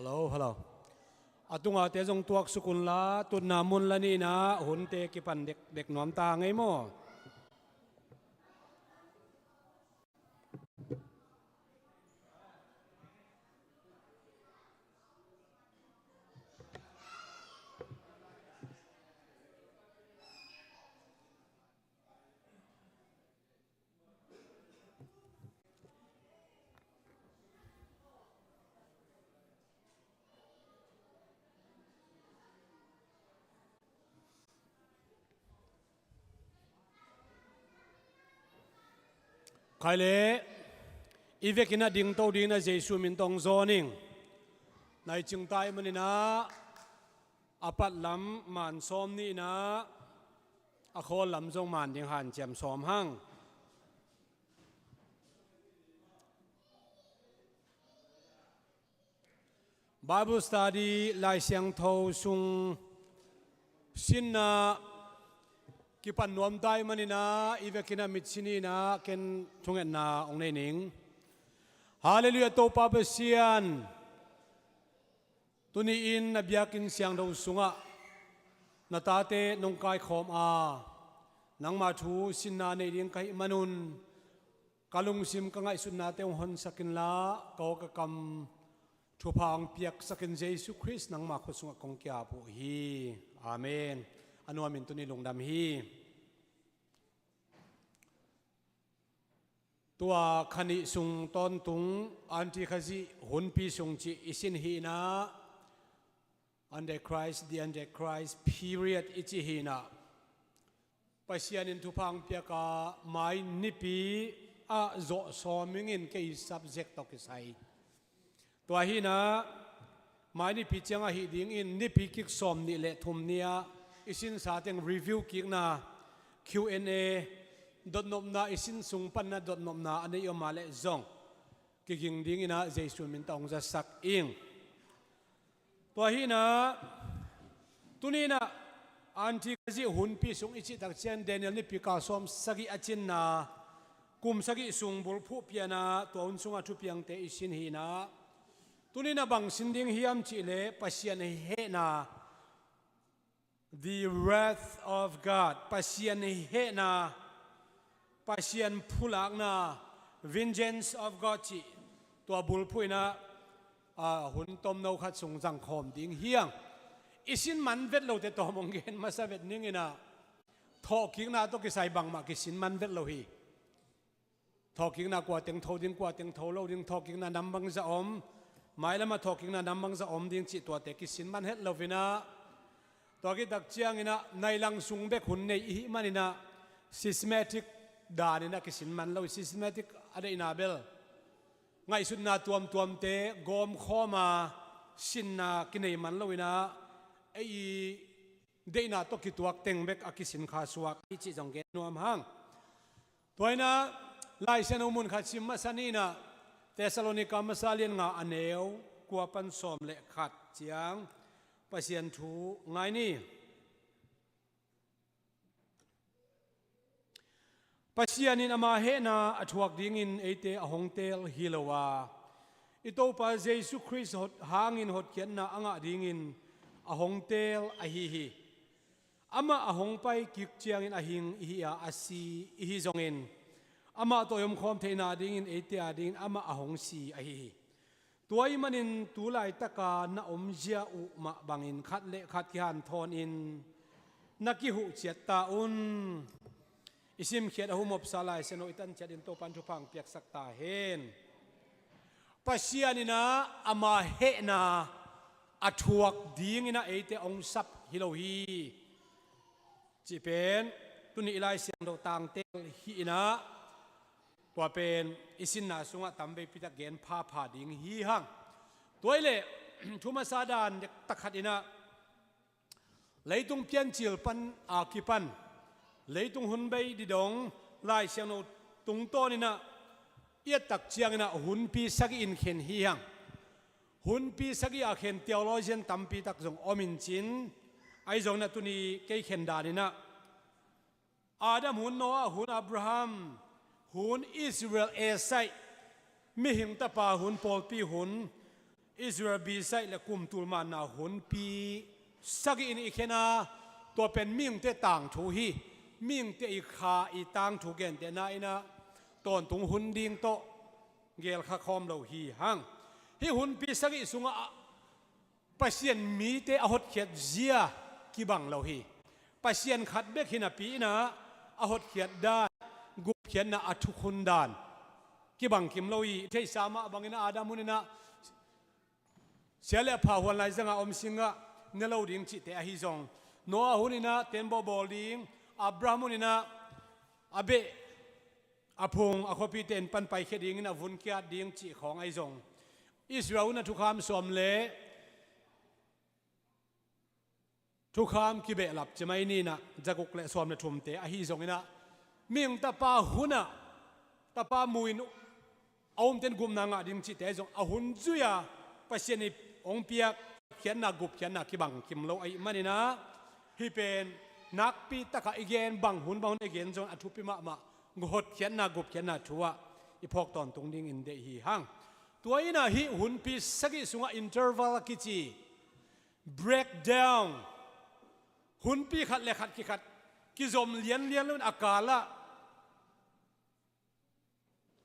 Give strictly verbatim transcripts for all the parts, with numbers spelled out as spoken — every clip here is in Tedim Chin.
Hello, hello. A tungate zong tuaksuk unla, tutna mun la ni in ah hunte kipan dekdek nuam ta ngei maw? Khai le, i vekin a dingto dingin a Jesu min tawh hong zawn ing. Nai cingta ahih manin ah a pat lam man sawm ni in ah a khawl lam zong man ding hanciam sawm hang. Bible study, Lai Siangtho sung sinna kipan nuam ta ahih manin ah i vekin a mitsi ni in ah ken thungetna hong nei ning. Halleluiah, Topa Pasian. Tuni-in na biakinn siangtho sungah na tate nong kaikhawm a, nangma thu sinna nei ding ka hih manun ka lungsim ka ngaihsutnate hong honsak inla, ka aw ka kam thupha hong piaksak in, Jesu Khrist nangma khut sungah kong ki-ap uh hi. Amen. A nuamin tuni lungdam hi. Tua kha nih sung tawntung Anti Khazih hunpi sung cih i sin hi in ah, Antichrist, the Antichrist period i cih hi in ah, Pasian in thupha hong piak a, mai nipi ah zawh sawm ing in kei subject tawh kisai. Tua hi in ah, mai nipi ciang ahih dingin nipi kik sawm nih le thum ni-ah i sinsa teng review kikna, Q and A, dotnopna, i sin sung panna dotnopna a nei om a leh zong kiging dingin ah Jesu min tawh hong zasak ing. Tua hi in ah, tuni in ah Anti Khazih hunpi sung i cih tak ciang Daniel nipi kal sawm sagih a cinna, kum sagih sung bulphuh pian a, tua hun sungah thupiangte i sin hi in ah, tuni in ah bang sin ding hiam cih leh Pasian hehna, the wrath of God, Pasian hehna, Pasian phulakna, vengeance of God cih tua bulphuh in ah, a, hun tomno khat sung zangkhawm ding hi hang. I sin man vet lote tawm hong gen masa vet ning in ah, thawhkikna tawh kisai bangmah kisin man vet lo hi. Thawhkikna kua teng tho ding, kua teng tho lo ding, thawhkikna nam bangzah om, mailamah thawhkikna nam bangzah om ding cih tuate kisin man het lo in ah, tua khit tak ciangin ah nai lang sung bek hun nei i hih manin ah systematic dan in ah kisin man lo hi. Systematic a deihna bel ngaihsutna tuamtuamte gawmkhawm a sinna kinei man lo in ah, ei deihna tawh kituak teng bek a kisin kha suak hi cih zong gen nuam hang. Tua hi in ah, Lai Siangtho mun khat sim masa ni in ah, Thessalonika masa lian nga a neu kua pan sawm le khat ciang Pasian thu ngai ni. Pasian in ama hehna a thuak dingin eite a hong teel hi lo a, i Topa Jesu Khrist hot, hangin hotkhiatna a ngah dingin a hong teel ahi hi. Amah a hong pai kik ciangin a hing i hi a, a si i hi zongin, amah tawh i omkhawm theihna dingin eite a dingin amah a hong si ahi hi. Tua ahih manin tu laitaka na omzia uh mah bangin khat le khat kihanthawn in na kihuh ciat ta un. I simkhiat a humopsa Lai Siangtho i tan ciat in Topa'n thupha hong piaksak ta hen. Pasian in ah ama hehna a thuak dingin ah eite hong sap hi lo hi cih pen tuni i Lai Siangtho tangtel hi in ah, tua pen i sinna sungah tamveipi tak gen phapha ding hi hang. Tua hi leh thu masa dan dektak khat in ah, leitung piancil pan a kipan leitung hun bei didong Lai Siangtho tungtawn in ah i et tak ciangin ah hunpi sagih in khen hi hang. Hunpi sagih a khen theologian tampi tak zong om in cin, ahi zongin ah tuni kei khen dan in ah Adam hun, Noah hun, Abraham hun, Israel, Isaac, mihing tapa hun, pawlpi hun, Israel bisaih le kum tulmanna hunpi sagih in i khen a, tua pen mihingte tangthu hi. Mihingte i kha i tangthu gentehna inah tawntung hun ding tawh gelkha khawm lo hi hang. Hih hunpi sagih sungah Pasian mite a hotkhiat zia kibang lo hi. Pasian khat bek hi napi inah a hotkhiat dan, gupkhiatna, a thukhun dan kibang kim lo hi. I theihsa mah bangin ah Adam hun inah sia le a pha huan lai zanga om singah ne lo ding cihte ahi zong, Noah hun inah tembaw bawl ding, Abraham hun inah a beh a phung a khuapite in pan paikhia dingin a vun kiat ding cih khawng ahi zong, Israel hun a thukham sawm le thukham kibehlap cimai ninah zaguk le sawm le thumte ahi zonginah, mihing tapa hunah tapa muin a umten gupna ngah ding cihte ahi zong, a hun zui-a Pasian i hong piak hotkhiatna gupkhiatna kibang kim lo ahih maninah, hih pen nakpi takah i gen bang hun bang hun i gen zong a thupi mahmah, hotkhiatna gupkhiatna thu-ah i phawk tawntung dingin deih hi hang. Tua inah hih hunpi sagih sungah interval a kici, breakdown, hunpi khat le khat kikhat kizom lianlian loin a kalah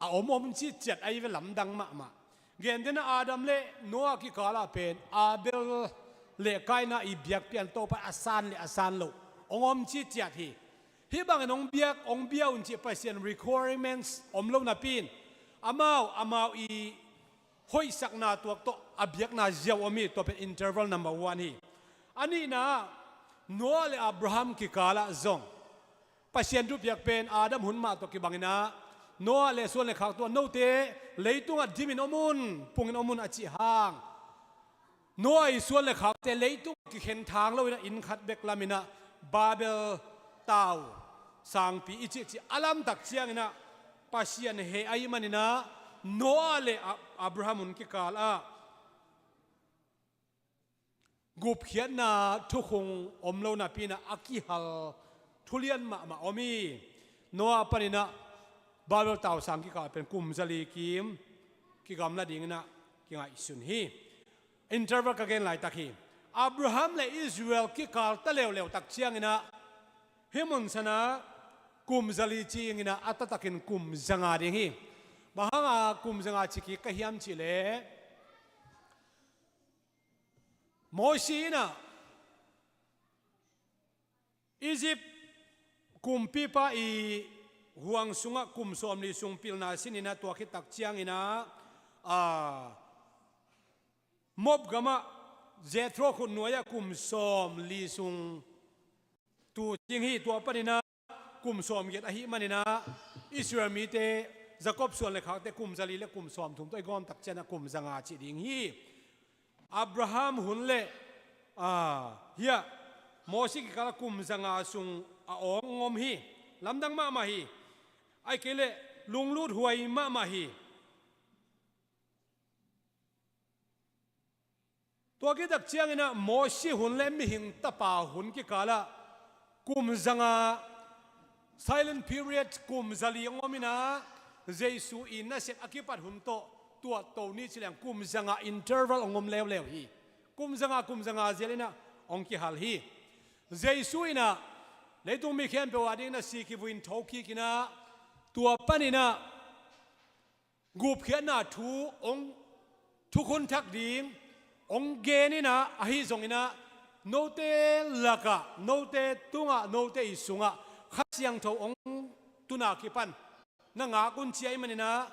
a om om citciat ahi ve, lamdang mahmah. Gentehna Adam le Noah kikalah pen Abel le Kaina i biakpian Topa a san le a san loh hong om citciat hi. Hih bangin hong biak hong bia un cih Pasian requirements om lo napi-in, amau amau i hoihsakna tuak tawh a biakna ziau om hi. Tua pen interval number one hi. A nihna, Noah le Abraham kikalah zong Pasian thupiak pen Adam hun mah tawh kibanginah, Noah le suan le khak tungah note leitungah dimin om un, pungin om un a cih hang, Noah i suan le khakte leitung kikhen thang loinah inn khat bek laminah Babel tau sangpi i cihcih a lamtak cianginah Pasian heh ahih maninah Noah le A-, Abraham hun kikalah gupkhiatna thukhun om lo napi-inah a kihal thulian mahmah om hi. Noah paninah Babel tau sang kikal pen kum zali kim kigamla dinginah kingaihsun hi. Interval ka gen laitak hi. Abraham le Israel kikal ta leuleu tak cianginah hih mun sanah kum zali cinginah a taktakin kum zanga ding hi. Bang hanga kum zanga ci kik ka hiam cihleh, Mosi inah Egypt kumpipa i huang sungah kum sawmli sung pilna sininah, tua khit tak cianginah, a, Moab gamah Jethro khutnuai-ah kum sawmli sung tu cing hi. Tua paninah kum sawmgiat ahih maninah Israel mite, Jacob suan le khakte kum zali le kum sawmthum tawh i gawm tak cianah kum zanga cih ding hi. Abraham hun le, a, hiah Mosi kikalah kum zanga sung a awng hong om hi. Lamdang mahmah hi. Ahih kei leh lunglut huai mahmah hi. Tua khit tak cianginah Mosi hun le mihing tapa hun kikalah kum zanga, silent period, kum zali hong om inah, Jesu i nasep a kipat hun tawh tuahto ni ci leng kum zanga interval hong om leuleu hi. Kum zanga, kum zanga zialinah hong kihal hi. Jesu inah leitung mi khempeuh a dinginah si kivui-in tho kikinah, tua paninah gupkhiatna thu hong thukhun thak ding hong gen inah, ahi zonginah note lakah, note tungah, note i sungah Kha Siangtho hong tuna kipan na ngak un ci ahih maninah,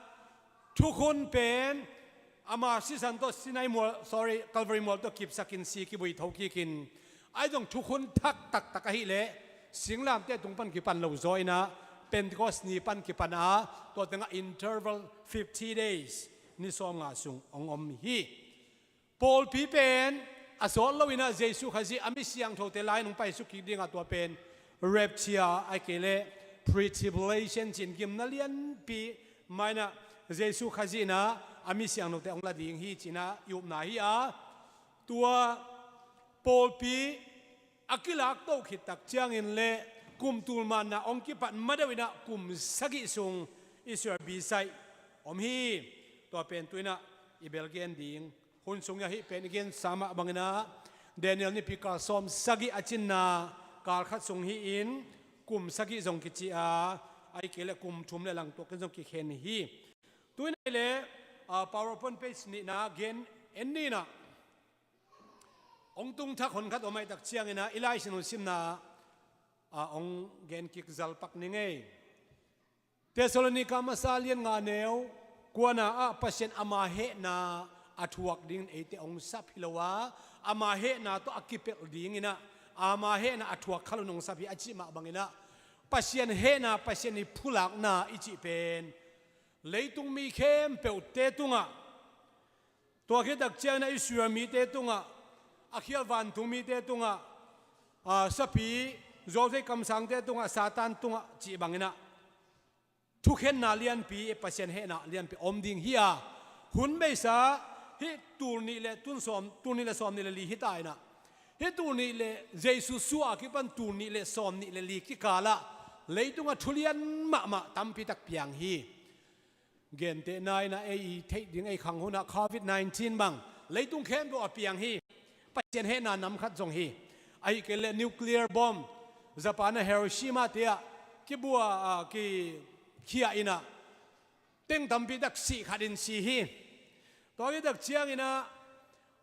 thukhun pen ama sisan tawh Sinai mual, sorry, Calvary mual tawh kipsakin si kivui tho kikin, ahi zong thukhun thak taktak ahih leh singlamteh tung pan kipan lo zaw inah Pentecost ni pan kipan a, tua tengah interval fifty days, ni sawmnga sung hong om hi. Pawlpi pen a sawt loinah Jesu Khazih a mi siangthote lai-in hong paisuk kik dingah, tua pen rapture ahih kei leh pre-tribulation ci-in gimna lianpi mainah Jesu Khazih inah a mi siangthote hong la ding hi ci-inah i upna hi a, tua pawlpi a kilaktoh khit tak ciangin le kum tulmanna hong kipat madeuh inah kum sagih sung Israel bisaih om hi. Tua pen tu-inah i belgen ding hun sung hi a, hih pen i gensa mah bangin ah Daniel nipi kal sawm sagih a cinna kal khat sung hi-in kum sagih zong kici a, ahih kei leh kum thum le langtuak in zong kikhen hi. Tu-in ahih leh, ah, PowerPoint page nihna gen en ni in ah, hong tung thak hon khat om ahih tak ciangin ah i Lai Siangtho hun simna ah hong gen kik zal pak ning ei. Thessalonika masa lian nga neu kuana ah Pasian ama hehna a thuak dingin eite hong sap hi lo a, ama hehna tawh a kipelh dingin ah ama hehna a thuak khalun hong sap hi a cih mah bangin ah, Pasian hehna, Pasian i phulakna i cih pen leitung mi khempeuhte tungah, tua khit tak ciangin ah Israel mite tungah, a khial vantung mite tungah, a, sapi, zuauzei kamsangte tungah, Satan tungah cih bangin ah thukhenna lianpi, Pasian hehna lianpi om ding hi a, hun beisa hih tul nih le tun sawm, tul nih le sawm nih le li hi ta in ah, hih tul nih le Jesu suah a kipan tul nih le sawm nih le li kikal ah leitungah thu lian mahmah tampi tak piang hi. Gentehna in ah ei i theih ding ei khang hun ah covid nineteen bang leitung khempeuh ah piang hi. Pasian hehna nam khat zong hi. Ahih kei leh nuclear bomb Japan ah Hiroshima te ah kibua, ah, kikhia in ah teng tampi tak sih khat in si hi. Tua khit tak ciangin ah,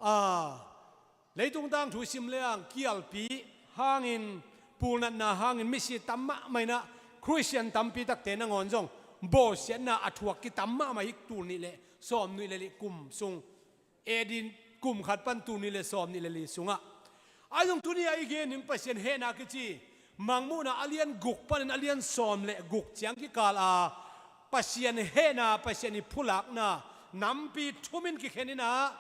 ah, leitung tangthu sim leng kialpi hangin, pulnatna hangin misi tam mahmah in ah, Khristian tampi takte nangawn zong bawlsiatna a thuak kitam mahmah hi, tul nih le sawm nih le li kum sung, A D kum khat pan tul nih le sawm nih le li sungah. Ahi zong tuni-ah i gen ding Pasian hehna kici Mangmuhna a lian guk panin a lian sawm le guk ciang kikal a Pasian hehna, Pasian i phulakna nampi thum in kikhen in ah,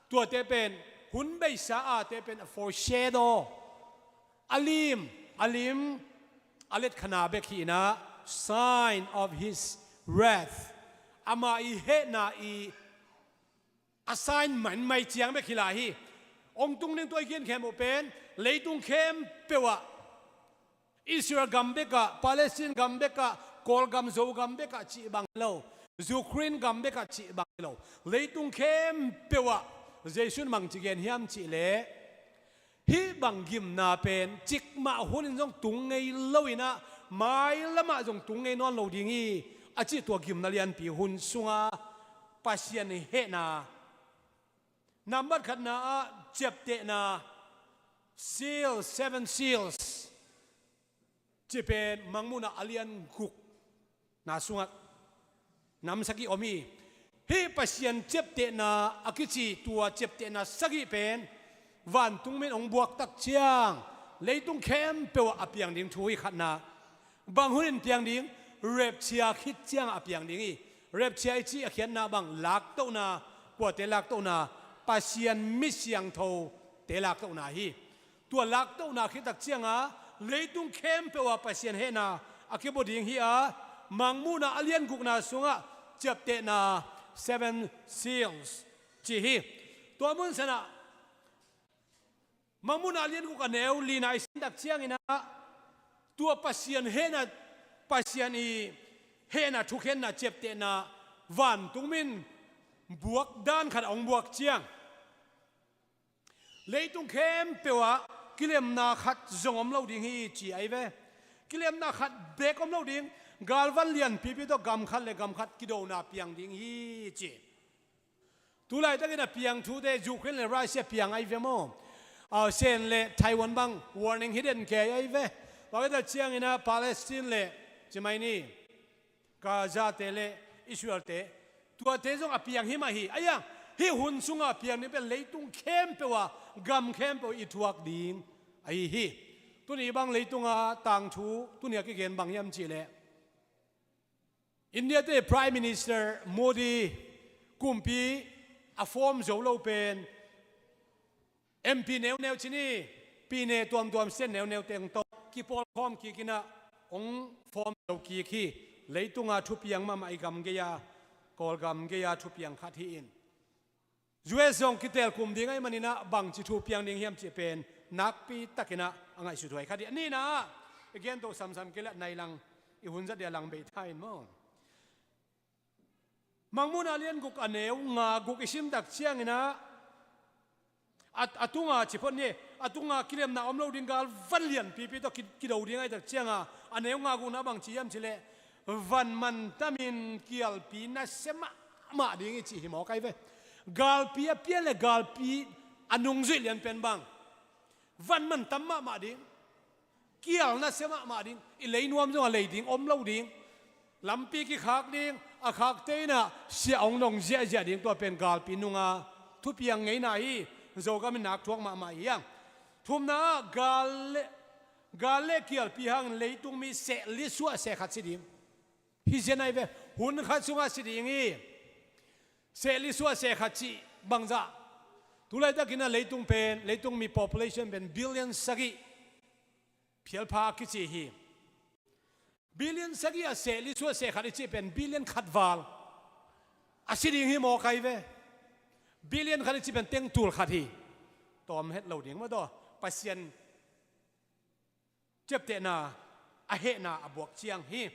tuate pen hun beisa a te pen a foreshadow, a lim, a lim, a letkhana bek hi in ah, sign of his wrath, ama i hehna i a sign manmai ciang bek hi lai hi. Hong tung ding tua i gen khempeuh pen leitung khempeuh ah, Israel gam bekah, Palestine gam bekah, Kawlgam Zogam bekah cih bang hi lo, Ukraine gam bekah cih bang hi lo, leitung khempeuh ah Jesu in bangci gen hiam cih leh, hih bang gimna pen cikmah hun in zong tung ngei lo in ah, mailam ah zong tung ngei nawn lo ding hi, a cih tua gimna lianpi hun sungah Pasian hehna nambat khatna ah ciaptehna, seal, seven seals, cih pen Mangmuhna a lian gukna sungah nam sagih om hi. Hih Pasian ciaptehna a kici tua ciaptehna sagih pen vantung mi in hong buak tak ciang leitung khempeuh ah a piang ding thu hi. Khatna, bang hun in piang ding? Rapture khit ciangah a piang ding hi. Rapture i cih a khiatna bang, laktohna, kuate laktohna? Pasian mi siangthote laktohna hi. Tua laktohna khit tak ciangah leitung khempeuh ah Pasian hehna a kibua ding hi a, Mangmuhna a lian gukna sungah ciaptehna, seven seals, ci hi. Tua mun sanah Mangmuhna a lian guk a neu lina i sim tak ciangin ah, tua Pasian hehna, Pasian i hehna thukhenna ciaptehna vantung mi in buak dan khat a hong buak ciang, leitung khempeuh ah kilemna khat zong om lo ding hi ci ahi ve. Kilemna khat bek om lo ding, galvan lianpipi tawh gam khat le gam khat kidona piang ding hi ci. Tulaitakin a piang thute Ukraine le Russia piang ahi ve maw? A, Sen le Taiwan bang warning hi den kei ahi ve. Tua khit tak ciangin ah Palestine le, ci mai ni, Gaza te le Israel te, tuate zong a piang hi mah hi. Ahi a, hih hun sungah a piang ding pen leitung khempeuh ah, gam khempeuh i thuak ding ahi hi. Tuni bang leitung a tangthu, tuni a kigen bang hiam cih leh, India te Prime Minister Modi kumpi a form zo lo pen M P neuneu ci ni, pine tuamtuam state neuneute hong tawh kipawlkhawm kik in ah hong form zo kik hi. Leitung a thupiang mahmah, i gam gei a, Kawlgam gei a thupiang khat hi in. U S zong kitel kum ding ahih manin ah bangci thu piang ding hiam cih pen nakpi takin ah a ngaihsut huai kha ding. A nihna ah, i gen to samsam kei leh nai lang, i hun zat dia lang bei tha in maw. Mangmuhna lian guk a neu nga guk i sim tak ciangin ah, A, a tunga ci phot ni, a tunga kilemna om lo ding, gal van lianpipi tawh ki, kido ding ahih tak cianga, a neu nga gukna bang ci hiam cih leh, van mantamin kialpi nasia mahmah ding hi ci hi mawk ahi ve. Galpi a pian le galpi a nungzuih lian pen bang, van mantam mahmah ding. Kial nasia mahmah ding, i lei nuam zongah lei ding om lo ding. Lampi kikhak ding, a khakte in ah siah hong dong ziahziah ding, tua pen galpi nunga thupiang ngeina hi. Zogam in nak thuak mahmah hi hang. Thumna ah gal le, gal le kialpi hangin leitung mi sehli suah seh khat si ding. Hi zen ahi ve, hun khat sungah si ding hi. Sehli suah seh khat cih bangzah. Tulaitakin ah leitung pen, leitung mi population pen billion sagih phialpha kici hi. Billion sagih ah sehli suah seh khat i cih pen billion khat val a si ding hi mawk ahi ve. Billion khat i cih pen tengtul khat hi. Tawm het lo ding mah tawh. Pasian ciaptehna, a hehna a buak ciang hi.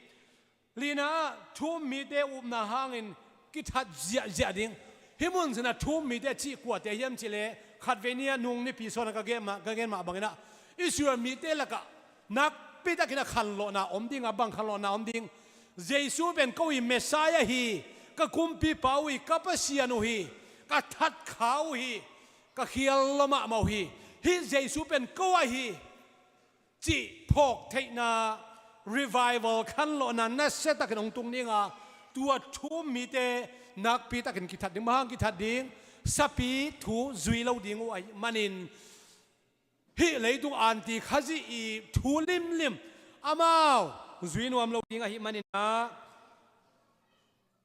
Lina ah thu-um mite upna hangin kithat ziahziah ding. Hih mun sinah thu-um mite cih kuate hiam cih leh, khatvei ni-a nung nipi sawna ka gen mah, ka gen mah bangin ah, Israel mite lakah nakpitakin a khanlawhna om ding a, bang khanlawhna om ding? Jesu pen ko hi, Messiah hi, ka Kumpipa uh hi, ka Pasian uh hi, ka Thatkha uh hi, ka khial lua mahmah uh hi, hih Jesu pen ko ahi hi, cih phawk theihna, revival, khanlawhna nasiatakin hong tung ding a, tua thu-um mite nakpitakin kithat ding. Bang hang kithat ding? Sapi thu zui lo ding uh ahih manin, hih leitung anti Khazih i thu limlim amau zui nuam lo ding ahih manin ah,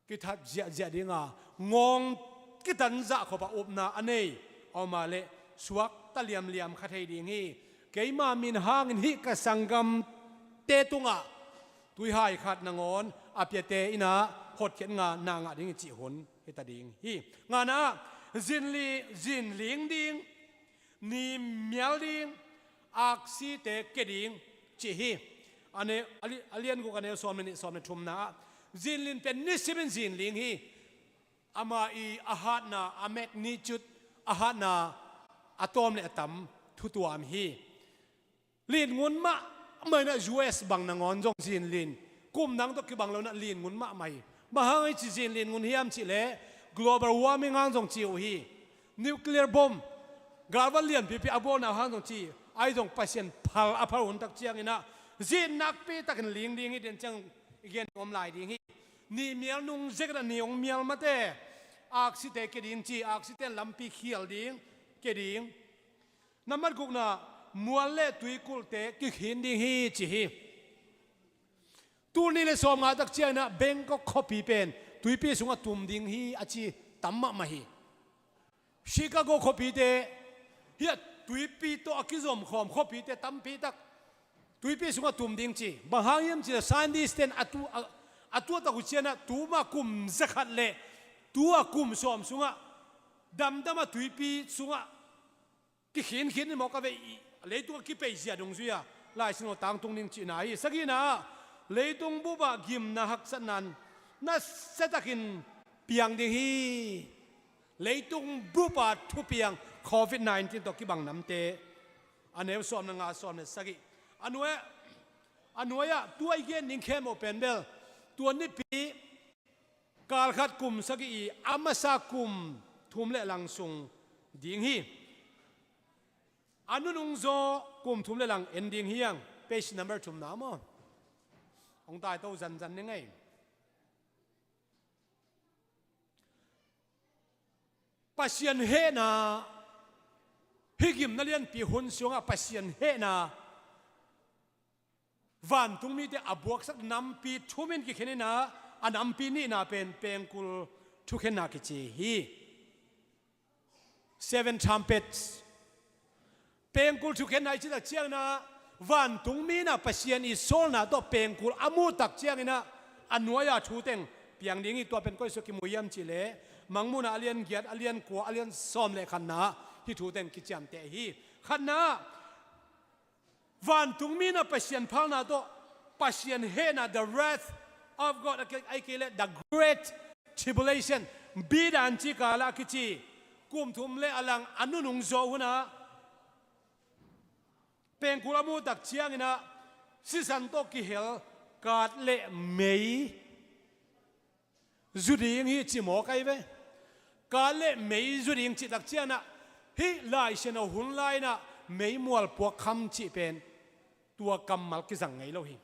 kithat ziahziah ding a, ngawng kitan zah khop a upna a nei, a om a leh suakta liamliam kha thei ding hi. Keima min hangin hih ka sanggamte tungah tuihai khat nangawn a piate in ah hotkhiat nga na ngah ding hi cih hun hi ta ding hi. Ngana ah, zinli, zinling ding, ni mial ding, aksite ke ding, cih hi. A ne, a li-, a lian guk, a neu sawm le nih, sawm le thumna ah, zinlin pen nisimin zinling hi. Ama i a hatna, a magnitude, a hatna a tawm le a tam thutuam hi. Linngun mahmah in ah, U S bang nangawn zong zinlin kum dang tawh kibang lo in ah linngun mahmah hi. Bang hang i cih zinlin ngun hiam cih leh, global warming hang zong ci uh hi. Nuclear bomb, galvan lianpipi a bawlna hang zong ci, ahi zong Pasian phal a phal hun tak ciangin ah, zin nakpitakin ling ding hi, den ciang i gen om lai ding hi. Ni mial nung zek in ah ni hong mial mate, aksite ke ding ci, aksite in lampi khial ding, ke ding. Nambat gukna, mual le tuikulhte kikhin ding hi, ci hi. Tul nih le sawmnga tak ciangin ah Bangkok khuapi pen tuipi sungah tum ding hi, a ci tam mahmah hi. Chicago khuapite, hiah tuipi tawh a kizomkhawm khuapite tampi tak tuipi sungah tum ding ci. Bang hang hiam cih leh scientist ten a tu, a, a tuahtak uh ciangin ah tuma kum zakhat le tua kum sawm sungah damdam a tuipi sungah kikhinkhin hi mawk a ve. I leitung a kipeizia dungzui a Lai Siangtho tangtung ding cihna hi. Sagihna ah, leitung bup ah gimna haksatna in nasiatakin piang ding hi. Leitung bup a thupiang covid nineteen tawh kibang namte, a neu sawm le nga, sawm le sagih. A nuai, a nuai ah tua i gen ding khempeuh pen bel tua nipi, kal khat kum sagih i a masa kum thum le lang sung ding hi. A nunung zaw kum thum le lang en ding hi hang. Page number thumna maw? Hong taito zanzan ni ngei. Pasian hehna, hih gimna lianpi hun sungah Pasian hehna, vantung mite a buaksak nampi thum in kikhen in ah, a nampi nihna pen pengkul thukhenna kici hi. Seven trumpets. Pengkul thukhenna i cih tak ciangin ah, vantung mi in ah Pasian i sawlna tawh pengkul a muh tak ciangin ah, a nuai-a thu teng piang ding hi. Tua pen koi sungah kimu hiam cih leh, Mangmuhna a lian giat, a lian kua, a lian sawm le khatna ah hih thu teng kiciamteh hi. Khatna ah, vantung mi in ah Pasian phalna tawh, Pasian hehna, the wrath of God, ahih kei leh the great tribulation, bidan ci kal ah kici, kum thum le a lang a nunung zawh hunah pengkul a muhtak cianginah sisan tawh kihel kat le mei zu ding hi ci mawk ahi ve. Kat le mei zu ding cihtak cianginah hih Lai Siangtho hun lai-inah meimual puakkham cih pen tua kammal kizang ngei lo hi.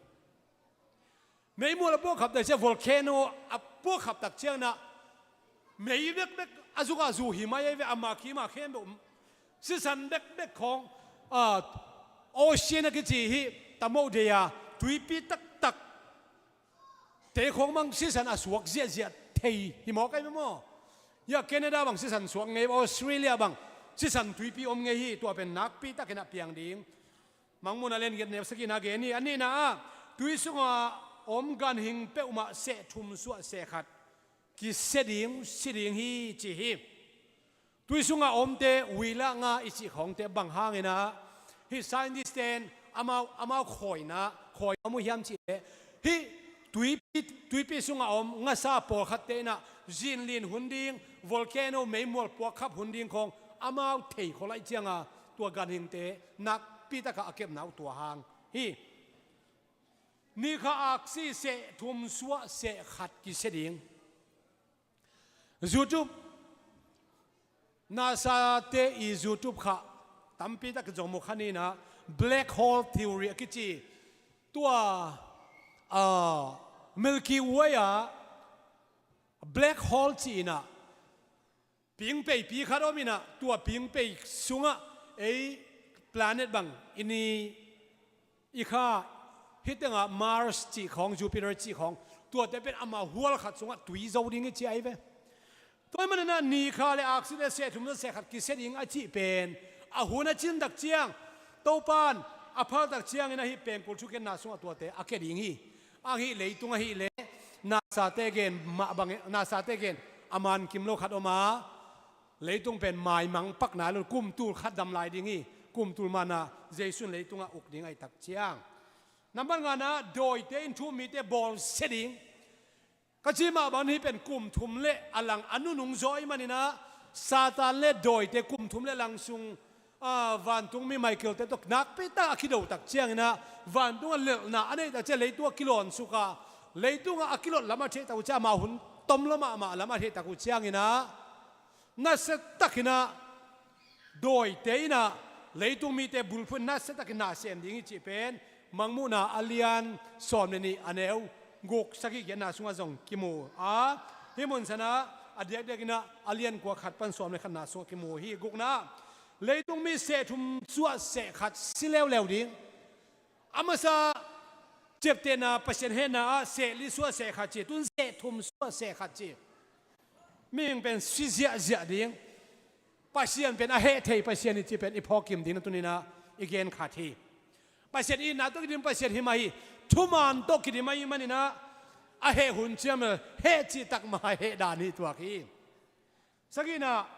Meimual a puakkhap tak ciang, volcano a puakkhap tak cianginah mei bekbek a zukah zu hi mai ahi ve, ama kimah khempeuh sisan bekbek khawng, a, ocean a kici hi, tamoh dei a tuipi taktak te khawng bang sisan a suak ziahziah thei hi mawk ahi ve maw? Ya, Canada bang sisan suak ngei, Australia bang sisan tuipi om ngei hi, tua pen nakpi takin a piang ding. Mangmuhna lian giat neu sagihna gen hi. A nihna ah tui sunga om ganhing peuhmah seh thum suah seh khat kisia ding, si ding hi ci hi. Tui sunga omte uila nga i cih khawngte bang hanginah hih scientist ten amau, amau khawina, khawina mu hiam cih leh hih tuipi, tuipi sunga om ngasa pawlkhatte inah zinlin hun ding, volcano meimual puakkhap hun ding khawng amau thei khol ahih cianga tua ganhingte nakpi takah a kepna uh tua hang hi. Ni kha aksi seh thum suah seh khat kisia ding. YouTube, NASA te i YouTube kha tampi tak zong mu kha ninah black hole theory a kici tua, ah, Milky Way ah black hole ci-inah pingpeipi khat om inah tua pingpei sungah ei planet bang i ni i kha, hih tengah Mars cih khawng, Jupiter cih khawng, tuate pen ama hual khat sungah tui zo ding hi ci ahi ve. Tua ahih maninah ni kha le aksi le seh thum le seh khat kisia ding a cih pen a hun a cin tak ciang, Topan a phal tak ciangin ahih pengkul thukhenna sungah tuate a kia ding hi. Ahih leitung ahih leh NASA te gen mah bangin, NASA te gen a man kim lo khat om a, leitung pen maimang pak nai lo, kum tul khat dam lai ding hi. Kum tul manah Jesu in leitungah uk ding ahih tak ciang. Nambat ngana, dawite in thu-um mite bawlsia ding. Ka cih mah bangin hih pen kum thum le a lang a nunung zaw ahih maninah Satan le dawite kum thum le lang sung, ah, vantungmi Michael te tawh nakpi tak a kido tak cianginah vantungah lelhna a neih tak ciang leitungah kilawn suk a, leitungah a kilot lam a theih tak uh ciang amau hun tom lo mahmah lam a theih tak uh cianginah nasia takinah dawite inah leitung mite bulphuh in nasia takin na sem ding hi cih pen Mangmuhna a lian sawm le nih a neu guk, sagih, giatna sungah zong kimu a, hih mun sanah a diakdiakinah a lian kua, khat pan sawm le khatna sungah kimu hi. Gukna, leitung mi seh thum suah seh khat si leuleu ding. A masa ciaptehna Pasian hehna ah seh li suah seh khat ci, tun seh thum suah seh khat ci. Mihing pen si ziahziah ding. Pasian pen a heh thei Pasian hi cih pen i phawkkim ding na tuninah i gen khat hi. Pasian itna tawh kidim Pasian hi mah hi. Thuman tawh kidim ahih maninah a heh hun ciang bel heh cih tak mah heh dan hi tuak hi. Sagihna,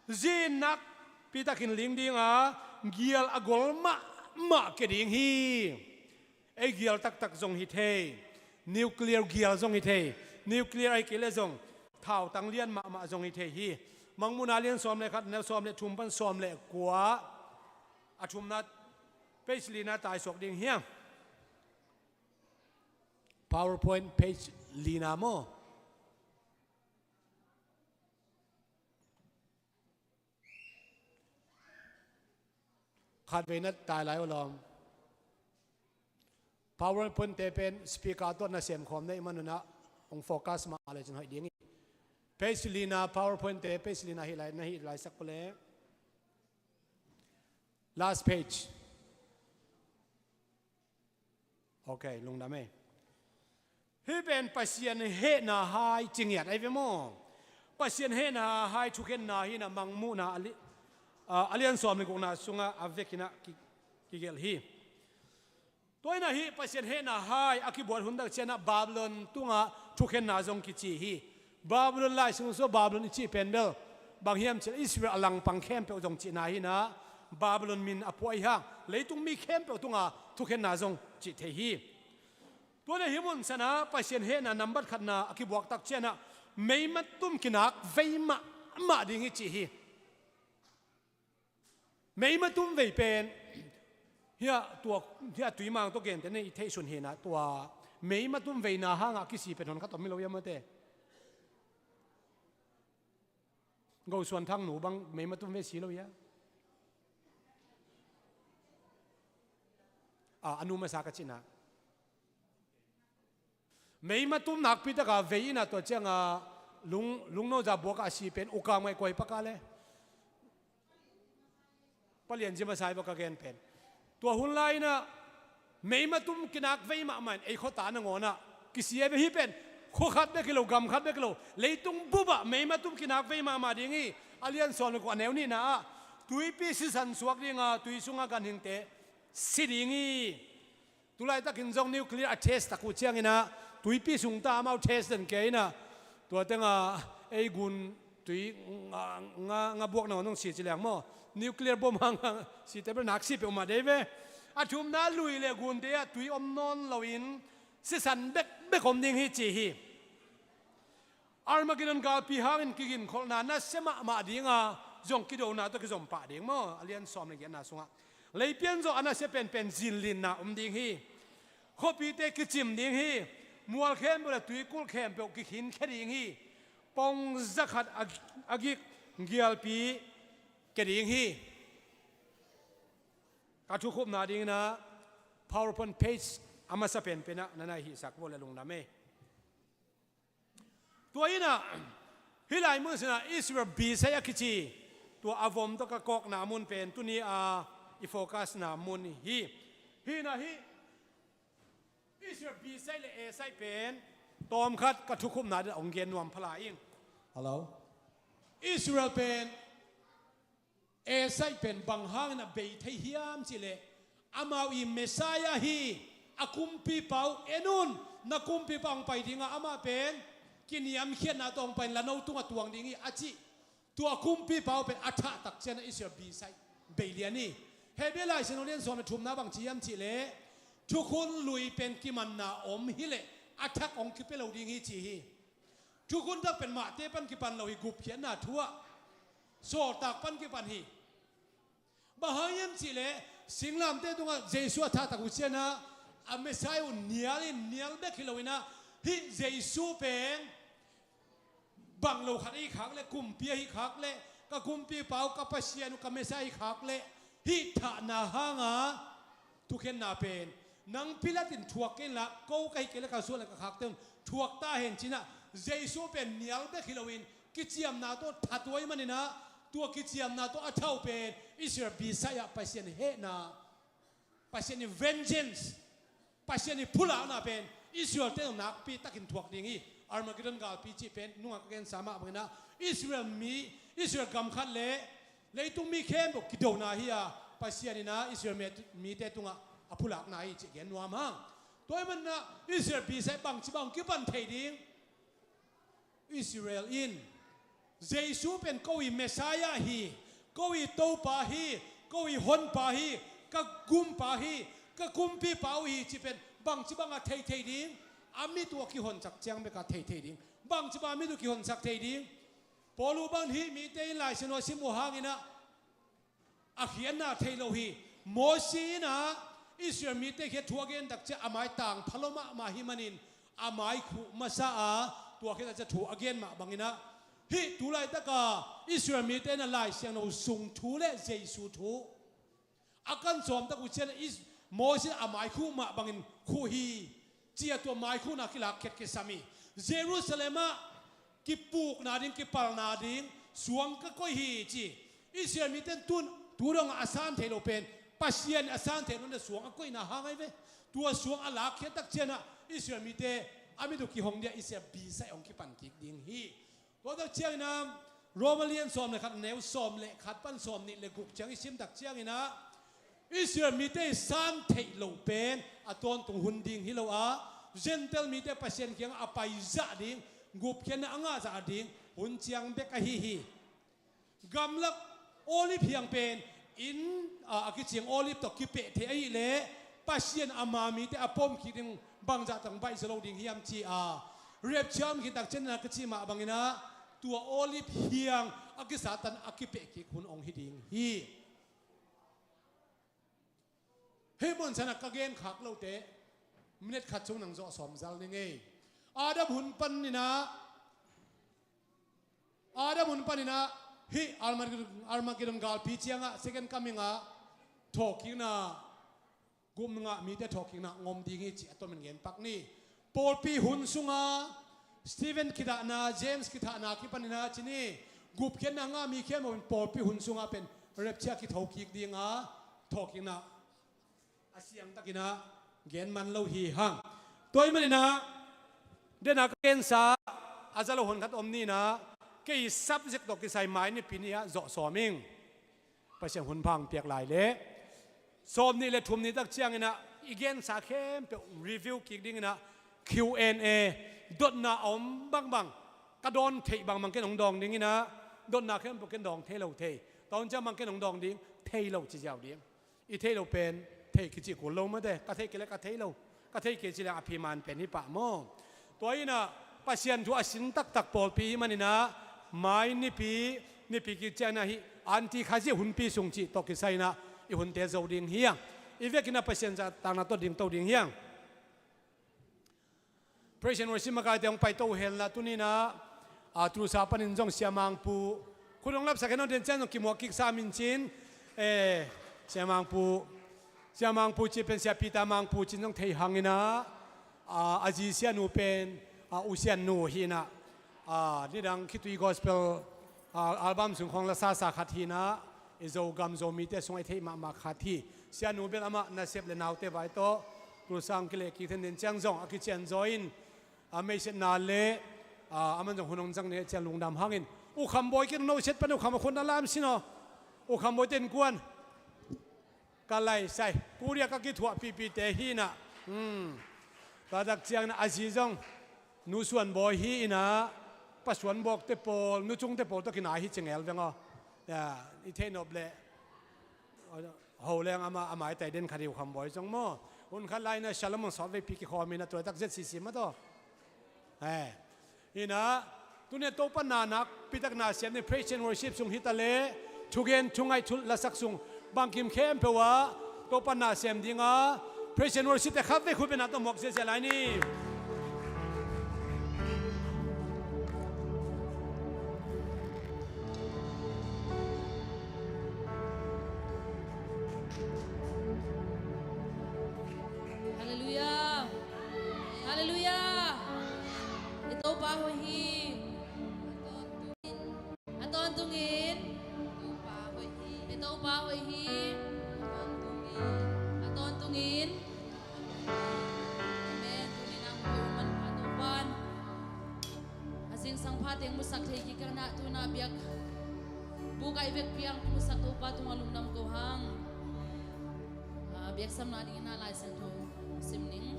zin nakpi takin ling ding a, gial a gol mahmah kia ding hi. Ei gial taktak zong hi thei, nuclear gial zong hi thei, nuclear ahih kei leh zong thautang lian mahmah zong hi thei hi. Mangmuhna lian sawm le khat, neu sawm le thum pan sawm le kua, a thumna page lina taisuak ding hiam? PowerPoint page lina maw? Khatvei na tai lai uh lawm. PowerPoint te pen speaker tawh na semkhawm na hih manunah hong focus mah le cin hoih ding hi. Page lina, PowerPoint te page lina hih lai, na hih lai sak uh leh. Last page. Ok, lungdam ei. Hih pen Pasian hehna hai ci ngiat ahi ve maw? Pasian hehna hai thukhenna hinah Mangmuhna a li-, a, a lian sawm le gukna sungah a vekinah ki, kigelh hi. Tua hinah hih Pasian hehna hai a kibuat hun tak cianah Babylon tungah thukhenna zong kici hi. Babylon lai sung sung Babylon i cih pen bel bang hiam cih leh Israel a langpang khempeuh zong cihna hinah Babylon min a puah hi hang, leitung mi khempeuh tungah thukhenna zong cih thei hi. Tua le hih mun sanah Pasian hehna nambat khatna a kibuak tak cianah meimat tum kinak vei mahmah ding hi cih hi. Meima tum vei pen, hia tua, hia tuimang tawh gentehna i theihsun hinah tua meima tum veina hangah kisi pen hon khat om hi lo ia mate. Gosuan Thang nu bang meima tum vei si lo ia. A, a nu masa ka cihna. Meima tum nakpi taka vei inah tua cianga lung, lungno za buaka a si pen ukam ngai koi paka le. Palian zima sai baka gen pen. Tua hun lai inah meima tum kinak vei mahmah in ei khuata nangawnah kisi a ve hi pen. Khua khat bek hi lo, gam khat bek hi lo, leitung bupah meima tum kinak vei mahmah ding hi. A lian sawm le kua a neu nihna ah tuipi sisan suak dinga tui sunga ganhingte si ding hi. Tulaitakin zong nuclear a test tak uh cianginah tuipi sungta amau test den kei inah tua tenga ei gun tui nga, nga, nga buakna nong si ci leng maw? Nuclear bom hanga site bel nak si peuhmah dei ve. A thumna lui le gunte ah tui om nawn loin sisan bekbek om ding hi ci hi. Armageddon galpi hangin kiginkholhna nasia mahmah dinga zong kidona tawh kizom pah ding maw? A lian sawm le giatna sungah leipian zawh a nasia penpen zinlinna om ding hi. Khuapite kicim ding hi. Mual khempeuh le tuikulh khempeuh kikhinkhia ding hi. Pongza khat a, a gik gialpi kia ding hi. Ka thukhupna dinginah PowerPoint page a masa penpenah na nai hihsak vua le lungdam ei. Tua inah hih lai mun sinah Israel bisai a kici tua a vom tawh ka kawkna mun pen tuni a i focusna mun hi. Hinah hih Israel bisai le esai pen tawmkhat ka thukhupna dinah hong gen nuam phala ing. Hello. Israel pen Esai pen bang hangin a bei thei hiam cihleh amau i Messiah hi, a kumpipa uh en un, na kumpipa hong pai dinga amah pen kiniamkhiatna tawh hong pai in lano tungah tuang ding hi a cih. Tua kumpipa uh pen a thah tak ciangin Israel bisai bei lian hi. Hebrew Lai Siangtho lian sawm le thumna bang ci hiam cihleh thukhun lui pen kimanna om hileh a thak hong kipia lo ding hi ci hi. Thukhun thak pen mahte pan kipan lo hi, gupkhiatna thu ah sawltak pan kipan hi. Bang hang hiam cihleh singlamteh tungah Jesu a thahtak uh ciangin a Messiah uh nial in, nial bek hi loin ah hih Jesu pen bang lo khat ahi khak leh, kumpi ahi khak leh, ka kumpipa uh, ka Pasian uh, ka Messiah ahi khak leh hih thahna hanga thukhenna pen nang Pilat in thuak kei inla, ko ka hi kei leh ka suan leh ka khakte un thuak ta hen ci-in ah Jesu pen nial bek hi loin kiciamna tawh that uh ahih manin ah tua kiciamna tawh a thah uh pen Israel bisai ah Pasian hehna, Pasian i vengeance, Pasian i phulakna pen Israel-te nakpi takin thuak ding hi. Armageddon galpi cih pen nungah ka gensa mah bangin ah Israel mi, Israel gam khat leh leitung mi khempeuh kidona hi a, Pasian in ah Israel mi, mite tungah a phulakna hi cih gen nuam hang. Tua ahih manin ah Israel bisai bangci bang kipan thei ding? Israel in Jesu pen ko i Messiah hi, ko i Topa hi, ko i Honpa hi, ka Gumpa hi, ka Kumpipa uh hi cih pen bangci banga thei thei ding? A mit uh a kihonsak ciang beka thei thei ding. Bangci banga a mit uh kihonsak thei ding? Paul uh bangin hih mite in Lai Siangtho a sim uh hangin ah a khiatna thei lo hi. Mosi in ah Israel mite kiang thu a gen tak ciang a mai tangpha lua mahmah ahih manin a mai khuh masa a, tua khiatna ciang thu a gen mah bangin ah hih tu laitaka Israel mite in ah Lai Siangtho sung thu le Jesu thu a kan sawm tak uh ciang Is-, Mosi in a mai khuh mah bangin khuh hi. Ci-a tua maikhuhna kilak khiat kisam hi. Jerusalem ah kipukna ding, kipalna ding suang ka koih hi ci. Israel mite in tu, tu dongah a san theih loh pen Pasian in a san theih loh ding suang a koihna hang ahi ve. Tua suang a lakkhiat tak ciangin ah Israel mite a mit uh kihong ding a, Israel bisai hong kipan kik ding hi. Tua tak ciangin ah Roma lian sawm le khat, neu sawm le khat pan sawm nih le guk ciang i sim tak ciangin ah Israel mite i san theih loh pen a tawntung hun ding hi lo a, Gentile mite Pasian kiangah a paizah ding, gupkhiatna a ngahzah ding hun ciang bek ahi hi. Gamlak olive hiang pen inn a, a kiciang olive tawh kipeh thei ahih leh Pasian ama mite a pom kik ding bangzah tang baih zaw lo ding hiam ci a, rapture om khin tak ciangin ah ka cih mah bangin ah tua olive hiang a kisatan a kipeh kik hun hong hi ding hi. Hih mun sanah ka gen khak lote minit khat sung nang zawh sawm zal ning ei. Adam hun paninah Adam hun paninah hih Armageddon, Armageddon galpi ciangah second coming ah thawhkikna, gupna ngah mite thawhkikna ngom ding hi cih a tomin gen pak ni. Pawlpi hun sunga Stephen kidahna, James kithahna kipaninah ci ni. Gupkhiatna ngah mi khempeuh in pawlpi hun sunga pen rapture kitho kik dinga thawhkikna a siangtakinah gen man lo hi hang. Tua ahih maninah dena ka gensa a za lo hun khat om ninah kei subject tawh kisai mai nipi ni-ah zawh sawm ing. Pasian hun pha hong piak lai leh sawm nih le thum ni tak cianginah i gensa khempeuh review kik dinginah Q and A, dotna a om bangbang, ka dawn theih bangbang ken hong dawng dinginah dotna khempeuh ken dawng thei lo thei. Tua hun ciang bang ken hong dawng ding, thei lo ci ziau ding. I theih loh pen theih kici kul lo mate, ka theih kei le ka thei lo, ka theih kei ci le a phi man pen hi pah maw? Tua inah Pasian thu a sin taktak pawlpi ahih maninah mai nipi, nipi kik cianginah hih Antikhazi hunpi sung cih tawh kisai inah i hunte zo ding hi hang. I vekinah Pasian zahtakna tawh dingto ding hi hang. Praise and worship makaite hong paito uh henla tuninah, a, Tulsa panin zong Sia Mangpu, khut hong lapsak hen aw, den ciang zong kimuak kik sam in cin. Eh, Sia Mangpu, Sia Mangpu ci pen Sia Peter Mangpu cin zong thei hanginah, a, a zi Sianu pen, a, U Siannu hinah, a, nidang khitui gospel, a, album sung khawng la sasa khat hinah, i Zogam Zomite sungah i theih mahmah khat hi. Sianu bel amah nasep le naute vai tawh Tulsa hong kileh kik then den ciang zong a kician zaw in, a, meisiatna le, a, aman zong hun hong zang ne ciang lungdam hangin U Kham Bawi kin no siat pan U Kham a khun a lam sin aw. U Kham Bawi ten kuan ka lai sai Korea ka kithuah pipite hinah. Hmm. Tua tak cianginah a zi zong Nu Suan Bawi hi inah, Pa Suan Bawkte pawl, Nu Cungte pawl tawh kinai hi ci ngel veng aw. Ya, i theih nop leh ho leng ama, a maitai den khat hi U Kham Bawi zong maw. Hun khat lai inah Solomon sawtveipi kikhawm inah tua tak Z C C mah tawh. Eh. Inah, tuni a Topa na nakpitak na sem ni praise and worship sung hi ta leh, thugen thungaih thu lasak sung bangkim khempeuh ah Topa na sem dinga praise and worship te khat vei khut beng na tawh muak ziahziah lai ni. Halleluiah. Halleluiah. I Topa hoih hi. A tawntungin. I Topa hoih hi. A tawntungin. Amen. Tuni nang hoih man pha Topan. A zingsang pha teng musak thei kik ka na tuna biak bu kai vekpi ang musak Topa tungah lungdam ko hang. A, biaksamna dingin a Lai Siangtho sim ning.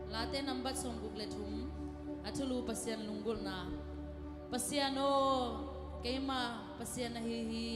Late nambat sawmguk le thum, a thulu Pasian lunggulhna. Pasian aw, keima Pasian ahi hi.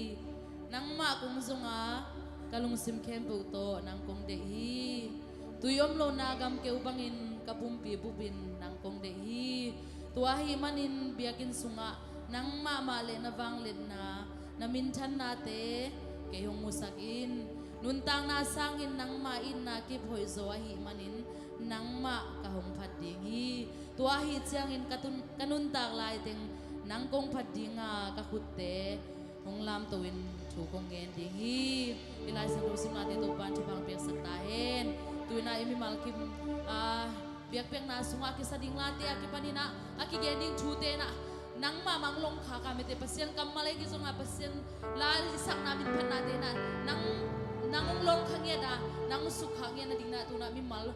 Nangmah kong zong a, ka lungsim khempeuh tawh nang kong deih hi. Tui om lohna gamkeu bangin ka pumpi bupin nang kong deih hi. Tua ahih manin biakinn sungah nang mahmah le na vangliatna, na minthannate kei hong musak in. Nuntakna sangin nangmah itna kip hoihzaw ahih manin nangmah ka hong phat ding hi. Tua ahih ciangin ka tun, ka nuntak laiteng nang kong phat dinga ka khutte hong lamto in thu kong ngen ding hi. I Lai Siangtho simnate Topan thupha piaksak ta hen. Tuinah i mimal kim, ah, biakpiakna sungah a kisa ding late a kipaninah a kigen ding thute inah nangmah mah hong longkhak a mite Pasian kammal ei kizongah Pasian la i sakna minthannate inah nang, nang hong longkha ngiat a nang hong sukkhak ngiat nadinginah tunah mimal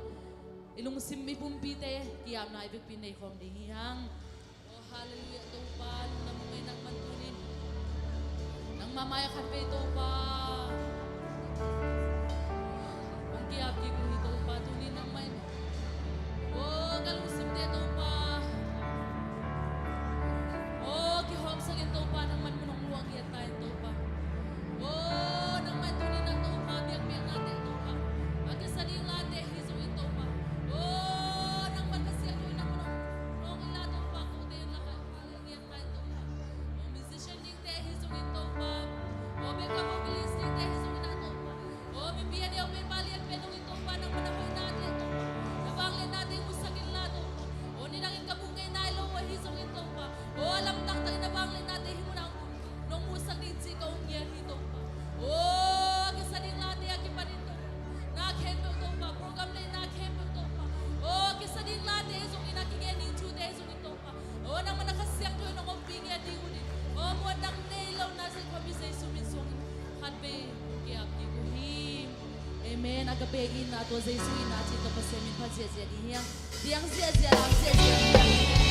i lungsim i pumpite kiapna i vekpi nei khawm ding hi hang. Oh, halleluiah, Topa, lungdam ung ei nangman tunin. Nangmah mai-ah khatvei Topa hong ki-ap kik ung hi Topa, tunin nangmah in. Oh, ka lungsimte Topa. Oh, kihawmsak in Topa, nangman mun hong luang ngiat ta in Topa. Oh, nangmah in tunin a Topa, biakpiaknate Topa. A kisa ding late hi zongin Topa. Oh, nangman ka siangtho in nangman hong, hong ila Topa, kote in lakah. Musician dingte hi zongin Topa. Oh, backup vocalist dingte hi zongin ah Topa. Oh, Pek itna, tua Jesu itna cih tawh Pasian min phat ziahziah ding hi hang. Diang ziahziah, lam ziahziah ding hi hang.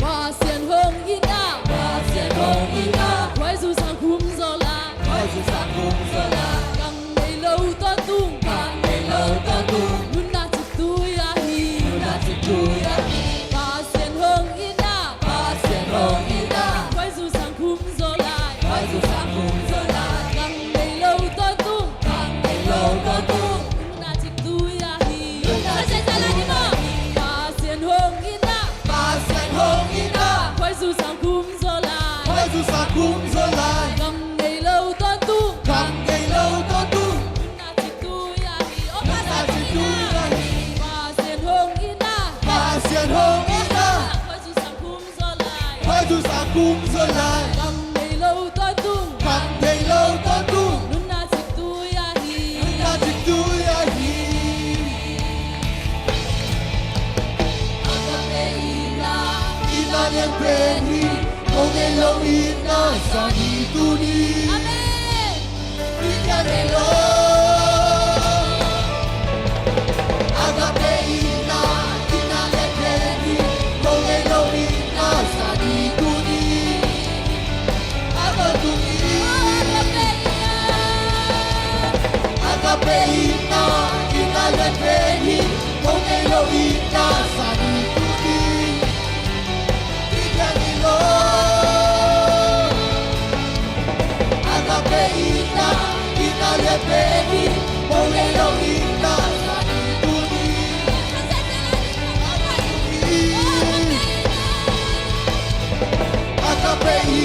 Pasian hong itna, Pasian hong itna, khuaizu sang khum zaw la, khuaizu sang khum zaw la, kang nei lo tawntung, kang nei lo tawntung, nunna cik tui ahi, nunna cik tui Pasian hong itna. Khoi Jesu sang kum zaw lai. Khoi Jesu sang kum zaw lai. Khang thei lo tawntung. Khang thei lo tawntung. Nunna cik tui ahi. Nunna cik tui ahi. Agape itna, itna lian pen hi. Mawk ngei lo itna sa ni tuni. Amen. Agape itna, itna lian pen hi. Mawk ngei lo itna sa ni tuni. Agape itna. Agape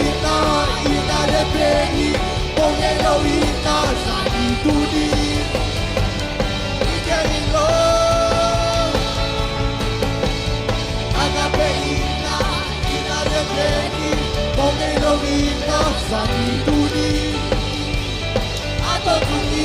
itna, itna lian pen hi. Mawk ngei lo itna sa ni tuni. Agape itna, itna lian pen hi. Mawk ngei lo itna sa ni tuni. A tawntung hi.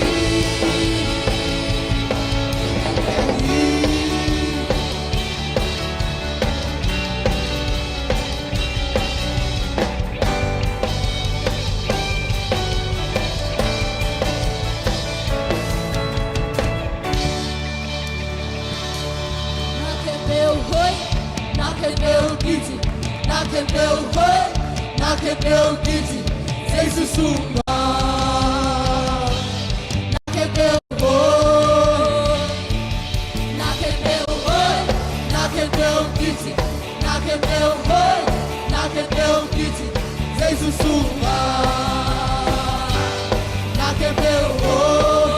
Na khempeuh hoih, na khempeuh kici, na khempeuh hoih, na khempeuh kici, Jesu sungah. Na khempeuh hoih, na khempeuh hoih, na khempeuh kici, na khempeuh hoih, na khempeuh kici, Jesu sungah. Na khempeuh hoih.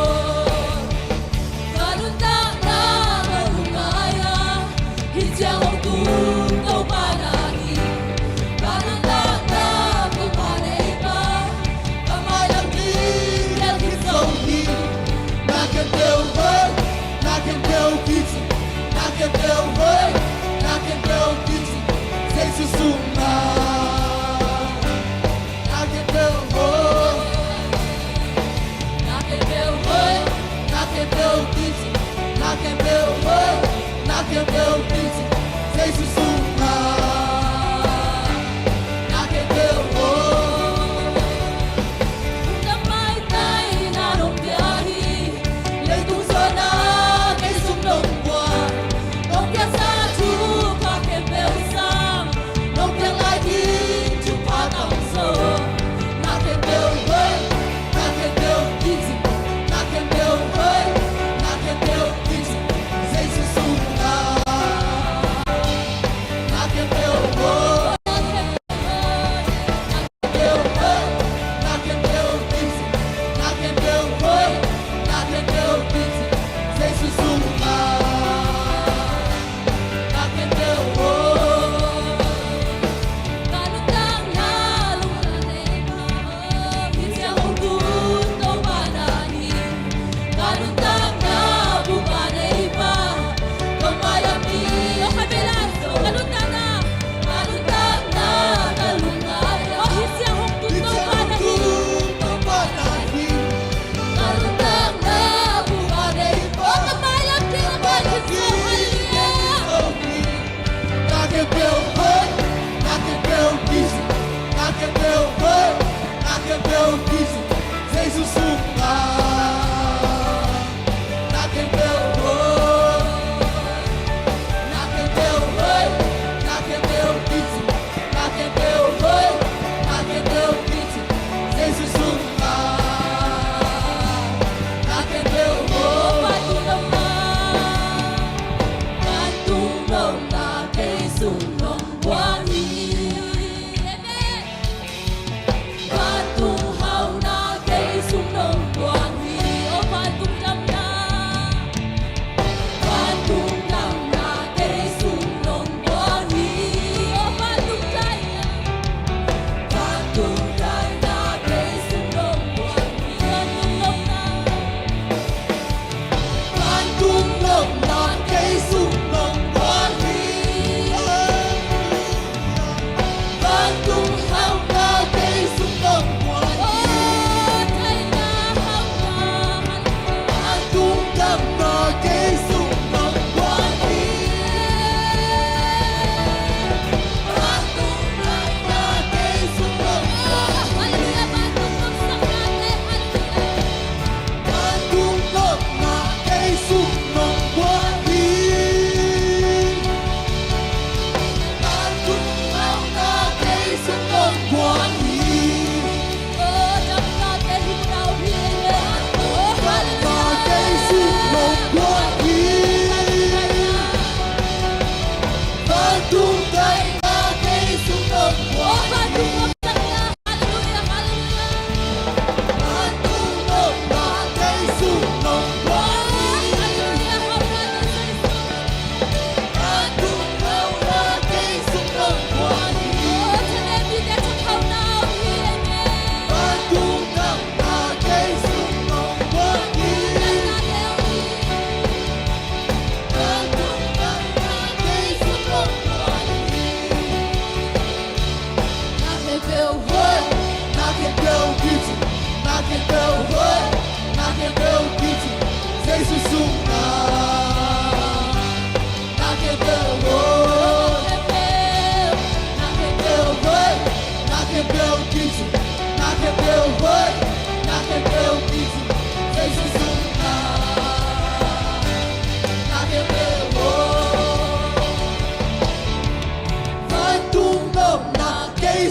Ka nuntakna ka lungngaih a, hih ciang hong tung Topa na hi. Ka nuntakna Topa nei pa, ka mailam ding bel hi zo hi. Na khempeuh hoih, na khempeuh kici, na khempeuh hoih, na khempeuh kici, Jesu sungah. Na khempeuh hoih. Na khempeuh hoih, na khempeuh kici, na khempeuh hoih, na khempeuh kici, Jesu sungah. Na khempeuh hoih. Ka maitai na nong pia hi, leitung suan a kei sung nong buak. Nong piaksa thupha khempeuh sang, nong piak lai ding thupha tamzaw. Na khempeuh hoih, na khempeuh kici, na khempeuh hoih, na khempeuh kici, Jesu sungah. Na khempeuh hoih. Amen. Vantung hauhna kei sung nong buang hi. O vantung damna, vantung damna kei sung nong buang hi. O vantung daina, vantung daina kei sung nong buang hi. Vantung nopna, vantung nopna kei sung nong buang hi.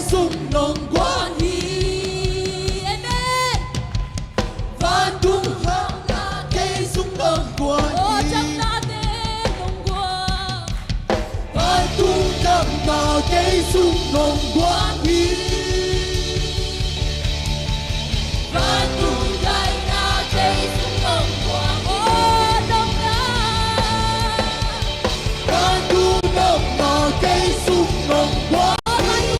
sung nong guan hi. Amen. Vantung hauhna kei sung nong guan hi. Aw, ciamnate nong guan. Vantung damna kei sung nong guan hi. Vantung daina kei sung nong guan hi. Aw, damna. Vantung damna kei sung nong guan hi.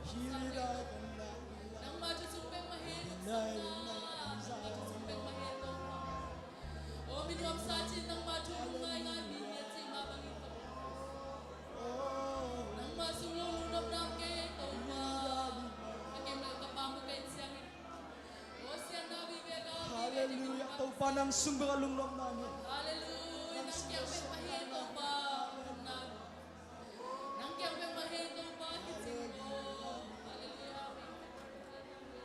Nangmah thu sung peuhmah hen, nangmah thu sung peuhmah hen, Topa. Aw, mi nuamsa cih nangmah thu lungngai ngai mi hi a cih mah bangin Topa. Nangmah sung lo lungnop nam kei Topa. Ka kei mai ka pa mu kei ciangin. Aw, siatna vive ka vive ding Topa. Hallelujah, Topa nang sung bek a lungnopna hi. Hallelujah, nang kiang peuhmah hen Topa. Nang kiang peuhmah hen Topa, kicing ko. Hallelujah. Hallelujah.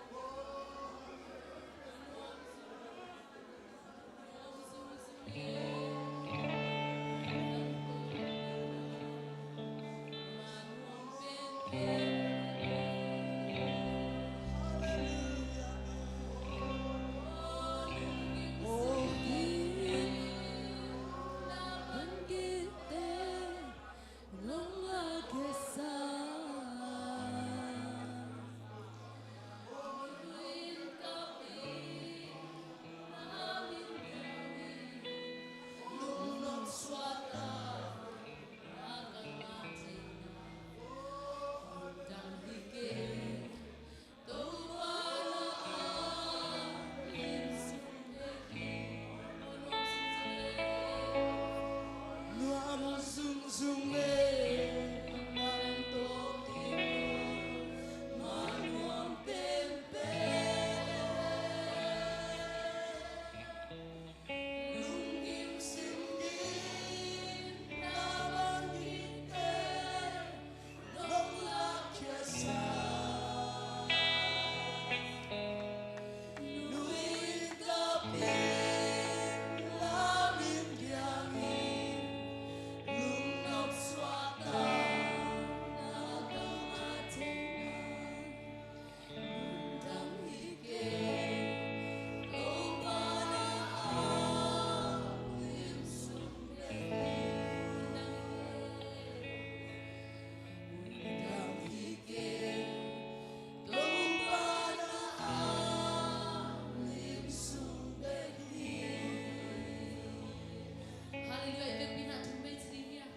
I vekpi na thum vei ci ding hi a.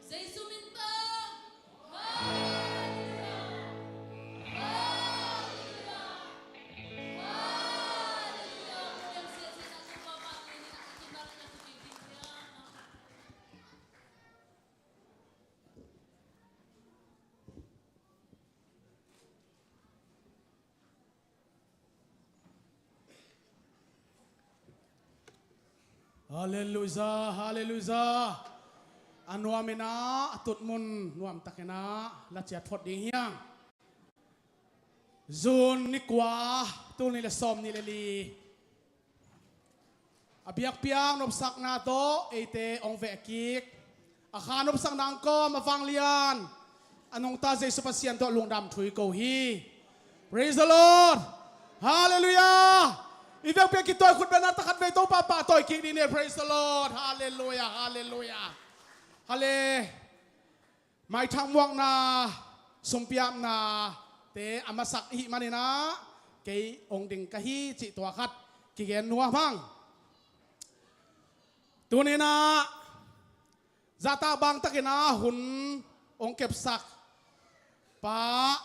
Jesu min tawh. Hallelujah. Hallelujah. Hallelujah. Halleluijah, halleluijah. A nuam in ah, a tutmun nuamtak in ah la ciat phot ding hi hang. June ni kua, tul nih le sawm nih le li. A biakpiak nopsakna tawh eite hong veh kik. A kha nopsakna hong kawm a vanglian, a nungta Jesu Pasian tawh lungdam thu i ko hi. Praise the Lord. Hallelujah. I vekpi a kitawi khut bengna takhat vei Topa pahtawi kik ding ni. Praise the Lord. Hallelujah. Hallelujah. Hale. Maithak muakna, sumpiapnate a masak i hih manin ah, kei hong ding ka hi cih tua khat kigen nuam hang. Tuni in ah, zahtak bangtakin ah hun hong kepsak Pa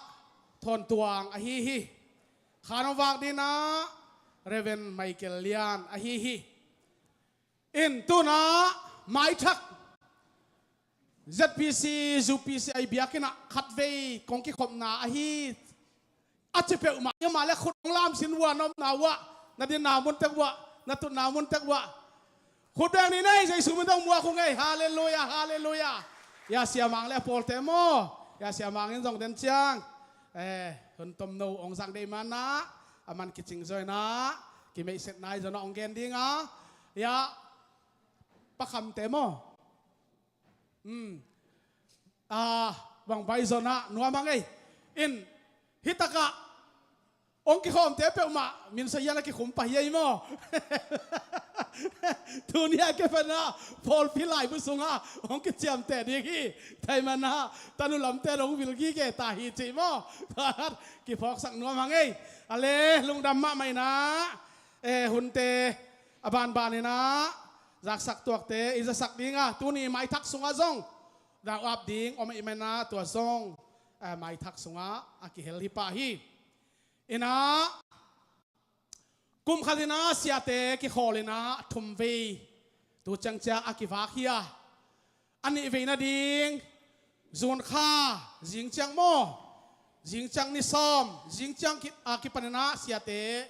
Thawn Tuang ahi hi. Khan hong vak ding in ah, Reverend Michael Lian ahi hi. In tu in ah, maithak Z P C, U P C i biakinn ah khatvei kong kikhopna ahi. A ci peuhmah, i mah le khut hong lam sin uh a, na omna uh ah, na dinna mun tek uh ah, na tutna mun tek uh ah. Khut beng ni nei, Jesu min tawh muak uh ngei. Hallelujah, hallelujah. Ya Sia Mang le a pawlte maw. Ya Sia Mang in zong den ciang, eh, hun tomno hong zang dei man ah, a man kicing zaw in ah, kimeihsetna i zaw in ah hong gen ding a. Ya Pa Khamte maw. Hmm. Ah, bang bai zaw in ah nuam hang ei. In, hi tak ah hong kikhawmte peuhmah min sa hian a kikhum pah hi ei maw. Tuni a kipan ah pawlpi laibu sungah hong kiciamteh ding hi. Tua ahih man ah tanu lamte hong vil gige ta hi cih maw. Kiphawksak nuam hang ei. A le, lungdam mahmah in ah, eh, hunte a banban in ah zaksak tuakte i zasak ding a, tuni maithak sungah zong dau ap ding om ahih man ah tua zong eh, maithak sungah a kihel hi pah hi. Inah kum khat inah siate kikhawl inah thum vei tu ciangciang a kivak hi a, a nih vei nading June kha zingciang maw, zingciang ni sawm, zingciang ki, a kipan inah siate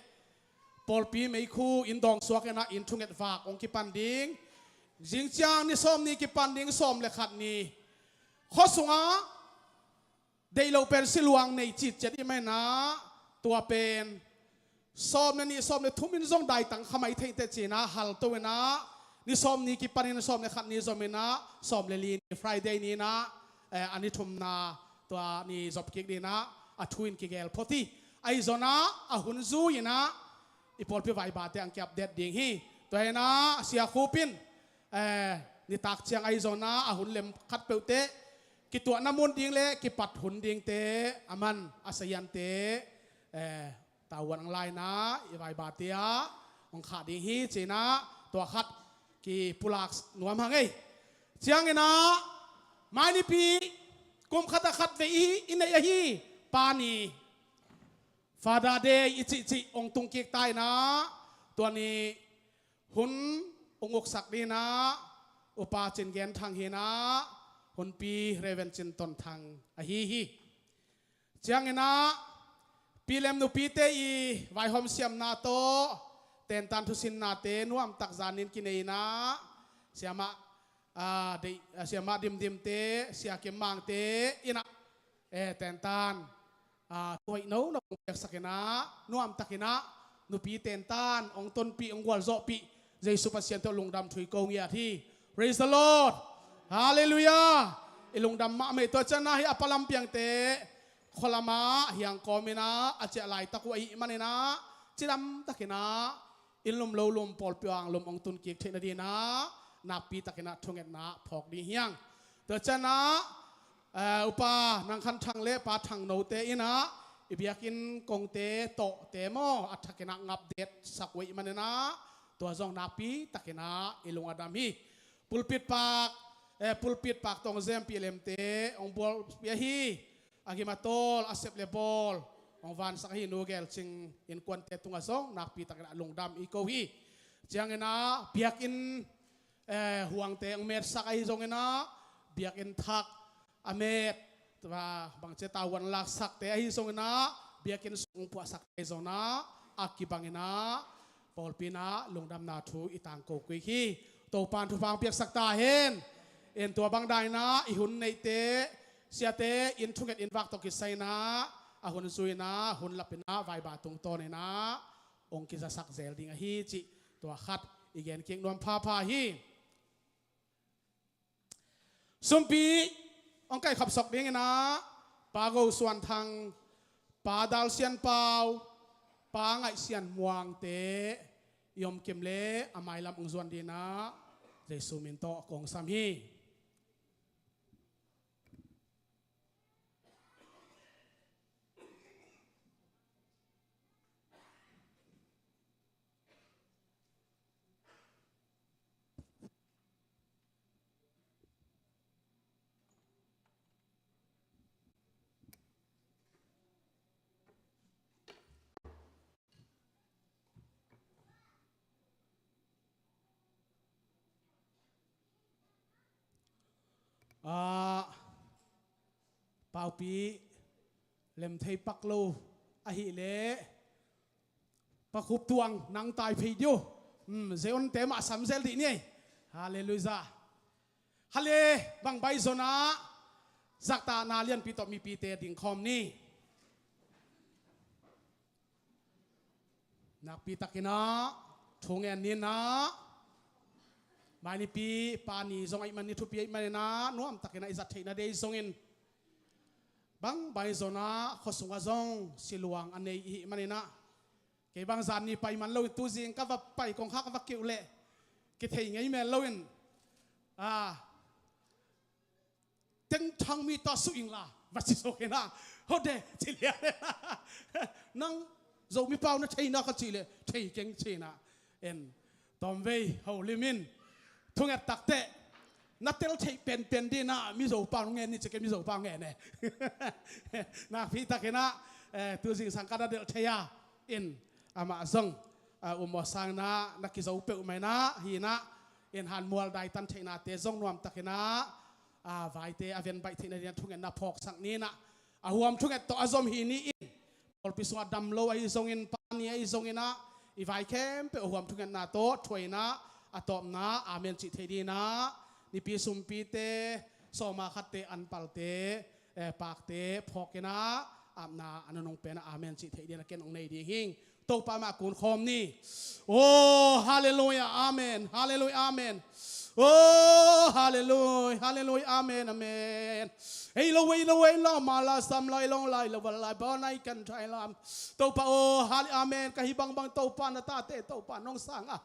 pawlpi meikhu inn dawng suak inah inn thunget vak hong kipan ding. Zingciang ni sawm ni kipan ding, sawm le khat ni khua sungah deih loh pen siluang nei citciat i hih manin ah, tua pen sawm le nih sawm le thum in zong daitang kha mai thei teh ci-in ah halto in ah, ni sawm ni kipanin sawm le khat ni zom in ah, sawm le li ni Friday ni in ah, eh, a ni thumna tua ni zop kik ding in ah a thu in kigel phot hi. Ahi zongin ah a hun zui in ah i pawlpi vaibate ang ki-update ding hi. Tua hi in ah Sia Khup in, eh, nitak ciang ahi zongin ah a hun lem khat peuh teh kituahna mun ding le kipat hun dingte, aman a saziante, eh, tavuan ang la in ah i vaibate ah hong khah ding hi ci-in ah tua khat kipulak nuam hang ei. Ciangin ah mai nipi kum khat ah khat vei i, i neih ahi Pa ni, Father Day i cihcih hong tung kik ta in ah, tua ni hun hong uksak ding in ah Upa Cin Gen Thang hi in ah, hunpi Reverend Cin Ton Thang ahi hi. Ciangin ah pilem nupite i vaihawm siamna tawh tentan thusinnate nuamtak zanin kinei in ah, siamah, ah, deih, ah, siamah Dimdimte, Sia Kim Mangte in ah, eh, tentan, ah, thuhoih nono hong piaksak in ah, nuamtak in ah nupi tentan hong tonpih, hong gualzawhpih Jesu Pasian tawh lungdam thu i ko ngiat hi. Praise the Lord. Hallelujah. I lungdam mahmah hi. Tua ciang ah hih a palam piangte khua lamah hiang kawm in ah a ciah laitak uh ahih manin ah cidamtak in ah inn lum lo lum pawlpi ah lum hong tun kik theih nading in ah nakpitak in ah thungetna phawk ding hi hang. Tua ciang ah, eh, Upa Nang Khan Thang le Pa Thang Note in ah i biakinn kongte tawhte maw a thak in ah ngapdet sak uh ahih manin ah tua zong nakpitak in ah i lung a dam hi. Pulpit pak, eh, pulpit pak tawng zem pilemte hong bualpih ahi, a gim a tawl, a sep le bawl hong vansak ahi Nu Gel Cing innkuante tungah zong nakpitak in ah lungdam i ko hi. Ciangin ah biakinn, eh, huangte hong metsak ahi zongin ah, biakinn thak a met, tua bangci tavuan laksakte ahi zongin ah, biakinn sung puahsakte ahi zongin ah, a kibangin ah pawlpi in ah lungdamna thu i tangko kik hi. Topa'n thupha hong piaksak ta hen. En, tua bang dan in ah i hun neihte, siate inn thunget inn vak tawh kisai in ah a hun zui in ah hun lap in ah vaiba tungtawn in ah hong kizasak zel ding ahi cih tua khat i gen kik nuam phapha hi. Sumpi hong kaihkhap sawk ding in ah Pa Go Suan Thang, Pa Dal Sian Pau, Pa Ngaih Sian Muangte i om kim le a mailam hong zuan ding in ah Jesu min tawh kong sam hi. Ah, Paupi Lemthei Pak Lo ahih leh Pa Khup Tuang nang tai phei dih uh. Hmm, Zion te mah sam zel dih ni ei. Halleluiah. Hale, bang bai zon ah zakta na lianpi tawh mipite ding khawm ni. Nakpi takin ah thungen ni in ah, mai nipi pa ni zong ahih man, ni thupi ahih manin ah nuam takin ah i zat theihna dei zongin, bang bai zon ah khua sungah zong siluang a nei i hih manin ah, kei bang zan ni pai man loin tu zing ka va pai kong kha ka va kiuh leh kithei ngei mel loin, ah, tengthang mi ta suh ing la va ci sawk in ah, hode ci lian. Nang Zomi pau na thei na ka cih leh thei keng ci in ah, en, tawmvei holim in thunget takteh na tel theih penpen dinah Mizo pau ngen ni, cike Mizo pau ngen e. Nakpi takinah, eh, tu zingsang ka na delh thei a, in amah zong, ah, umaw sanginah na kizo peuhmah inah hinah, in hanmual daitan theihnate zong nuamtakinah, ah, vaite a ven baih theihna dinah thungetna phawksak ninah, a huam thunget tawh a zom hi ni in, pawlpi sungah dam lo ahi zongin, pani ahi zonginah, i vai khempeuh a huam thungetna tawh thuainah, a tawpna amen cih thei dinah, nipi sumpite, sawma khatte, anpalte, eh, pakte phawkinah, apna a nunung penah amen cih thei dinah ken ong nei ding hing. Topa mah kun khawm ni. Oh, halleluia, amen. Halleluia, amen. Oh, halleluia, halleluia, amen, amen. Ei lo, ei lo, ei lo, mala sam lai long lai lo, lai ba nai kan thai lam. Topa, oh, hal-, amen. Ka hi bangbang Topa na tate, Topa nong sang a.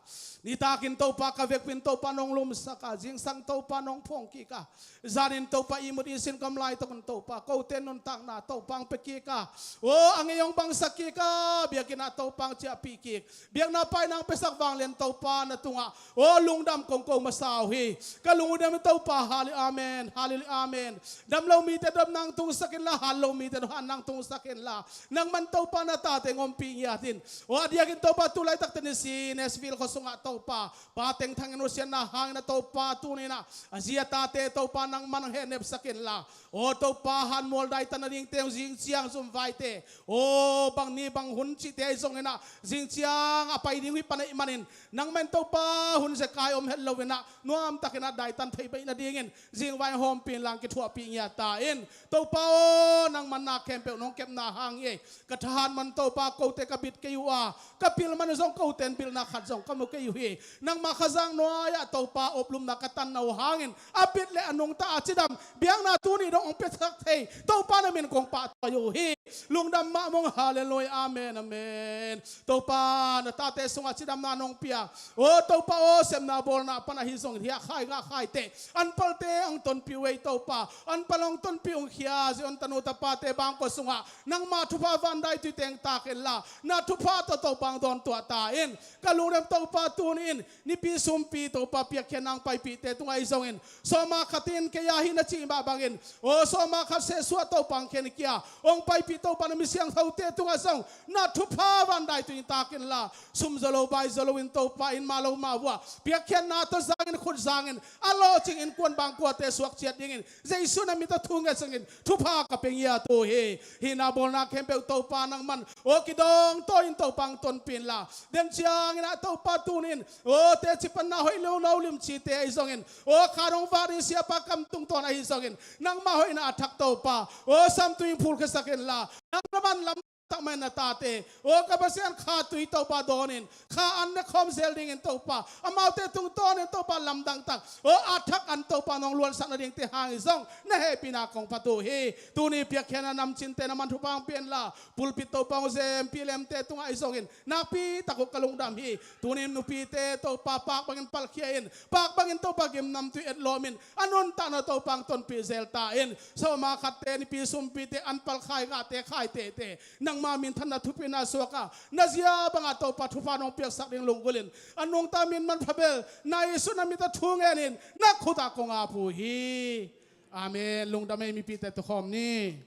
Nitakin Topa ka vekpin Topa nong lumsak a. Zingsang Topa nong phawng kik a. Zanin Topa ihmut ihsin kam laitakin Topa kote nuntakna Topa ang pia kik a. Oh, a ngei ong bangsak kik a. Biakinn ah Topa ang ciahpih kik. Biakna paina ang piasak vanglian Topa na tungah, oh, lungdam kong ko masa uh hi. Ka lungdam Topa, halleluia, amen, halleluia, amen. Dam lo mite dam nang tungsak inla, hat lo mite dam hat nang tungsak inla, nangman Topa na tate ong ompih ngiat in. Oh, a diakin Topa tu laitak Tennessee Nashville khua sungah Topa, pa tengthang in nusiatna hangin a Topa tuninah a zi a tate Topa nangman ang hehnepsak inla, oh, Topa hanmual daitan nadingte zing ciang zum vaite, oh, bang ni bang hun cihte ahi zonginah zing ciang a pai ding uh hi pan ahih manin, nangman Topa hun zekai om het loinah nuamtakinah daitan thei baih nadingin zingvai hawmpih inla ang kithuahpih ngiat ta in. Topa aw, nangman na khempeuh nong kepna hang hi. Ka thahat man Topa kote ka bit kei uh a, ka pil man zong kote in pilna khat zong ka mu kei uh hi. Nangmah Kha Zak nuai-ah Topa oplumna ka tanna uh hangin a bit le a nungta a cidam biakna tuni dong ong piasak thei Topa na min kong pahtawi uh hi. Lungdam mah mong, halleluia, amen, amen. Topa na tate sungah cidamna nong pia. Oh, Topa aw, sepna bawlna pan ahi zongin hiah khai ngah khaite, anpalte ang tonpih uh ei Topa. Anpal ang tonpih ung khia Zion tanu tapate bangkua sungah nangma thupha van daitui teng tak inla, na thupha tawh Topa ang dawn tuah ta in. Ka lungdam Topa tuni in nipi sumpi Topa piakkhiatna ang paipihte tungah ahi zongin, sawma khat in kei a hi na cih mah bangin, oh, sawma khat sehsuah Topa ang khenkhia ong paipih Topa na mi siangthote tungah zong na thupha van daitui tak inla, sum zaw lo bai zaw loin Topa in mah lo mah vua piakkhiatna tawh zangin khut zangin a lawhcing innkuan bangkuate suak ciat dingin Jesu na min tawh thu nget zongin thupha ka pia ngiat uh hi. Hihna bawlna khempeuh Topa nangman, oh, kidawng tawi in Topa ang tonpih inla, den ciangin ah Topa tuni in, oh, teci panna hoih lo no lim cite ahi zongin, oh, kha dong vak ding siapa kam tungtawn ahi zongin nangma hoihna a thak Topa, oh, samtui in phulkhiasak inla, nangman lam tak mai na tate, oh, ka Pasian, kha tui Topa dawnin kha an ne khawm zel dingin Topa, amaute tungtawnin Topa lamdang tak, oh, a thak an Topa nong luansak nadingte hangin zong na hehpihna kong phat uh hi. Tuni piakkhiatna namcinte nangman thupha ang pia inla, pulpit Topa ong zempih lemte tungah ahi zongin nakpi tak uh ka lungdam hi. Tuni nupite Topa pak bangin palkhia in, pak bangin Topa gimnamtui etlawmin a nuntakna Topa ang tonpih zel ta in. Sawma khatte, nipi sumpite, anpal khai ngahte, khaitete, nangma minthanna thupina suak a, na zia bangah Topa thupha nong piaksak ding lunggulhin a nungta min manpha bel na Jesu na min tawh thu ngenin na khut ah kong ap uh hi. Amen. Lungdam ei, mipite, tukhawm ni.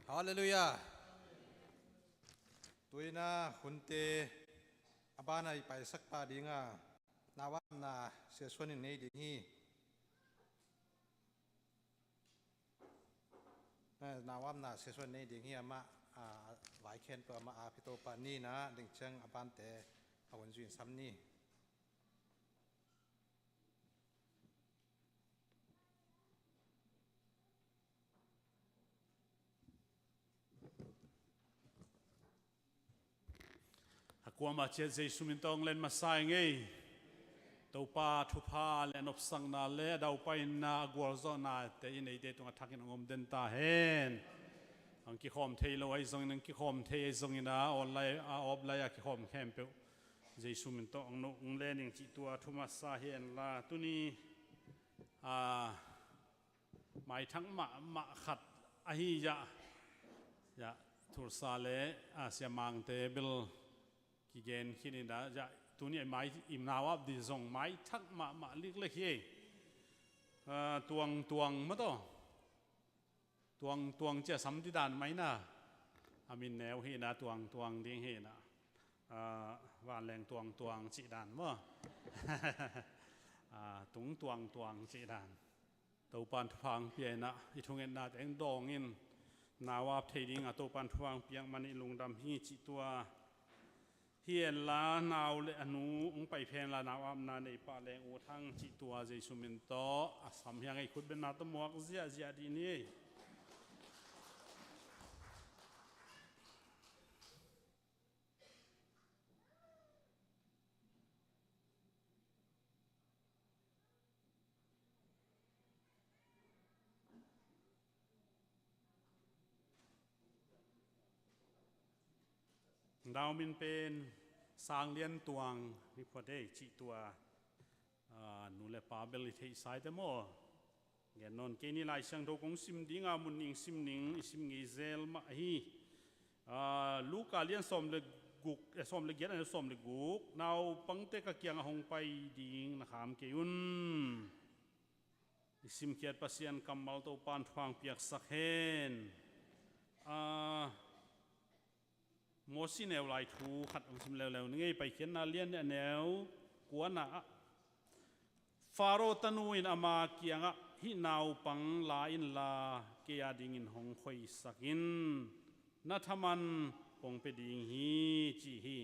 Halleluiah. Tuina hunte a bana i paisak pah dinga nauapna Siasuan in nei ding hi. Eh, nauapna Siasuan in nei ding hi. Amah, ah, vaikhen tua amah a pito pah nina ding ciang a bante a hun zui in sam ni. A kuamah ciat Jesu min tawh ong len masa ing ei. Topa thupha le a nopsakna le a daupaina, a gualzawhnate in eite tungah thakin ong om den ta hen. Ang kikhawm thei lo ahi zongin, ang kikhawm thei ahi zongin a online, a offline a kikhawm khempeuh Jesu min tawh ong no ong len ing cih tua thu masa hi henla, tuni, a, maithang mahmah khat Ahi zah, zah Thursa le, a, Sia Mangte bel kigen khin in ah, zah tuni a i mai, i nau ap ding zong maithak mahmah liklik hi. A, Tuang Tuang mah tawh. Tuang Tuang ci a sam ding dan mah hi na. A min neu hi na, Tuang Tuang ding hi na. A, Vanleng Tuang Tuang cih dan maw. A, Tung Tuang Tuang cih dan. Topa'n thupha hong pia in ah, i thungetnate hong dawng in, nau ap thei ding a Topa'n thupha hong piak man in lungdam hi cih tua. Hi hen la, nau le a nu hong pai phei hen la, nau apna nei pah leng U Thang cih tua Jesu min tawh a sam hi hang ei. Khutbetna tawh muak ziahziah dih ni. Nau min pen Sang Lian Tuang ni phot ei cih tua, a, nu le pa bel i theihsa hi te maw. Gen nawn kei ni. Lai Siangtho kong sim ding a, mun ning sim ning, i sim ngei zel mah hi. A, Luka lian sawm le guk, eh, sawm le giat, a neu sawm le guk. Naupangte ka kiangah hong pai ding na kham kei un. I simkhiat Pasian kammal Topa'n thupha hong piaksak hen. A, Mosi neu lai thu khat hong sim leuleu ni ngei. Paikhiatna lian nih, a neu kuana ah, Faro tanu in ama kiangah, hih naupang la inla, kei a dingin hong khoisak in, na thaman kong pia ding hi, ci hi.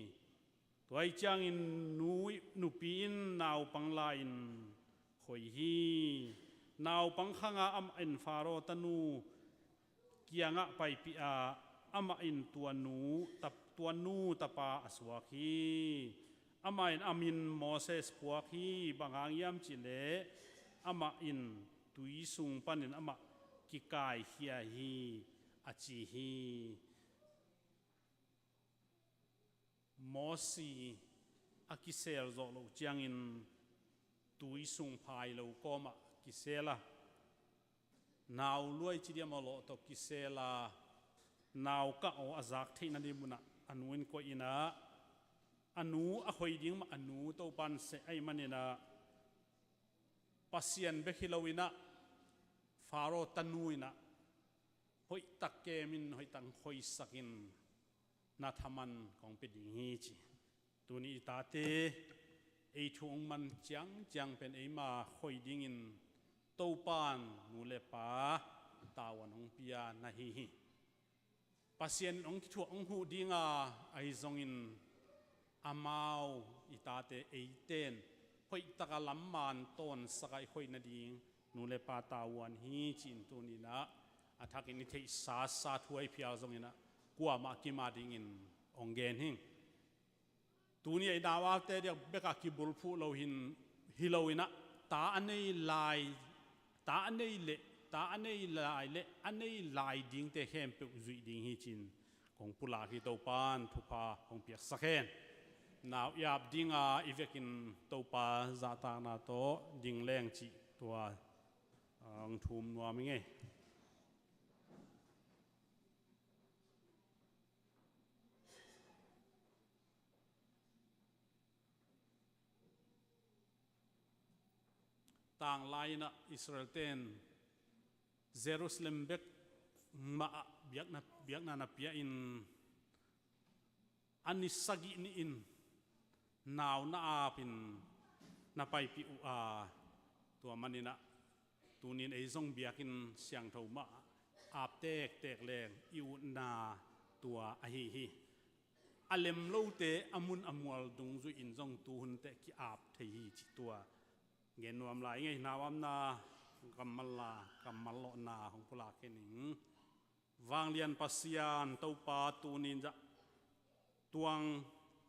Tua ahih ciangin nu, nupi in naupang la-in khoi hi. Naupang khang a, amah in Faro tanu kiangah paipih a, amah in tua nu tap-, tua nu tapa a suak hi. Amah in a min Moses phuak hi. Bang hang hiam cih leh amah in tui sung panin amah kikaikhia hi, a ci hi. Mosi a kisel zawh loh ciangin tui sung phai lo kawmah kisel a, nau luai ci diam a lawh tawh kisel a, nau kah aw a zak theihna ding munah a nu in koih in ah, a nu a khoi ding mah a nu Topa'n seh ahih manin ah, Pasian bek hi lo in ah, Faro tanu in ah, hoihtak kem in, hoihtak khoisak in, na thaman kong pia ding hi, ci. Tuni i tate ei thu hong man ciangciang pen eima khoi dingin Topa'n nu le pa tavuan hong pia na hi hi. Pasian in hong kithuah hong huh ding a, ahi zongin amau i tate eite'n hoihtak a lam man tawnsak a i khoih nading nu le pa tavuan hi, ci-in tuni-in ah a thakin i theihsa sa thu ahi phial zongin ah kuamah kim a dingin hong gen hing. Tuni a i nau apte diak bek a kibulphuh lo hi, hi lo in ah, ta a nei lai, ta a nei leh, ta a nei lai leh a nei lai dingte khempeuh zuih ding hi, ci-in kong pulak hi. Topa'n thupha hong piaksak hen. Nau i ap ding a i vekin Topa zahtakna tawh ding leng cih tua, ah, hong thum nuam ing ei. Tanglai in ah Israel-te'n Jerusalem bek mah ah biakna, biakna na pia in, a ni sagih ni-in nau na ap in na paipih uh a, tua manin ah tuni-in ei zong biakinn siangtho mah ap tektek leng i utna tua ahi hi. A lem lote a mun a mual dungzui in zong tuhun teh ki-ap thei hi, ci tua gen nuam lai ing ei. Nau apna kammal la, kammal lawhna hong pulak khin ing. Vanglian Pasian Topa, tuni-in zah Tuang,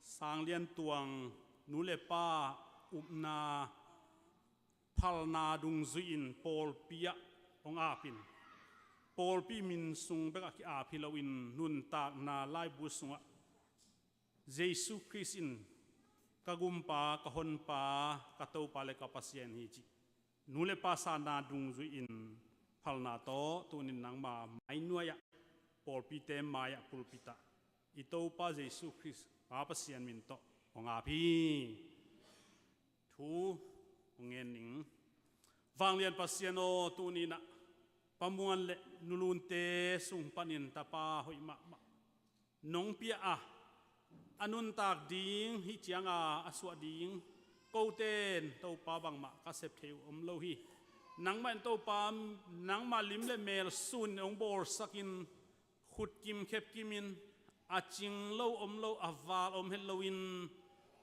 Sang Lian Tuang nu le pa upna phalna dungzui in pawlpi ah hong ap in, pawlpi min sung bek ah ki-ap hi lo in, nuntakna laibu sungah Jesu Khrist in ka Gumpa, ka Honpa, ka Topa le ka Pasian hi, cih nu le pa sanna dungzui in phalna tawh tunin nangma mai nuai-ah, pawlpite mai-ah, pulpit-ah i Topa Jesu Khrist Pa Pasian min tawh hong ap hi. Thu hong ngen ning. Vanglian Pasian aw, tuninah Pa Muan le Nu Lunte sung panin tapa hoih mahmah nong pia a, a nuntak ding, hih cianga a suah ding kote in Topa bangmah ka sep thei uh om lo hi. Nangmah in Topa, nangma lim le mel sun in hong bawlsakin, khutkim khepkimin, a cing lo om lo, a val om het loin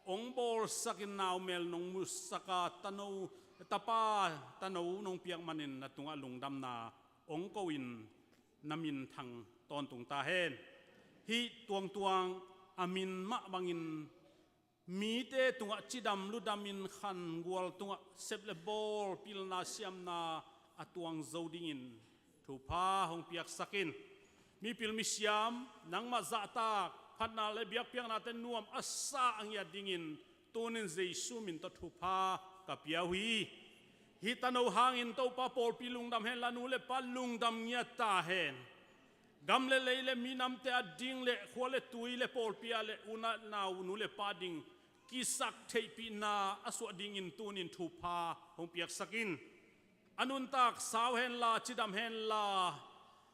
hong bawlsakin, naumel nong musaka, tano, tapa tano nong piak manin na tungah lungdamna hong ko-in na minthang tawntung ta hen. Hih tuangtuang a min mah bangin mite tungah cidam ludamin, khangual tungah sep le bawl, pilna siamna a tuang zo dingin thupha hong piaksakin, mipil misiam nangmah zahtak phatna le biakpiaknate nuam a sa a ngiat dingin tunin Jesu min tawh thupha ka pia uh hi. Hih tano hangin Topa pawlpi lungdam henla, nu le pa lungdam ngiat ta hen. Gam le lei le minamte a ding le khua le tui le pawlpi ah le unau nu le pa ding kisak theihpihna a suah dingin tunin thupha hong piaksakin, a nuntak sau henla, cidam henla,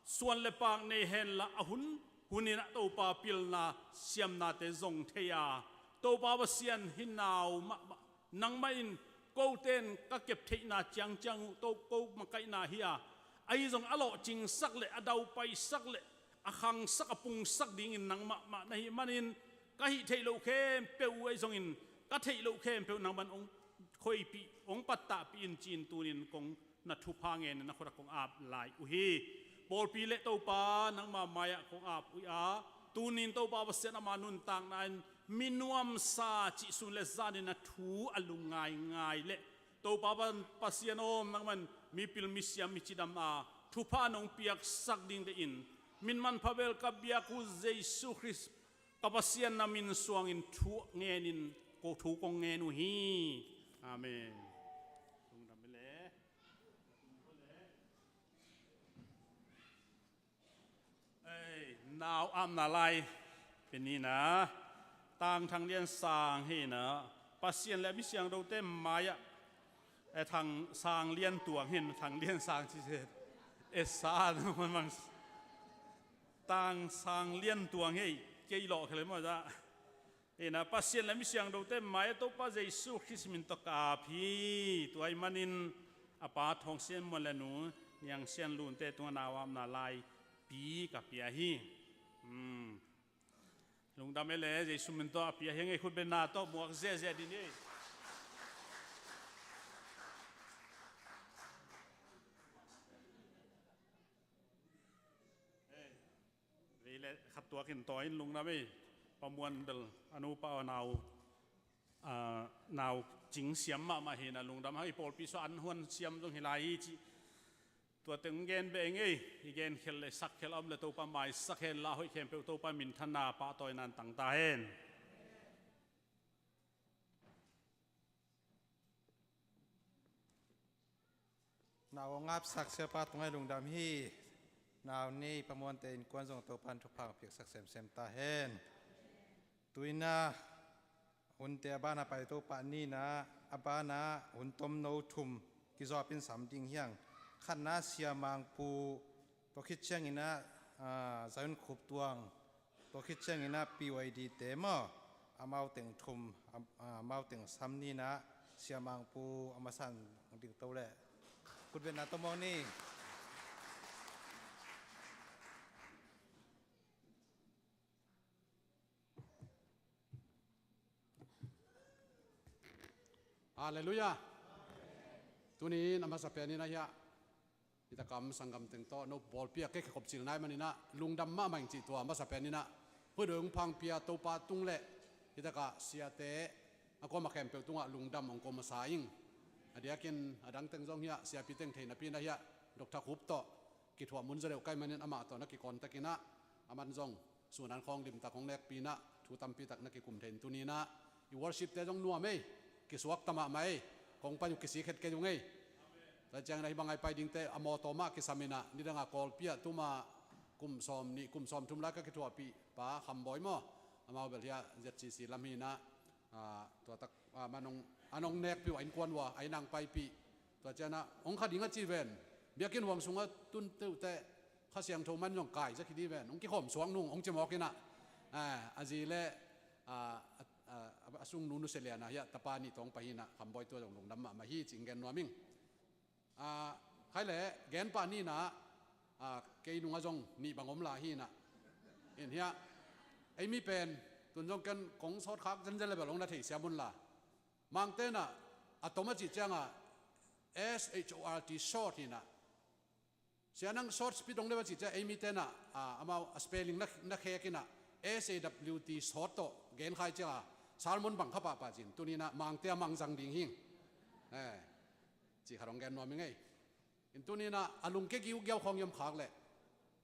suan le pak nei henla, a hun hunin ah Topa pilna siamnate zong thei a, Topa Pasian hih nau mahmah nangmah in kote in ka kep theihna ciangciang uh, To, ko makaihna hi a, ahi zong a lawhcingsak le a daupaisak le a khangsak, a pungsak dingin nangmah mah na hih manin, ka hih theih loh khempeuh uh ahi zongin ka theih loh khempeuh nangmah in hong khoipih, hong pattahpih in ci-in tunin kong na thupha ngenin na khuarak kong ap lai uh hi. Pawlpi le Topa nangma mai-ah kong ap uh hi a, tunin Topa Pasian ama nuntakna in mi nuamsa cih sun le zanin a thu a lungngaingai le Topa Pasian aw, nangman mipil misiam mi cidam a thupha nong piaksak ding dehin, min manpha bel ka biak uh Jesu Khrist ka Pasian na min suangin thu ngenin ko thu kong ngen uh hi. Amen. Lungdam hi le. Ei, nau apna lai pia ni na. Tang Thang Lian Sang hi na. Pasian le mi siangthote mai-ah, eh, Thang Sang Lian Tuang hi na, Thang Lian Sang ci se. Eh, sa na man mang. Tang Sang Lian Tuang hi, kei lawh khel maw za. Hi na, Pasian le mi siangthote mai-ah Topa Jesu Khrist min tawh ka ap hi. Tua ahih manin a pa Thawng Sian Muan le nu Niang Sian Lunte tungah nau apna laipi ka pia hi. Hmm. Lungdam e le, Jesu min tawh a pia hi ngei, khutbetna tawh muak ziahziah ding hi. Vei le khat tuakin tawi in lungdam ei. Pa Muan bel a nupa a nau, a, nau cing siam mahmah hi na, lungdam hang, i pawlpi sua an huan siam zong hi lai hi ci. Tua teng gen beh ing ei, i gen khel le sak khel a om le Topa maisak hen la, hoih khempeuh Topa minthanna pahtawinan tang ta hen. Nau a ngapsak siapa tungah i lungdam hi. Nau nei Pa Muante innkuan zong Topan thupha piaksak semsem ta hen. Tuina hunte a bana pai Topa nina, a bana hun tomno thum kizawpin sam ding hiang. Khatna Sia Mangpu, tua khit ciangina, a, Zion Khup Tuang, tua khit ciangina P Y D te maw, amau teng thum, a, a, amau teng sam nina, Sia Mangpu a masan ding to le. Khutbetna tawh mawng ni. Halleluiah. Tunin a masa penin ahiah, hitakam sanggam teng tawh no pawlpi a kei kikop cil nai maninah lungdam mahmah ing cih tua a masa peninah huidoi hong phangpia Topa tung le hitakah siate a kuama khempeuh tungah lungdam hong ko masa ing. A diakin a dang teng zong hiah siapi teng theihnapi in ahiah Doctor Khup tawh kithuah mun za deuh kai manin amah tawh na kikawntakinah aman zong sunan khawng limtak hong nekpinah thu tampitak na kikum thei in tuninah i worshipte zong nuam ei, kisuak ta mahmah ei, kong pan uh kisik het kei ung ei. Tua ciangin ah hih bang a i pai dingte a mawtaw mah kisam in ah, nidang a Kawlpi ah tuma kum sawm nih kum sawm thum lai ka kithuahpih pa Kham Bawi maw, amau bel hiah Z C C lam hi in ah, ah, tua tak, ah, man hong, an hong nekpih uh a innkuan uh a, a inn ah hong paipih. Tua ciangin ah hong kha ding a ci ven, biakinn huang sungah tun teuhteh Kha Siangtho man zong kaiza khit hi ven, hong kikhawm suak nung hong ci mawk in ah, ah, a zi le, ah, a, a, a sungnu nusia lian ah hiah tapa nih tawh hong pai hi in ah, Kham Bawi tua zong lungdam mahmah hi ci-in gen nuam ing. Ah, khai le, gen pah ni in ah, ah, kei nungah zong nih bang om lai hi in ah. In hiah, ei mi pen, tun zong ken kong sawt khak zenzen le bel hong na thei siam un la. Mangte in ah, a tom a cih ciangah, S H O R T, short hi in ah. Sia nang short speed hong deuh a cih ciang, ei mite in ah, ah, amau a spelling na, na khek in ah, S A W T, short tawh gen kha i ciangah, sermon bang kha pahpah ci-in, tuni in ah Mangte a mang zang ding hi ing. Eh, cih khat hong gen nuam ing ei. In tuni in ah a lungkia giugiau khawng i om khak leh,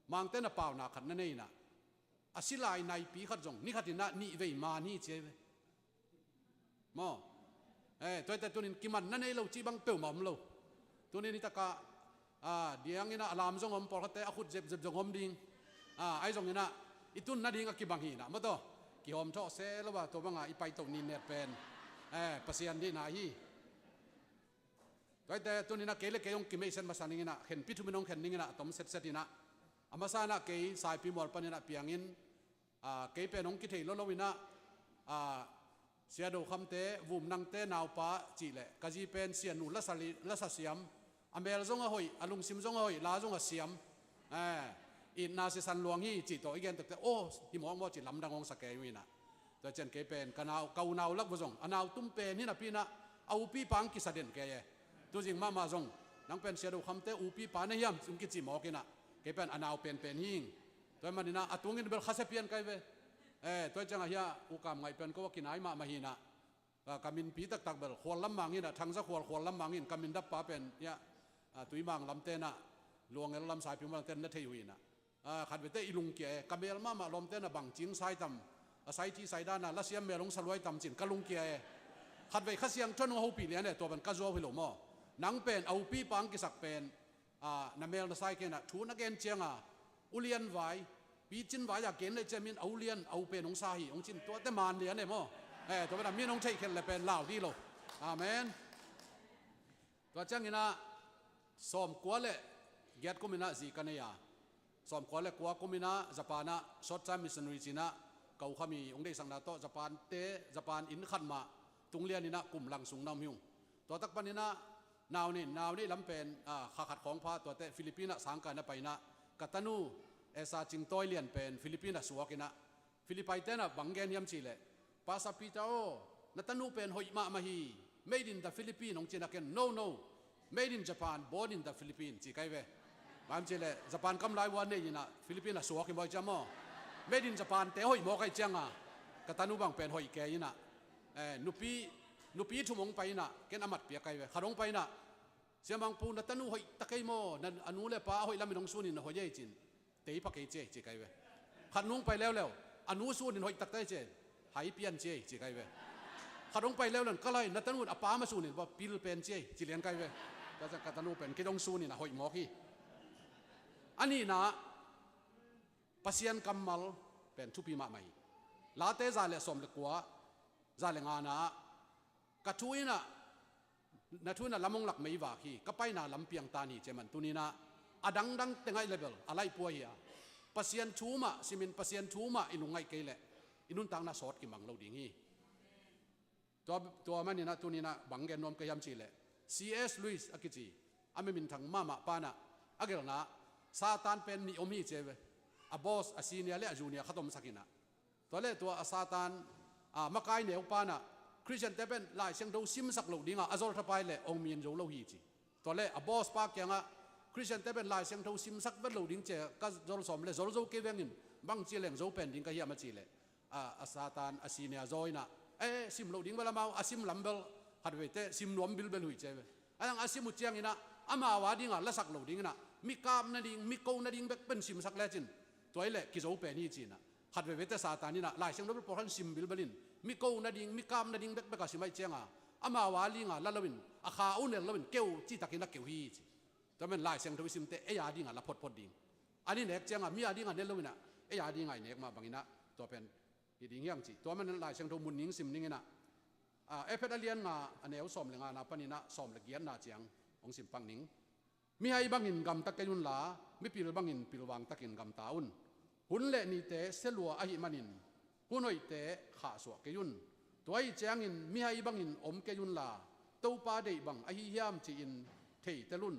Mangte in ah paunak khat na nei in ah, a si lai naipi khat zong ni khat in ah nih vei man hi ci ei ve. Maw? Eh, tua hi teh tuni in kiman na nei lo cih bang peuhmah om lo. Tuni in hi takah, ah, diang in ah a lam zong om, pawlkhatte a khut zepzep zong om ding. Ah, ahi zongin ah i tun nading a kibang hi in ah, maw taw? Kihawm thawh se lo a, tua bang a i paito ninnet pen, eh, Pasian deihna hi. Tua hi teh tuni in ah kei le kei hong kimeisen masa ning in ah, khenpi thum in hong khen ning in ah, a tom setset in ah. A masa in ah kei Saipimual panin ah piangin, ah, kei pen hong kithei lo lo in ah, ah, Sia Do Khamte, Vum Nangte naupa cih leh, ka zi pen Sia Nu lasa li-, lasa siam, a mel zong a hoih, a lungsim zong a hoih, la zong a siam. Eh, itna sisan luang hi cih tawh i gen takteh, aw, hi mawkmawk ci lamdang hong sa kei uh in ah. Tua ciang kei pen ka nau, ka unau lak uh zong a nau tum pen hi napi in ah, a upipa hong kisa den kei e. Tuzing mahmah zong, nang pen Sia Do Khamte upipa na hiam, hong kici mawk in ah, kei pen a nau penpen hi ing. Tua hi manin ah a tungin bel khasia pian kai ve. Eh, tua hi ciangah hiah U Kam Ngaih pen ko a kinai mahmah hi in ah, ah, ka minpi taktak bel Khual lam Mang in ah, Thangza Khual, Khual lam Mang in, ka min dappa pen hiah, ah, Tuimang lamte in ah, Luangel lam, Saipimual lamte in na thei uh hi in ah. Ah, khatvei teh i lungkia e, ka mel mahmah lawmte in ah bang cing sai tam, a saiti saidan a lasiam mel hong sa luai tam ci-in ka lungkia e. Khatvei Kha Siangtho in hong hopih lian e, tua pan ka zuau hi lo maw? Nang pen a upipa hong kisak pen, ah, na mel na sai kei in ah, thu na gen ciangah, ulian vai, picin vai a gen leh ciamin a ulian, a u pen hong sa hi, hong ci-in tuate man lian e maw? Eh, tua pan ah mi in hong theihkhelh leh pen lau dih lo. Amen. Tua ciangin ah, sawmkua le giat kum in ah zi ka nei a, sawmkua le kua kum in ah Japan ah short time missionary ci-in ah ka ukhami hong deihsakna tawh Japan te, Japan inn khat mah tung lian in ah kum lang sung na om hi ung. Tua tak panin ah nau nei, nau neih lam pen, ah, kha khat khawng pha, tuate Philippine ah sangkah in ah pai in ah, ka tanu Esa Cing Tawi Lian pen Philippine ah suak in ah, Philippi te in ah bang gen hiam cih leh, Pastor Peter aw, na tanu pen hoih mahmah hi, made in the Philippines hong ci-in ah, ken, no, no, made in Japan, born in the Philippines, ci kai ve. Bang hiam cih leh Japan kam lai uh a nei in ah, Philippine ah suak hi maw, i ciam aw. Made in Japan te hoih mawk ahih ciangah, ka tanu bang pen hoih kei in ah, eh, nupi, nupi thum hong pai in ah, ken a mat piak kai ve. Khat hong pai in ah, Sia Mangpu, na tanu hoih ta kei maw, na, a nu le pa a hoih lamin hong sunin a hoih ei, ci-in, tei pha kei ci ei, ci kai ve. Khat nu hong pai leuleu, a nu sunin hoih taktak ei ci ei, hai pian ci ei, ci kai ve. Khat hong pai leuleu, ka lai, na tanu in a pa mah sunin, ba pil pen ci ei, ci lian kai ve. Ka, ka tanu pen kei dong sunin a hoih mawk hi. A nihna, Pasian kammal pen thupi mahmah hi. Late za le sawm le kua, za le ngana ah, ka thu in ah, na thu in ah lam hong lak mei vak hi, ka paina lam piangtan hi, ci man tuni in ah, a dangdang teng ah i level a laih pua hi a, Pasian thu mah simin, Pasian thu mah i lungngaih kei leh i nuntakna sawt kimang lo ding hi. Tua, tua manin ah tuni in ah bang gen nuam ka hiam cih leh, C S Lewis a kici, a mi minthang mahmah pa in ah, a gelhna ah, Satan pen nih om hi ci ei ve. A boss, a senior le a junior khat omsak in ah. Tua leh tua a Satan, a, makai neu pa in ah, Khristiante pen Lai Siangtho simsak loh dingah a zolthapai leh hong min zo lo hi ci. Tua leh a boss pa kiangah, Khristiante pen Lai Siangtho simsak vet lo ding ci a ka zol sawm leh zol zo kei veng in, bangci leng zo pen ding ka hiam a cih leh, a, a Satan a senior zaw in ah, eh, sim loh ding bel amau a sim lam bel, khat veite sim nuam bilbel uh hi ci ei ve. A dang a sim uh ciangin ah, amau a dingah lasak lo dingin ah, mi kap nading, mi ko nading bek pen simsak lecin, tua hi leh kizo pen hi ci-in ah, khat veivei teh Satan in ah Lai Siangtho bel pawlkhat in sim bilbel in, mi ko nading, mi kap nading bekbek a sim ahih ciangin ah, Amau a dinga la loin, a kha uh nel loin keu citakin a keu hi ci. Tua man Lai Siangtho i simte ei a dinga la photphot ding. An i nek cianga mi a dinga nel loinah ei a dinga i nek mah banginah tua pen hi ding hiang ci. Tua man Lai Siangtho mun ning sim ninginah, a, Efet a lian nga a neu sawm le ngana paninah sawm le giatna ciang hong sim pak ning. Mihai bangin gamta kei unla, mipil bangin pilvangtakin gamta un. Hun le nite selua ahih manin hun hoihte khahsuah kei un. Tua ahih ciangin mihai bangin om kei unla, Topa deih bang ahi hiam ci-in theitel un.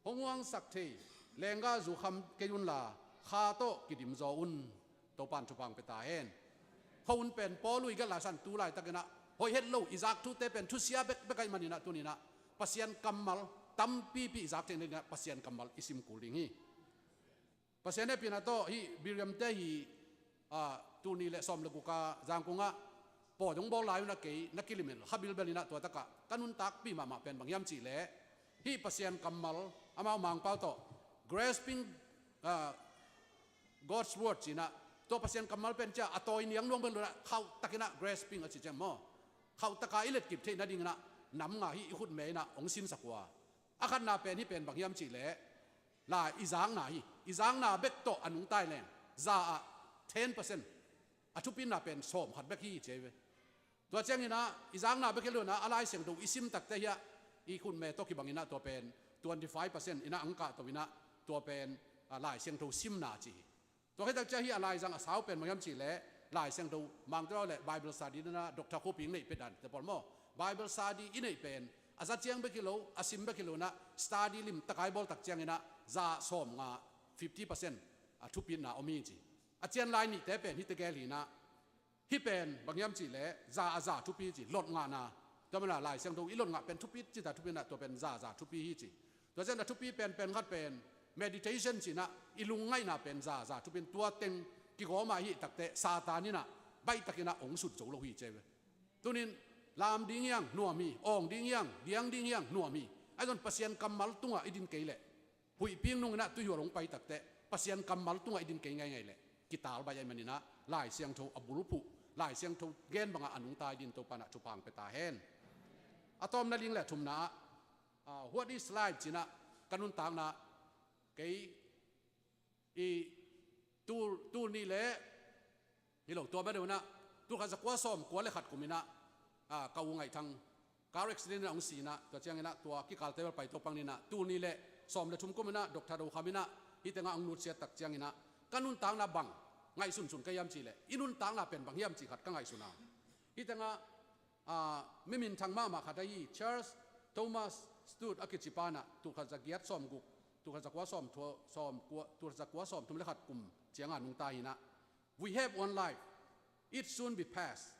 Hong huangsak thei leenggahzu kham kei unla, kha tawh kidimzaw un. Topan thupha hong pia ta hen. Khuahun pen Paul uh i gelh lai san tu laitakinah hoih het lo, i zak thute pen thusia bekbek ahih maninah tuninah Pasian kammal tampipi i zak theih nadinginah Pasian kammal i sim kul ding hi. Pasian hehpihna tawh hih Biriamte hi, a, tul nih le sawm le guk a Zangkong ah paw dong bawl lai unah kei na kilimel kha bilbelinah tua takah ka nuntakpih mahmah pen bang hiam cihleh hih Pasian kammal amau Mangpau tawh grasping, a, God's word cinah tua Pasian kammal pen cia a tawi niang nuang pen lunah khauhtakinah grasping a ci ciang maw, khauhtaka i letkip theih nadinginah nam nga hih i khutme inah hong sinsak uh a. A khatna pen hih pen bang hiam cihleh la i zakna hi. I zakna bek tawh a nungta hi leng za ah ten percent, a thupitna pen sawm khat bek hi ci hi ve. Tua cianginah i zakna bek hi lo inah a Lai Siangtho i sim takte hiah i khutme tawh kibanginah tua pen twenty five percent inah ang kahto inah tua pen, a, Lai Siangtho simna ci hi. Tua khit tak ciah hih a laizang a sau pen bang hiam cihleh Lai Siangtho Mangtho le Bible study dana Doctor Khuapi i neih pet dan te pawl maw, Bible study i neih pen a za ciang bek hi lo, a sim bek hi lo inah study limtaka i bawl tak cianginah za sawm nga, fifty percent, a thupitna om hi ci. A cian lai nihte pen hihte gel hinah hih pen bang hiam cihleh za a za thupi ci, lot ngahna. Tua mana Lai Siangtho i lot ngah pen thupit cita thupinah tua pen za za thupi hi ci. Tua cian a thupi penpen khat pen meditation cinah i lungngaihna pen za za thupin tua teng kigawma hih takte Satan inah baihtakinah hong sut zo lo hi ci hi ve. Tunin lam ding hiang nuam hi, awng ding hiang, diang ding hiang nuam hi. Ahi zong Pasian kammal tungah i din kei leh huihpi nunginah tuihual hong pai takte Pasian kammal tungah i din kei ngeingai leh kital baih ahih maninah Lai Siangtho a bulphuh, Lai Siangtho gen bangah a nungta i din Topanah thupha hong pia ta hen. A tawpna ling le a thumna ah, ah, what is life cinah ka nuntakna kei i tul, tul nih le hi lo, tua bek deuh inah tul khat za kua sawm kua le khat kuminah, a, ka u Ngaih Thang car accident inah hong si inah tua cianginah tua kikalte bel pai to pang ninah tul nih le sawm le thum kuminah Doctor Do Kham inah hih tengah hong nutsiat tak cianginah ka nuntakna bang ngaihsunsun ka hiam cihleh i nuntakna pen bang hiam cih khat ka ngaihsun a. Hih tengah, a, mi minthang mahmah khat ahi Charles Thomas Stout a kici pa inah tul khat za giat sawm guk, tul khat za kua sawm thum, sawm kua, tul khat za kua sawm thum le khat kum cianga nungta hinah, "We have one life. It soon be past.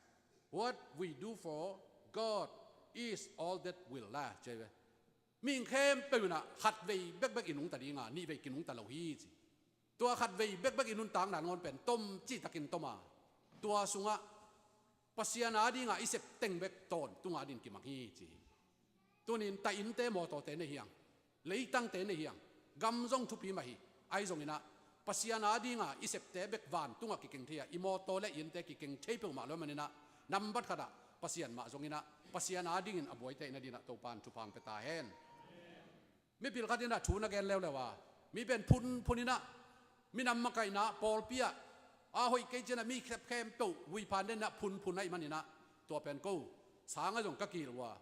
What we do for God is all that will last," ci hi ve. Mihing khempeuh inah khatvei bekbek i nungta dinga, nihvei kinungta lo hi ci. Tua khatvei bekbek i nuntakna nangawn pen tom cihtakin tom a, tua sungah Pasian a dinga i sep teng bek tawntunga din kimang hi ci hi. Tunin ta innte mawtawte nei hiang, leitangte nei hiang, gam zong thupi mah hi. Ahi zonginah Pasian a dinga i septe bek vantungah kikeng thei a, i mawtaw le i innte kikeng thei peuhmah lo maninah nambat khatah Pasian mah zonginah Pasian a dingin a buaite i na dinah Topan thupha hong pia ta hen. Mipil khat inah thu na gen leuleu a, mi pen phunphun inah minam makaihna pawlpi ah a hoih kei cinah mi khep khempeuh vuiphan den inah phunphun ahih maninah tua pen ko sanga zong ka kihilh uh a,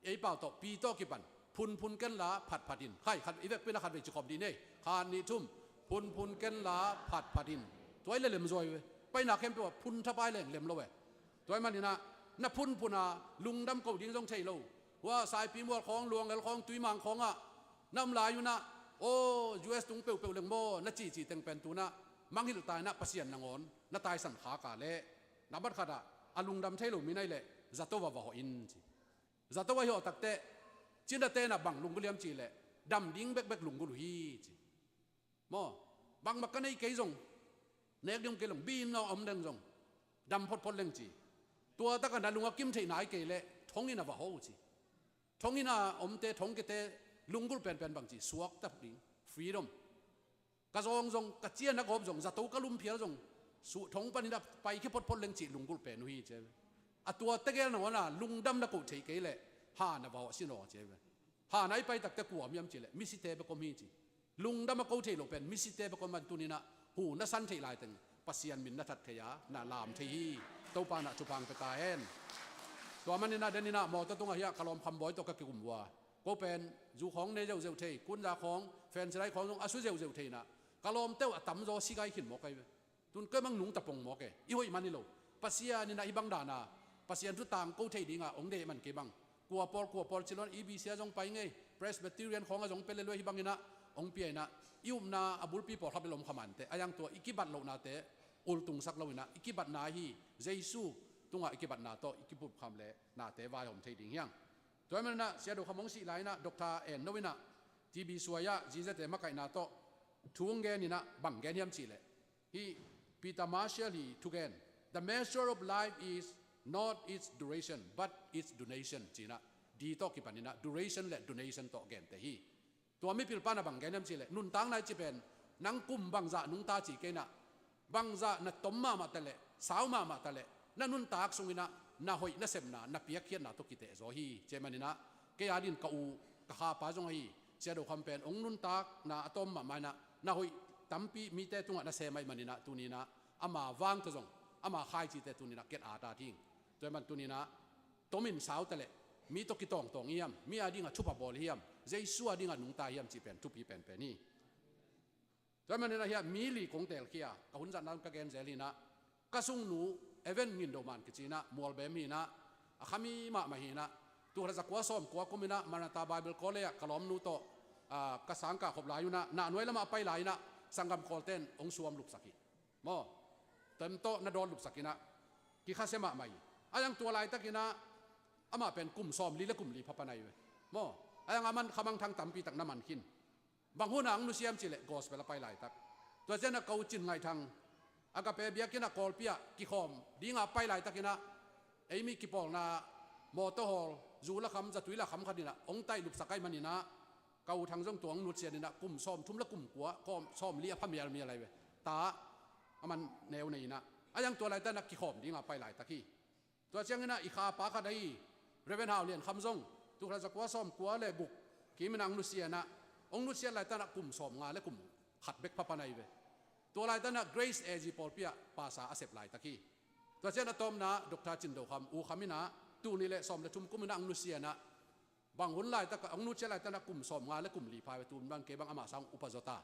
ei pau tawh pi tawh kipan phunphun kenla phatphat in, khai khat i vekpi inah khatvei ci khawm dih nei, khat nih thum, phunphun kenla phatphat in. Tua i le lemzaw hi ve. Paina khempeuh ah phun thapai leng lem lo e. Tua ahih maninah na phunphun a lungdam koh ding zong thei lo. Hua Saipi mual khawng, Luang el khawng, Tuimang khawngah na om lai unah, aw, U S tung peuhpeuh leng maw na cihcih teng pen tunah mangngilh ta inah Pasian nangawn na taisan khak a leh nambat khatah a lungdam thei lo mi na hih leh zato va va hawh in ci. Zato va hawh takteh cinate inah bang lunggulh hiam cihleh dam ding bekbek lunggulh uh hi ci. Maw, bangmah ka nei kei zong, nek ding om kei leng, bi-in a om leng zong, dam photphot leng ci. Tua takah na lung a kim theih nai kei leh thonginn ah va hawh uh ci. Thonginn a omte, thongkiate lunggulh penpen bang ci, suakta ding, freedom. Ka zawng zong, ka cian a gawp zong, zato ka lum phial zong, suh thong panin a paikhia photphot leng cih lunggulh pen uh hi ci. A tua tegel nangawn a lungdam na koh theih kei leh Hana va hawh sin aw ci hi ve. Hana i pai takte kua om hiam cih leh misite bek om hi ci. Lungdam a ko thei lo pen misite bek om a, tuni-in ah hu na san theih laiteng Pasian min na that thei a, na lam thei hi. Topa in ah thupha hong pia ta hen. Tua manin ah den in ah mawtaw tungah hiah ka lawm Kham Bawi tawh ka kikum uh a, ko pen zu khawng ne zeuhzeuh thei, kunza khawng, fansilai khawng zong a su zeuhzeuh thei in ah ka lawmte uh a tamzaw si gai khin mawk ahi ve. Tun kei bang nungta pong mawk e, i hoih man hi lo. Pasian in ah hih bang dan a Pasian thu tangko thei dingah hong deih man kei bang. Kua pawl, kua pawl ci lo in ah E B C ah zong pai ngei, Presbyterian khawngah zong pia lel uh a, hih bangin ah hong pia in ah i upna a bulpi pawlkhat bel om kha mah inteh. A yang tua i kibat lohnate ultungsak lo in ah i kibatna hi, Jesu tungah i kibatna tawh i kipumkham leh nate vaihawm thei ding hi hang. Tua ahih manin ah Sia Do Kham hong sih lai-in ah Doctor En No in ah T B suai-ah G Z te makaihna tawh thu hong gen in ah bang gen hiam cih leh, hih Peter Marshall hi thugen, "The measure of life is not its duration, but its donation," ci-in ah D tawh kipan in ah duration le donation tawh gente hi. Tua mipil pa in ah bang gen hiam cih leh, nuntakna i cih pen nang kum bangzah nungta ci kei in ah, bangzah na tom mahmah taleh, sau mahmah taleh, na nuntak sungin ah na hoih, na sepna, na piakkhiatna tawh kitehzaw hi. Tua ahih manin ah kei adingin ka u, ka khapa zong ahi Sia Do Kham pen hong nuntakna a tawm mahmah in ah na hoih tampi mite tungah na sem ahih manin ah tuni-in ah ama vang tawh zong ama khaicite tuni-in ah ket a ta ding. Tua ahih man tuni-in ah tomin sau taleh mi tawh kitawngtawng i hiam, mi adingah thupha bawl i hiam, Jesu adingah nungta i hiam cih pen thupi penpen hi. Tua ahih manin ah hiah mi li kong teelkhia, ka hun zatna ka gen zel hi in ah, ka sungnu Evan Ngin Do Man kici in ah, Mualbem hi in ah, a khami mahmah hi in ah, tul khat zakua sawmkua kum in ah Maranatha Bible College ah ka lawmnu tawh, ah, ka sangkah khop lai un ah, nahnuai lamah a pai lai in ah sanggam Kawlten hong suam lupsak hi. Maw, tem tawh na dawn lupsak in ah kikhasia mahmah hi. A yang tua laitakin ah amah pen kum sawmli le kum li phapan ahi ve. Maw, a yang a man khamangthang tampi tak na man khin. Bang hun ah hong nusia hiam cih leh gospel a pai laitak. Tua ciangin ah ka u Cin Ngaih Thang, Agape biakinn ah Kawlpi ah kikhawm dingah a pai laitakin ah, ei mi kipawlna mawtaw hawl, zu la kham, zatui la kham khat in ah hong taih lupsak ahih manin ah, ka u Thang zong tua hong nutsiat in ah kum sawmthum le kum kua, kum sawmli a pha mialmial ahi ve. Ta a man neu nei in ah, a yang tua laitak in ah kikhawm dingah a pai laitak hi. Tua ciangin ah i khapa khat ahi Reverend Hau Lian Kham zong tul khat zakua sawmkua le guk kim in ah hong nusia in ah, hong nutsiat laitak in ah kum sawmnga le kum khat bek phapan ahi ve. Tua laitak in ah Grace A G pawlpi ah pastor a sep laitak hi. Tua ciangin a tawpna Doctor Cin Do Kham, U Kham in ah tul nih le sawm le thum kum in ah hong nusia in ah, bang hun laitak ah, hong nutsiat laitak in ah kum sawmnga le kum li pha ve, tun bang kei bang amah sang upa zaw ta.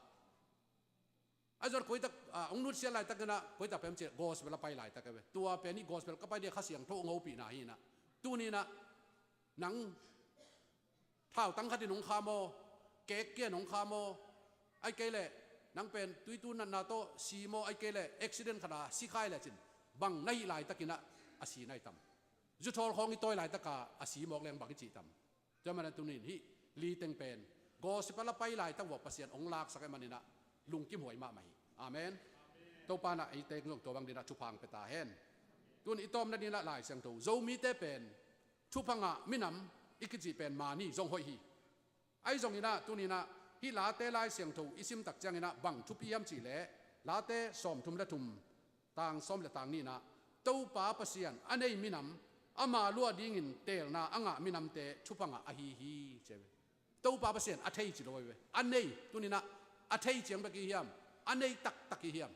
A zot koi tak, ah, hong nutsiat laitakin ah koi tak pen cih gospel a pai laitak ahi ve. Tua pen hih gospel ka pai ding Kha Siangtho hong hopihna hi in ah, tuni in ah nang thautang khat in hong kham aw, kek kia in hong kham aw, ahih kei leh nang pen tuitu natna tawh si maw, ahih kei leh accident khat a si khai lecin bang na hih laitakin ah a si na hi tam? Zuthawl khawng i tawi laitak a a si mawk leng bang i cih tam? Tua ahih manin ah tuni-in hih li teng pen gospel a pai laitak uh ah Pasian hong laksak ahih manin ah lungkimhuai mahmah hi. Amen. Topa in ah eite zong tua bang dingin ah thupha hong pia ta hen. Tun i tawpna dingin ah Lai Siangtho, Zomite pen thupha ngah minam i kicih pen man hi, zong hoih hi. Ahi zongin ah tuni-in ah hih Late Lai Siangtho i sim tak ciangin ah bang thupi hiam cih leh, Late sawmthum le thum, tang sawm le tang nih in ah, Topa Pasian a nei minam, ama luah dingin teelna a ngah minamte thupha ngah ahi hi, ci hi ve. Topa Pasian a thei ci lo ahi ve. A nei, tuni-in ah a thei ciang bek i hiam, a nei taktak i hiam?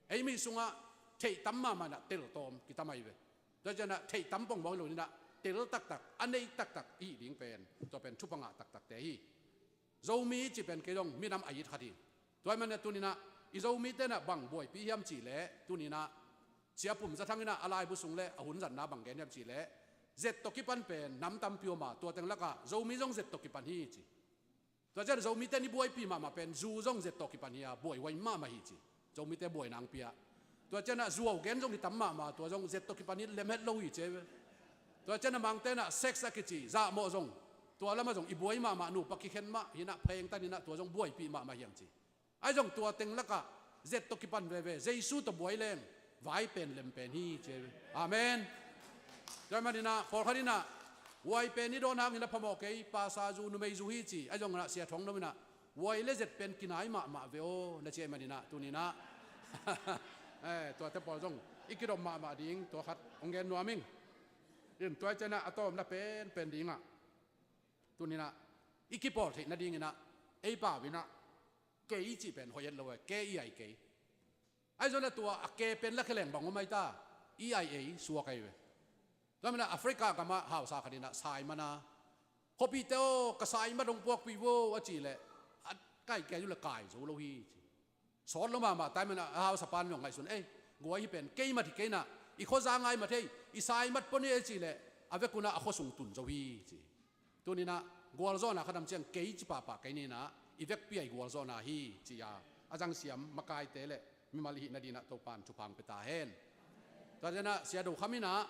Ei mi sungah theih tam mahmah in ah tel tawm kitam ahi ve. Tua ciangin ah theih tam pongmawk hi lo-in ah tel taktak, a nei taktak i hih ding pen, tua pen thupha ngah taktakte hi. Zomi cih pen kei zong minam a it khat hi. Tua ahih manin ah tuni-in ah i Zomite in ah bang buaipih hiam cih leh, tuni-in ah Sia Pum Za Thang in ah a laibu sung le a hun zatna bang gen hiam cih leh, zet tawh kipan pen nam tampi om a, tua teng lakah Zomi zong zet tawh kipan hi ci. Tua ciangin Zomite in i buaipih mahmah pen zu zong zet tawh kipan hi a, buaihuai mahmah hi ci. Zomite buaina hong pia. Tua ciangin ah zuau gen zong hi tam mahmah, tua zong zet tawh kipan hi lem het lo hi ci. Tua ciangin ah Mangte in ah sex a kici zahmawh zong, tua lamah zong i buai mahmah, nupa kikhen mah hi in ah, phengtan hi in ah, tua zong buaipih mahmah hi hang ci. Ahi zong tua teng lakah zet tawh kipan veve, Jesu tawh buai leng vai pen lem pen hi ci. Amen. Tua ahih manin ah pawlkhat in ah, huai pen i dawn hangin a phamawh kei, pastor zu, numei zu hi ci. Ahi zongin ah Sia Thawng Nom in ah, huai le zet pen kinai mahmah ve aw, na ci ahih manin ah tuni-in ah, eh, tuate pawl zong i kidop mahmah ding, tua khat hong gen nuam ing. In, tua ciangin ah a tawpna penpen dingah Tuninah i kipawl theih nadinginah ei pau inah kei cih pen hoih et lo e, kei i ai kei. Ahi zongin a tua a ke pen la kheleng bang om ahi ta, i ai ei suak ahi ve. Tua manah Africa gamah hausa khat inah saiman a, khuapite aw, ka saimat hong puakpih vo a cih leh a kai kei uh le kai zo lo hi ci. Sawt lo mahmah tai manah a hausa pan zong ngaihsun ei, guai hi pen kei mat hi kei inah, i khuaza ngai mat hei, i saimat pon hi a cih leh a vek unah a khuasung tun zo hi ci. Tuninah gualzawhna khatam ciang kei ci pahpah kei ninah i vekpi a i gualzawhna hi ci-a a zangsiam makaite le mimal i hih nadinah Topan thupha hong pia ta hen. Tua cianah Sia Do Kham inah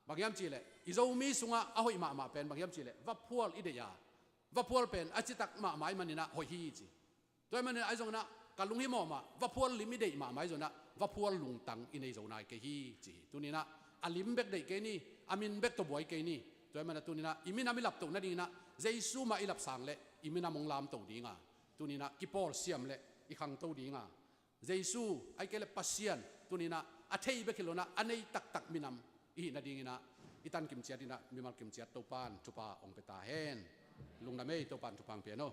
bang hiam cihleh i Zomi sungah a hoih mahmah pen bang hiam cihleh vaphual i deih a, vaphual pen a citak mahmah i maninah hoih hi ci. Tua i maninah ahi zonginah ka lunghimawh mah, vaphual lim i deih mahmah ahi zonginah vaphual lungtang i nei zo nai kei hi ci hi. Tuninah a lim bek deih kei ni, a min bek tawh buai kei ni. Tua i manah tuninah i minam i laptoh nadinginah Jesu mah i lapsang leh i minam hong lamto dinga, tuninah kipawl siam leh i khangto dinga, Jesu ahi kei le Pasian tuninah a thei bek hi lonah a nei taktak minam i hih nadinginah i tankim ciatinah mimal kim ciat Topan thupha hong pia ta hen. Lungdam ei, Topan thupha hong pia no.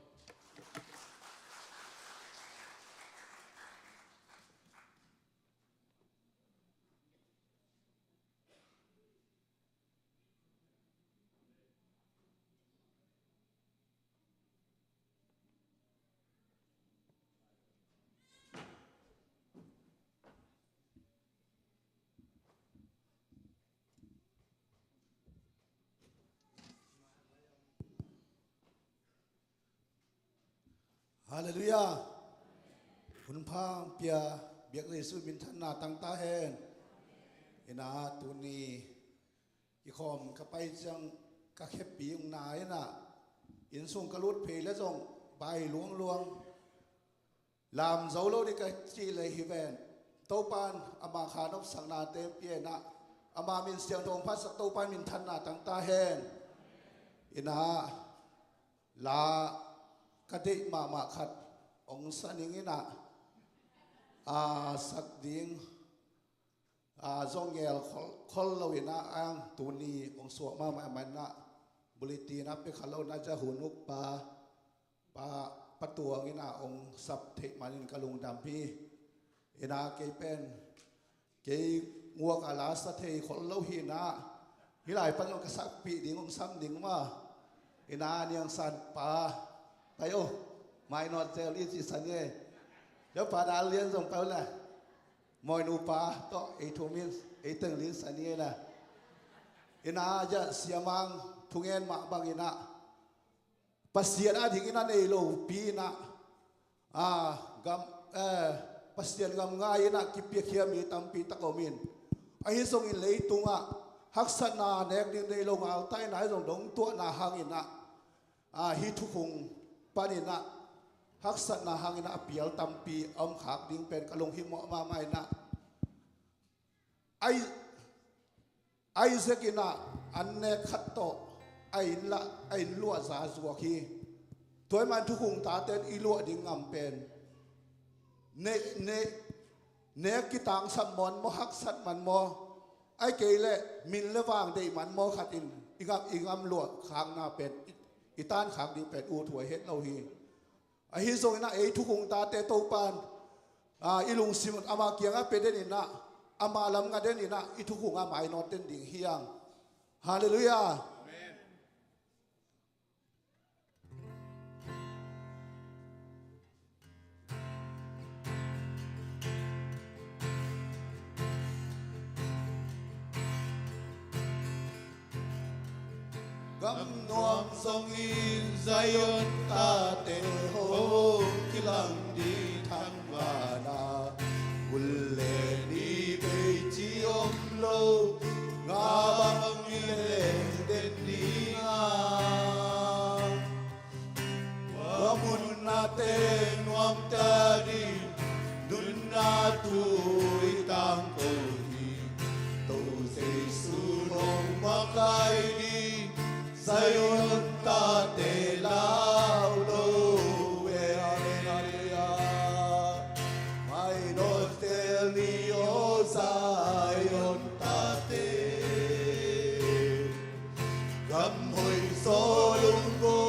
Halleluiah. Hun pha hong pia biak Jesu minthanna tang ta hen. Inah tuni kikhawm ka pai ciang ka khepi ung na inah inn sung ka lut phei le zong bai luangluang, lam zo lo ding ka cih leh hi ven. Topan ama kha nopsaknate pia inah ama min siangtho hong phatsak Topan minthanna tang ta hen. Inah la ka deih mahmah khat hong sa ning inah a sak ding a zong ngel khol, khol lo inah ang tuni hong suak mahmah manah bulletin a pia kha lo na ca hun ukpa pa, pa Tuang inah hong sap theih manin ka lungdam hi. Inah kei pen kei nguak a la sa thei khol lo hi inah hih lai pan zong ka sakpih ding hong sam ding mah. Inah niangsan pa pai o, mainawt zel i cih sa ni e. Cia pa Dal Lian zong pai o le. Mawi nupa tawh ei thumin ei teng lin sa ni ei la. Inah a siamang thungen mah banginah Pasian a dingin a nei lopi inah a gam, eh, Pasian gam ngai inah kipiakhia mi tampi tak om in, ahi zongin leitungah haksatna nek ding nei lo ngal ta inah ahi zong dong tuahna hanginah a hih thukhung paninah haksatna hanginah a pial tampi a om khak ding pen ka lunghimawh mahmah inah. Ai, Isaac inah an nek khat tawh a inn lah a inn luah za zuak hi. Tua i man thukhung tate in i luah ding ngam pen ne, ne, nek kitangsap man maw, haksat man maw, ahi kei leh min le vang deih man maw khatin i ngam, i ngam luah khakna pen i, i tan khak ding pen ut huai het lo hi. Ahi zongin ah ei thukhung tate Topan, ah, i lungsim ama kiangah pia den in ah, ama lam nga den in ah i thukhung ah mainawt den ding hi hang. Halleluiah. Amen. Gamnuam zongin Zion tate hong kilang ding thangvahna, bul le ni bei ci om lo, nga bangin leng den ding a. Tua mun nate nuamte ading nunna thu i tangko ding, To Jesu hong makai ding, Zion tate lau lo e. Halleluiah. Mainawt zel ni aw Zion tate, gam hoih zaw lungko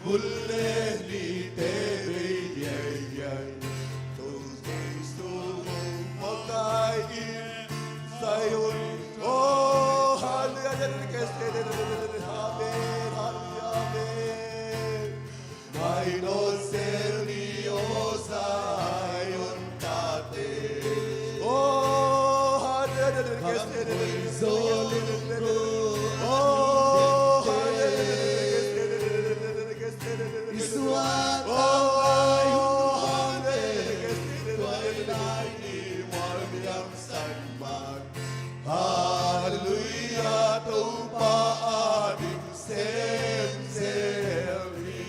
Kul le lite bei diaidiai, Topa Jesu hong makai in Zion. Oh, hallelujah. Amen, hallelujah, amen. Mai no sel ni, oh Zion tate. Oh, hallelujah. Kam hoi zo lung. Oh, hallelujah. Isuan. Oh, hallelujah. Hallelujah. Hallelujah, Topa ading semsem hi.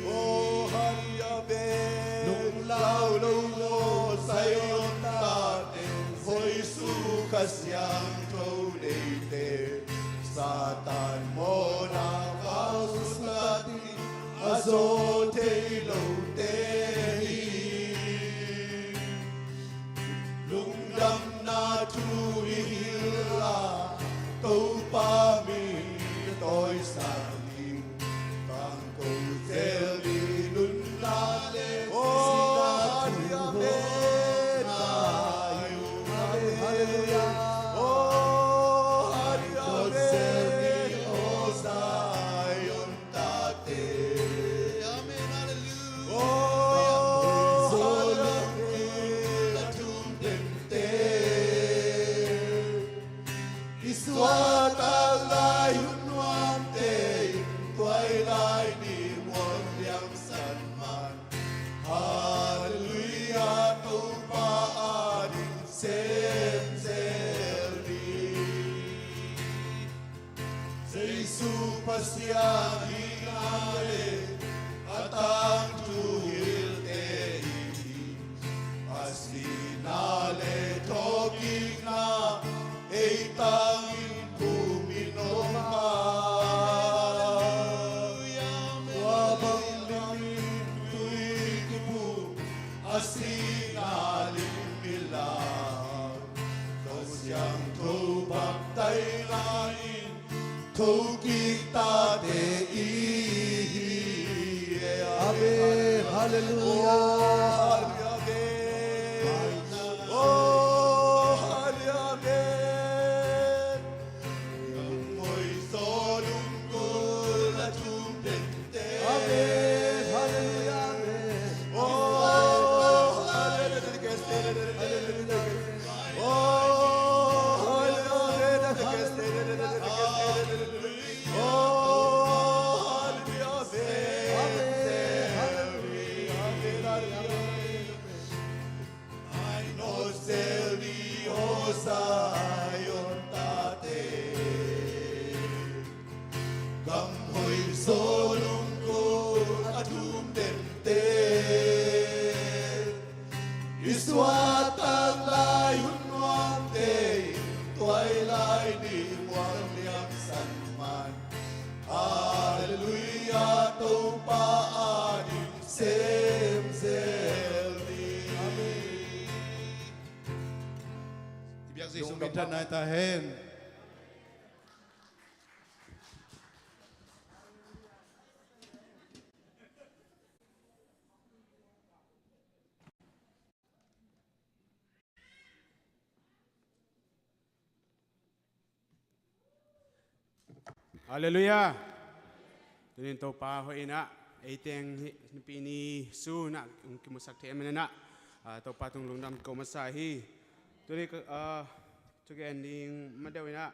Oh, hallelujah, amen. Lunglau lo lo Zion tate, hoi su Kha Siangtho neite, Satan mawhna kau sung a ding a zo thei lote hi. Lungdamna thu i hilh a, Topa min tawisang in, kangko zel i nunna le, oh, sihna thu hawmna i um. Hallelujah. Oh, hallelujah. Zel i, oh Zion tate. Amen. Hallelujah. Oh, hallelujah. Tua thum tente. I suahtak lai hun nuamte, tuailai ni muan liang san man. Hallelujah, Topa ading semsem hi. Jesu Pasian hihna le a tangthu hilhte in, a sihna le thawhkikna ei tangin pum in om a. Tua bang lim in tui kiphum, a sihna lim i lak, Kha Siangtho baptaina in thokik tate i hi. Amen. Hallelujah. Oh, hallelujah. Oh, hallelujah. Amen. Hoi so lungkul a thum tente. Amen. Hallelujah. Amen. Oh, hallelujah. Hallelujah. Oh, hallelujah. Oh, hallelujah. Amen. Hallelujah. Amen. Hallelujah. Ai no sel ni, oh Zion tate. Gam hoi so lungkul a thum tente. I suahtak lai hun nuamte, tuailai ni muan liang san man. Hallelujah, Topa ading semsem hi. Amen. I biak Jesu min thanna hi ta hen. Halleluiah. Tunin Topa hoih in ah, ei teng hih Nipi ni sun ah hong kimusak thei ahih manin ah, ah, Topa tung lungdam ko masa hi. Tuni ka, ah, thugen ding ma deuh in ah,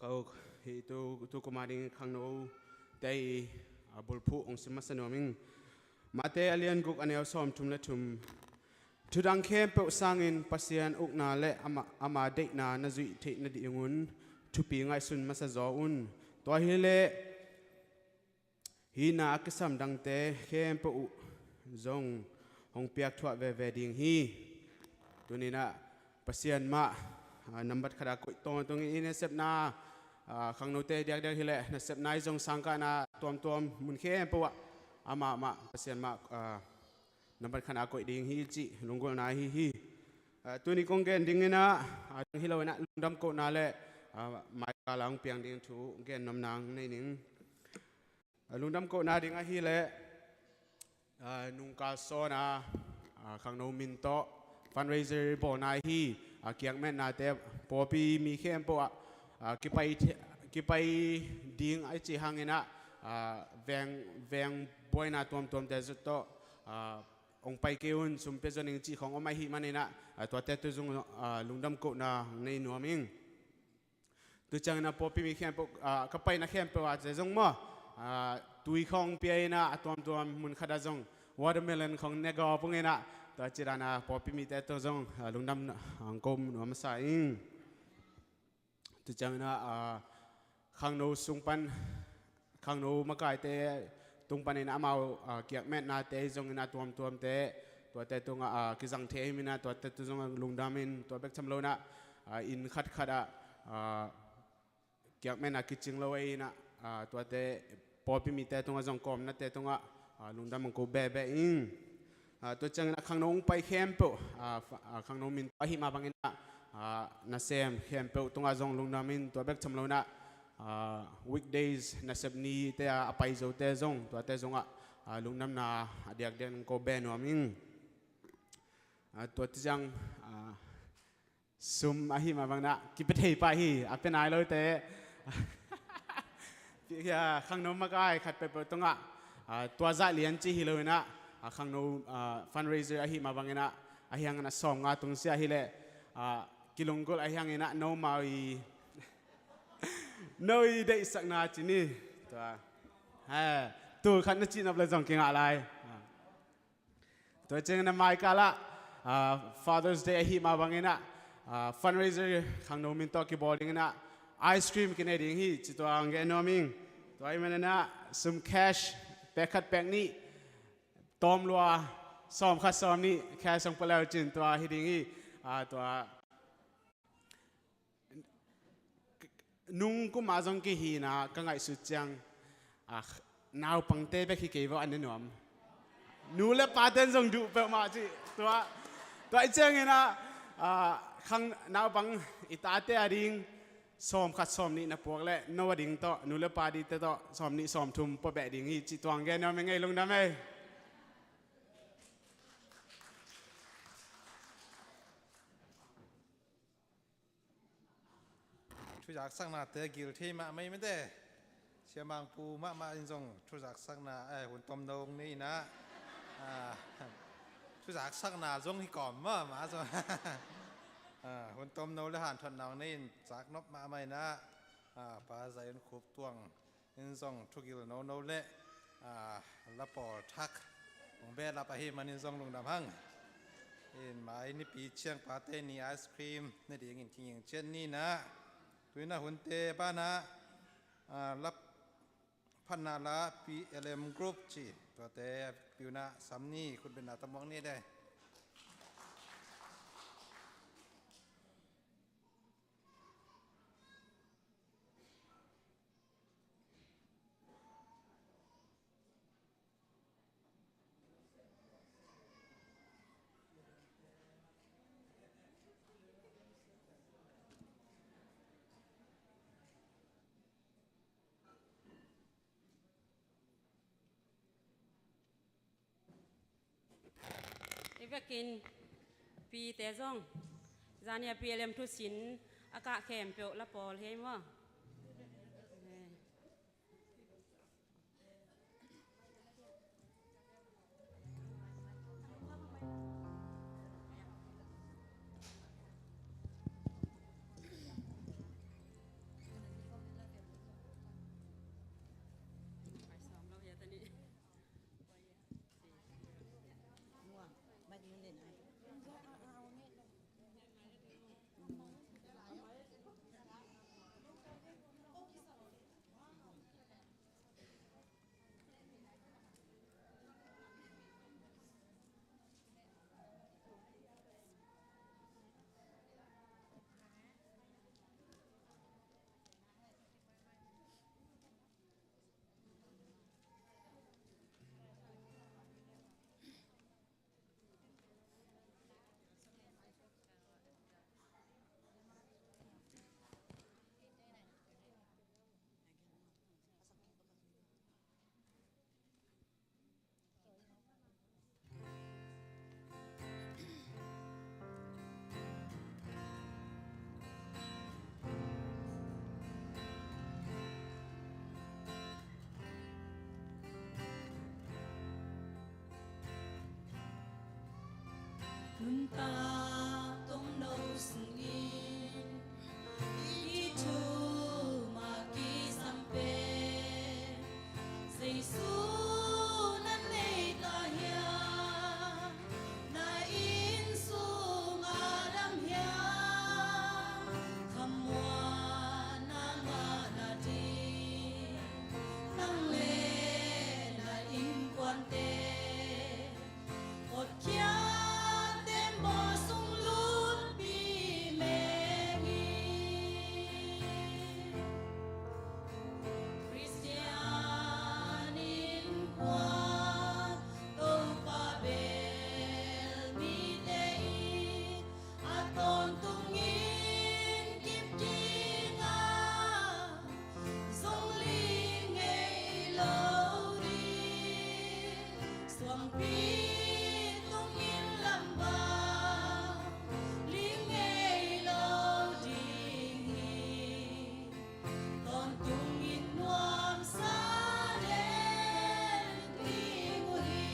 ko hih tu, tu kum a ding khangnote i, ah, bulphuh hong sim masa nuam ing. Mate a lian guk a neu sawmthum le thum. Thudang khempeuh sangin Pasian ukna le ama, ama deihna na zuih theih nadingun thupi ngaihsun masa zaw un. Tua hileh hihna a kisam dangte khempeuh uh zong hong piak thuah veve ding hi. Tuninah Pasian mah, ah, nambat khat a koih tawntungin i nasepna, ah, khangnote diakdiak hileh nasepna i zong sangkahna tuamtuam mun khempeuh ah amah mah Pasian mah, ah, nambat khat a koih ding hi cih lunggulhna ahi hi. Ah, tuni kong gen dingin ah, ah, hi lo in ah lungdam kohna le, ah, maikal a hong piang ding thu gen nuamna nei ning. Lungdam kohna ding ahih leh, ah, nungkal sawn a, ah, khangno min tawh fundraiser bawlna hi. Ah, kiakmetnate pawlpi mi khempeuh ah, ah, kipai the-, kipai ding a i cih hangin ah, ah, veng, veng buaina tuamtuamte zong tawh, ah, hong pai kei un, sum pia zo ning cih khawng om ahih manin ah, ah, tuate tungah zong, ah, lungdam kohna hong nei nuam ing. Tua ciangin ah pawlpi mi khempeuh, ah, ka paina khempeuh ah ci zong maw, ah, tui khawng pia in ah, a tuamtuam mun khat ah zong watermelon khawng ne gawp ung in ah, tua ci dan ah pawlpi mite tungah zong, ah, lungdam hong ko nuam masa ing. Tua ciangin ah, ah, khangno sung pan, khangno makaite tung panin amau, ah, kiakmetnate zongin a tuamtuamte, tuate tungah, ah, kizang thei ahih manin ah tuate tungah zong lungdam ing. Tua bek tham lo in ah, ah, inn khatkhat ah, ah, kiakmetna kicing lo ahih manin ah, ah, tuate pawlpi mite tungah zong, kawmnate tungah, ah, lungdam hong ko bebe ing. Ah, tua ciangin ah khangno hong pai khempeuh, ah, fa-, ah, khangno min tawh ahih mah bangin ah, ah, nasem khempeuh tungah zong lungdam ing. Tua bek tham lo in ah, ah, weekdays nasep nite ah a pai zote zong, tuate zongah, ah, lungdamna a diakdiak hong ko be nuam ing. Ah, tua ciang, ah, sum ahih mah bangin ah kipia thei pah hi, a pia nai lote. Khangno makai khat peuhpeuh tungah, ah, tua zah lian ci hi lo in ah, ah, khangno, ah, fundraiser ahih mah bangin ah, ahih hangin ah sawmnga tung sia hi leh, ah, kilunggulh ahih hangin ah nomau i, no i deihsakna ci ni. Tua, ha, tul khat na cih nop leh zong kingah lai. Ah. Tua ciangin a mai kal ah, ah, Father's Day ahih mah bangin ah, ah, fundraiser khangno min tawh kibawl dingin ah ice cream kinei ding hi, ci tua hong gen nuam ing. Tua ahih manin ah sum cash, pek khat pek nih, tawm lua, sawm khat sawm nih, cash hong pia le uh cin tua hi ding hi. Ah, tua nung kum ah zong kihina ka ngaihsut ciang, ah, naupangte bek hi kei vo, an ne nuam. Nu le pate'n zong duh peuhmah ci. Tua, tua i ciangin ah, ah, khang naupang i tate a ding sawm khat sawm nih na puak leh no a ding tawh, nu le pa dingte tawh sawm nih sawm thum pua beh ding hi, ci tua hong gen nuam ing ei, lungdam ei. Thuzaksaknate gil thei mahmah ei mate. Siamangpu mahmah in zong thuzaksakna, eh, hun tomno nei in ah, ah, thuzaksakna zong hi kawm mahmah zong. Ah, hun tomno le hanthotna nei in zaknop mahmah in ah, ah, Pa Zion Khup Tuang in zong thugil nono le, ah, lapawl thak hong behlap ahih manin zong lungdam hang. In mai nipi ciang pate ni ice cream ne dingin kinging ciat ni in ah. Tu in ah hunte banah, ah, lap phatna la P L M group ci, tuate piuna sam ni, khutbetna tamuang ni de. I vekin pite zong zani a P L M thusin a kah khempeuh la pawl hi maw? Nuntak tongno sungin i thum a kisam pen Jesu na nei ta hiam? Na inn sung a dam hiam? Khamuanna ngahna ding nang le na innkuante Hotkhiat tembaw sung lutpih meng hi. Khristian innkuan Topa bel mite in a tawntungin kip ding a, zong ling ngei lo ding, suangpi tungin lamdang ling ngei lo ding hi. Tawntungin nuamsa den ding uh hi.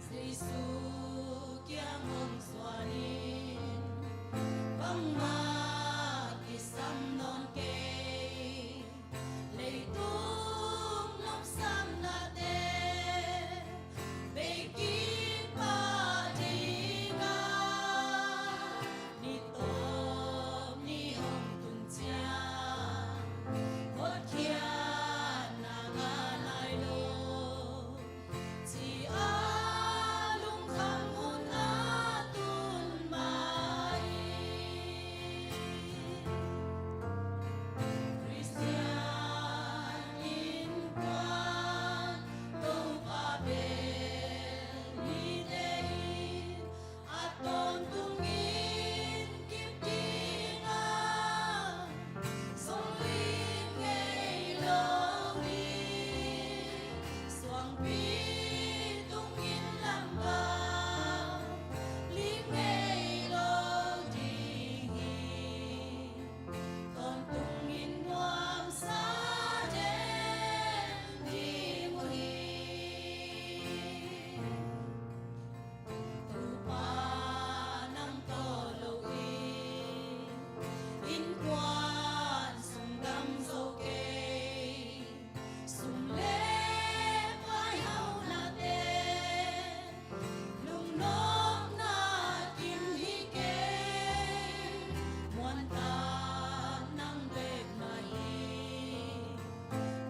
Jesu kiang hong zuanin bangmah kisam nawn kei. Leitung nopsaknate bei kipah ding a, ni tawp ni hong tun ciang hotkhiatna ngah nai lo, ci a lungkham hun a tun mah hi. Khristian innkuan Topa bel mite in a tawntungin kip ding a, zong ling ngei lo ding, suangpi tungin lamdang ling ngei lo ding hi. Tawntungin nuamsa den ding uh hi. Topa nang tawh loin innkuan sung dam zo kei. Sum le pai haunate lungnopna kim hi kei. Muantak nang bek mah hi.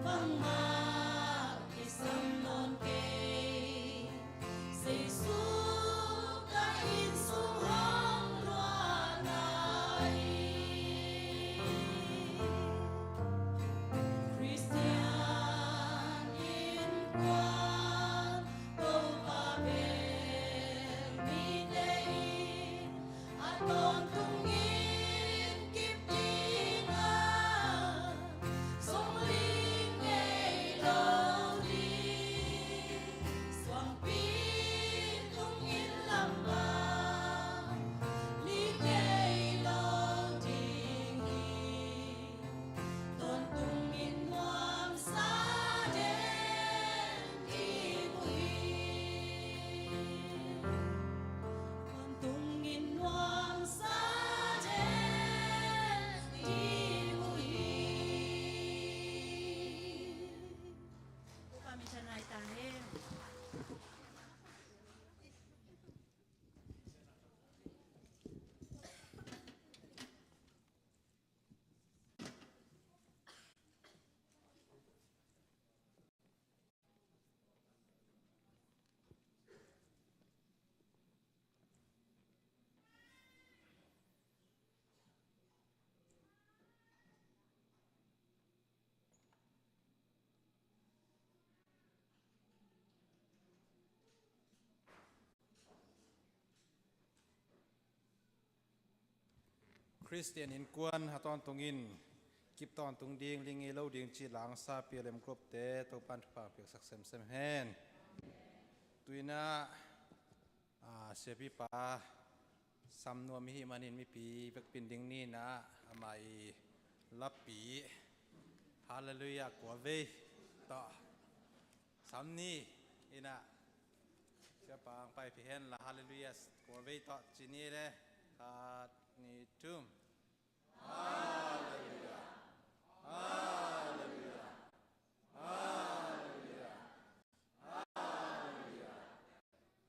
Bangmah kisam nawn kei. Jesu ka inn sung hong luahna hi. Khristian innkuan Topa bel mite in a tawntungin kip ding a, zong ling ngei lo ding, suangpi tungin lamdang ling ngei lo ding hi. Tawntungin nuamsa den ding uh hi. Tawntungin nuamsa den ding uh hi. Topa minthanna hi ta hen. Khristian innkuan a tawntungin kip tawntung ding, ling ngei lo ding cih langsa P L M group te Topan thupha piaksak semsem hen. Tuinah, a, siapipa sam nuam i hih manin mipi vekpi in ding ninah ama i lapi Halleluiah kua vei tawh sam ni inah Biakpa hong paipih hen la, Halleluiah kawlvei tawh ci ni le. Khat, nih, thum. Halleluiah. Halleluiah. Halleluiah. Halleluiah.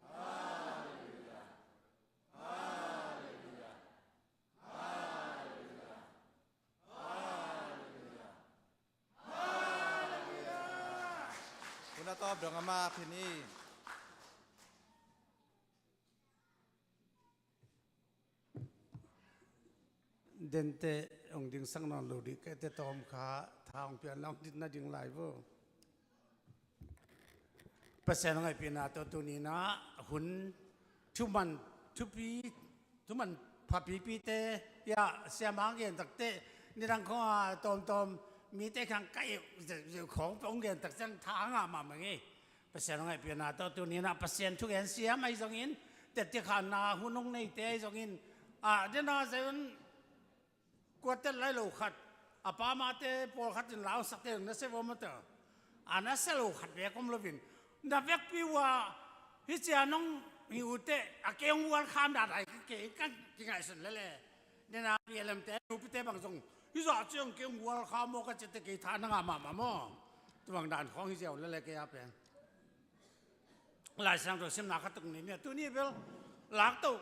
Halleluiah. Halleluiah. Halleluiah. Halleluiah. Hun a tawp dong a maphin hi. Dente hong dingsak nawn lo dih, kei te tawm kha tha hong pian la hong ditna ding lai vo. Pasian a ngaihpihna tawh tuni-in ah hun thuman thupi, thuman phapipite, ya, siamah gen takteh, nidang khawng a tawmtawm mite khang ka euh zeuh khawng peuh hong gen tak ciang tha a ngah mahmah ngei. Pasian a ngaihpihna tawh tuni-in ah Pasian thugen siam ahi zongin, tetti khanna hun hong neite ahi zongin, a, dena zeuh in kuatel lai lo khat, a pa mate pawlkhat in la hong sakte zong na sia vo maw ta. A na sia lo khat bek om loin, na vekpi uh a, hih cia nong hi uh teh a kei hong vualkham dahdai kei, ka kingaihsun lele. Dena P L M te nupite bang zong hih zah ciang kei hong vualkham maw ka cih teh kei tha na ngah mahmah maw. Tua bang dan khawng hi ziau lele kei a pen. Lai Siangtho simna khat tung ni, ni a tuni bel laktoh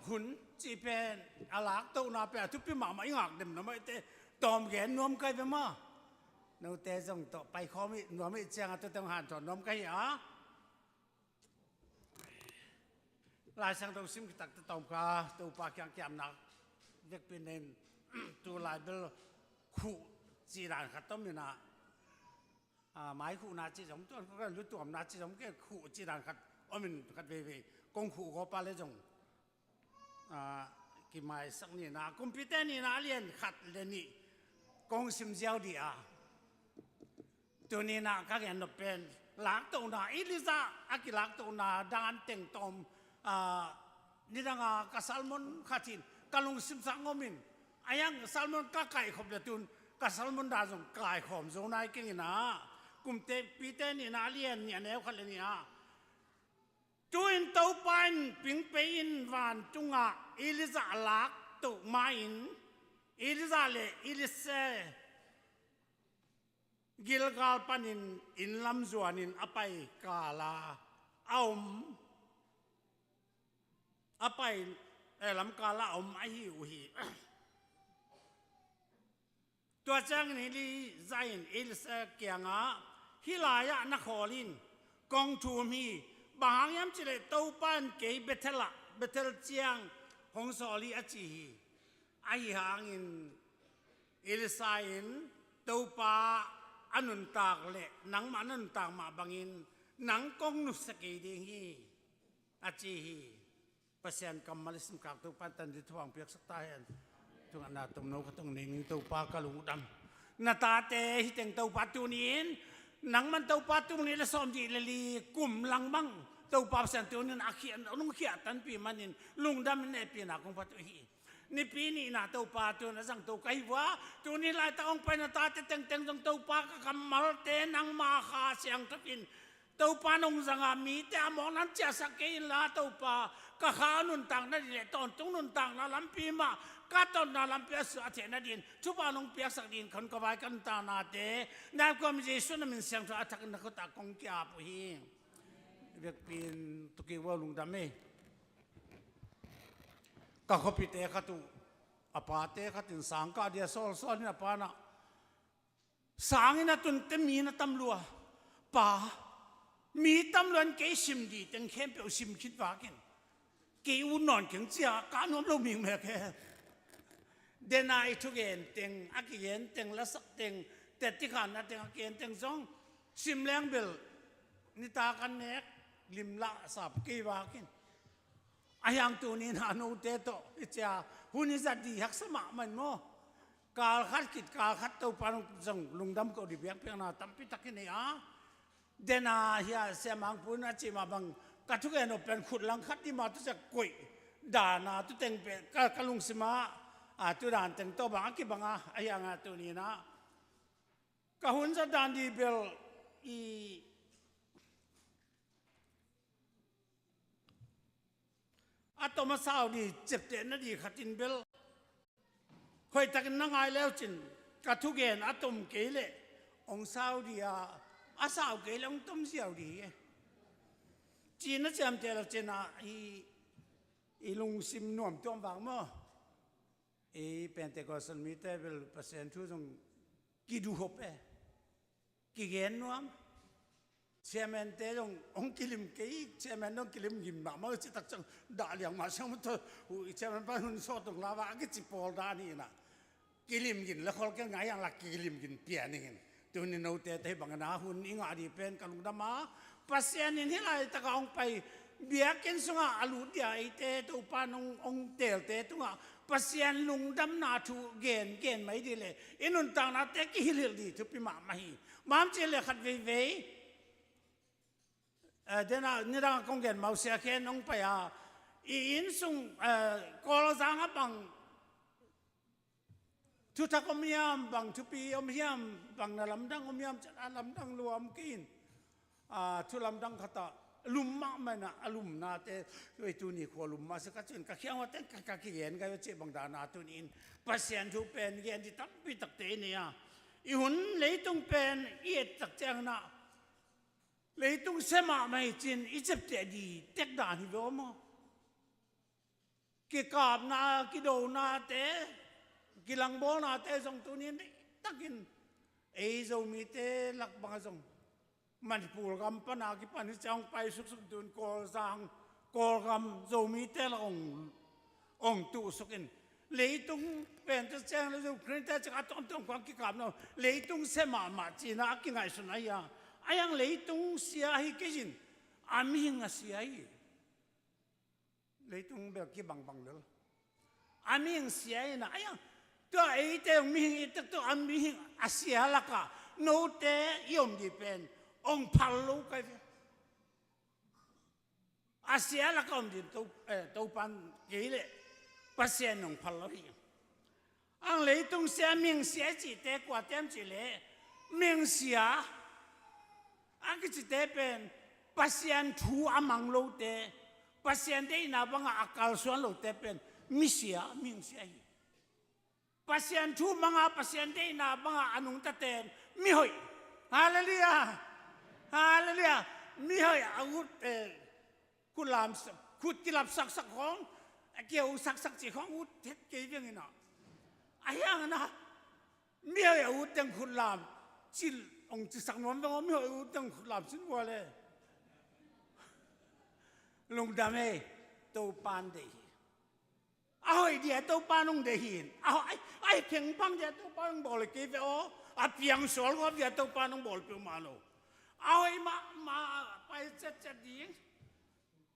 hun cih pen, a laktohna pen a thupi mahmah, i ngak dem na maite tawm gen nuam kai ve maw. Note zong tawh paikhawm i nuam i ciang a tute hong hanthawn nuam kai hi a. Lai Siangtho sim khit takteh tawm kha Topa kiang kiamna vekpi nei in, tu lai bel khuh cih dan khat om in ah, a, mai khuhna cih zong, tuan khuh kan lu tuamna cih zong, kei khuh cih dan khat om in khat veivei kong khuh gawpa le zong, a, kimaisak ni in ah, Kumpite nihna a lian khat le nih kong sim ziau dih a. Tuni in ah ka gen nop pen laktohna, Elijah a kilaktohna dan teng tawm, a, nidang a ka sermon khat in ka lungsimsak ngawm in, a hiang sermon ka kaihkhop le tun ka sermon dan zong kaikhawm zo nai keng in ah, Kumpite nihna a lian nih a neu khat le nih ah, tu-in Topa in ping pei in vantungah Elijah a laktoh ma-in, Elijah le Elisha Gilgal panin inn lam zuanin a pai kala a om, a pai, eh, lamkala a om ahi uh hi. Tua ciangin Elijah in Elisha kiangah, hih lai-ah na khawl in, kong thum hi. Bang hang hiam cih leh Topa in kei Bethel ah, Bethel ciang hong sawl hi, a ci hi. Ahi hangin Elisha in, Topa a nuntak leh nangmah na nuntak mah bangin nang kong nusia kei ding hi, a ci hi. Pasian kammal i simkhak Topa in tangthu thupha hong piaksak ta hen. Thungetna tomno ka tong ning, Topa ka lungdam. Na tate hi teng Topa tuni-in, nangman Topa tul nih le sawmnih le li kum lang bang Topa Pasian tuni-in a khiah, nong khiah tanpih manin lungdam in hehpihna kong phat uh hi. Nipi nihna Topa tun a zangto ka hi uh a, tuni laitak hong pai na tate tengteng zong Topa ka kammalte nangma Kha Siangtho in Topa nong zangah mite a mawkna ciahsak kei inla Topa, ka kha nuntakna ding le tawntung nuntakna lampi mah ka totna lampi a suah theihna dingin thupha nong piaksak dingin ka hun ka vai ka nuntaknate na khuam Jesuh na min siangtho a thakin na khut ah kong ki-ap uh hi. Vekpi in tuki uh a lungdam ei. Ka khuapite khat uh, a pate khat in sangkah dia sawlsawl in a pa nah, sanginn a tunte mi na tam lua, pa, mi tam lua in kei sim dih teng khempeuh sim khit vakin kei ut nawn keng cia ka nuam lo mingmek he. Dena i thugen teng, a kigen teng, lasak teng, tetti khanna teng a kigen teng zong sim leng bel nitak an nek limlah sap kei vakin. A hiang tuni-in a note tawh i cia hun i zat dih haksa mahmah in maw. Kal khat khit kal khat Topa nong zong lungdam ko dih biakpiakna tampi tak hi nei a. Dena hia Sia Mang Pu in a cih mah bang ka thugen uh pen khut lang khat dih mah tu sia koih dana tu teng pen ka, ka lungsim ah, a, tu dan teng tawh bang a kibang a, a hiang a tuni-in ah ka hun zat dan dih bel i a tom a sau di, ciaptehna di khat in bel hoihtakin na ngai leucin, ka thugen a tom kei leh hong sau di a, a sau kei leh hong tom ziau di hi. Cina ciamteh lo cina i, i lungsim nuam tuam vang maw? I Pentecostal mite bel Pasian thu zong kiduhop e. Kigen nuam. Chairman te zong hong kilim kei, chairman zong kilim gim mahmah, citak ciang dah liang mah siang mah tawh, uh, chairman pa hun sawt tung la va, a kici pawl dan hi na. Kilim gin la khol kei ngai ang la kilim gin pian ing in. Tuni note te bang na hun i ngah di pen ka lungdam a. Pasian in hih laitaka hong pai biakinn sungah a lut dia eite Topa nong hong teelte tungah Pasian lungdamna thu gen, gen mai di le i nuntaknate kihilhilh di thupi mahmah hi. Mam ci le khat veivei, eh, dena nidang a kong gen mausia khen hong pai a, i inn sung, eh, Kawlzang a bang thuthak om hiam, bang thupi om hiam, bang na lamdang om hiam, cian a lamdang lua om kei in. A, thu lamdang khat a lum mahmah in a, a lumnate, oi, tuni khua lum mah si ka cin, ka khiang ua teng ka, ka kigen ka io ci bang dana tuni in Pasian thu pen gen di tampi takte i nei a. I hun leitung pen i et tak ciang na, leitung sia mahmah hi cin i ciapteh di tek dan hi ve aw maw? Kikapna, kidonate, kilangbawlnate zong tuni in deihtakin ei Zomite lak bangah zong Manipur gam pana kipan hi ciang hong pai suksuk tun Kawlzang, Kawlgam Zomite lak hong, hong tuhsuk in leitung pente ciang le Ukraine te ciang a tuamtuam khuang kikapna leitung sia mahmah cina a kingaihsun ahi a. Ahi hang leitung sia hi kei in a mihing a sia hi. Leitung bel kibangbang lel. A mihing sia hi na, aia, tua eite hong mihing i tek tua a mihing a sia laka note i om di pen hong phal lo kai ve. A sia laka om din to, eh, Topan kei le Pasian hong phal lo hi. Ang leitung sia, mihing sia i cihte kua tem cih leh, mihing sia a kicite pen Pasian thu a mang lote, Pasian deihna bangah a kalsuan lote pen misia, mihing sia hi. Pasian thu manga, Pasian deihna bangah a nungtaten mihoih. Halleluiah. Halleluiah. Mihoih a ut, eh, khut lam, khut kilap saksak khawng, a kiau saksak cih khawng ut het kei veng ina. Ahi hang na, mihoih a ut teng khut lam cil hong cisak nuam veng aw, mihoih a ut teng khut lam cin vua le. Lungdam ei, Topan deih hi. A hoih dia Topa nong deih hi in. A hoih, a hoih phengphang dia Topa nong bawl kei ve aw. A piang sual gawp dia Topa nong bawl peuhmah lo. A hoih mahmah pai cetcet ding.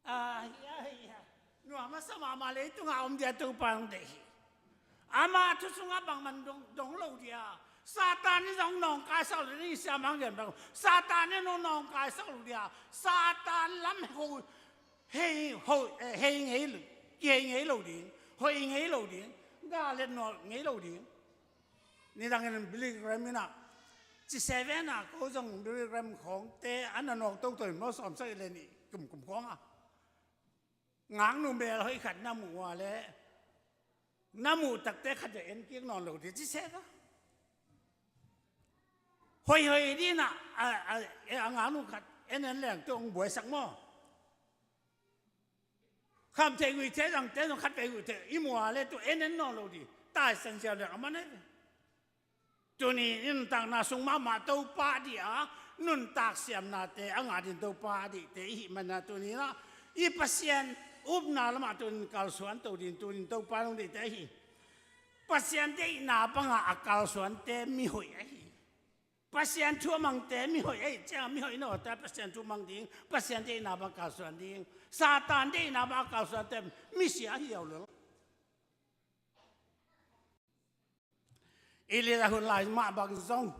Ah, hia, hia. Nuam a sa mahmah leitungah om dia Topa nong deih hi. Ama thu sungah bangman dong, dong lo dia. Satan in zong nawngkaisak lo ding, siamang gen bang. Satan in nong nawngkaisak lo dia. Satan lam ho, hei, ho, eh, hei ngei lo, kihei ngei lo ding, hoih ngei lo ding, ga let nawl ngei lo ding. Nidang in Billy Graham in a, ci seven a, ko zong Billy Graham khawngte, an a nawk toto in maw sawmsak i le nih, kum, kum khawng a. Ngaknu mel hoih khat na muh ua le, na muh takte khat vei en kik nawn lo ding ci se ka. Hoihhoih dina, a, a, a ngaknu khat en en leng tu hong buaisak maw? Kham thei gui thei zang te zong khat vei gui thei i muh ua le tu en en nawn lo ding. Taisan ziau leng a man e. Tuni in nuntakna sung mahmah Topa dih a, nuntak siamnate a ngah din Topa dihte i hih mana tuni in ah, i Pasian upna lamah tuni in kalsuan to din tuni in Topa nong deihte ahi. Pasian deihna bangah a kalsuante mihoih ahi. Pasian thu a mangte mihoih ahi ciang mihoih nawte Pasian thu mang ding, Pasian deihna bang kalsuan ding. Satan deihna bang a kalsuante misia ahi ziau lel. Elijah hun lai mah bang zong,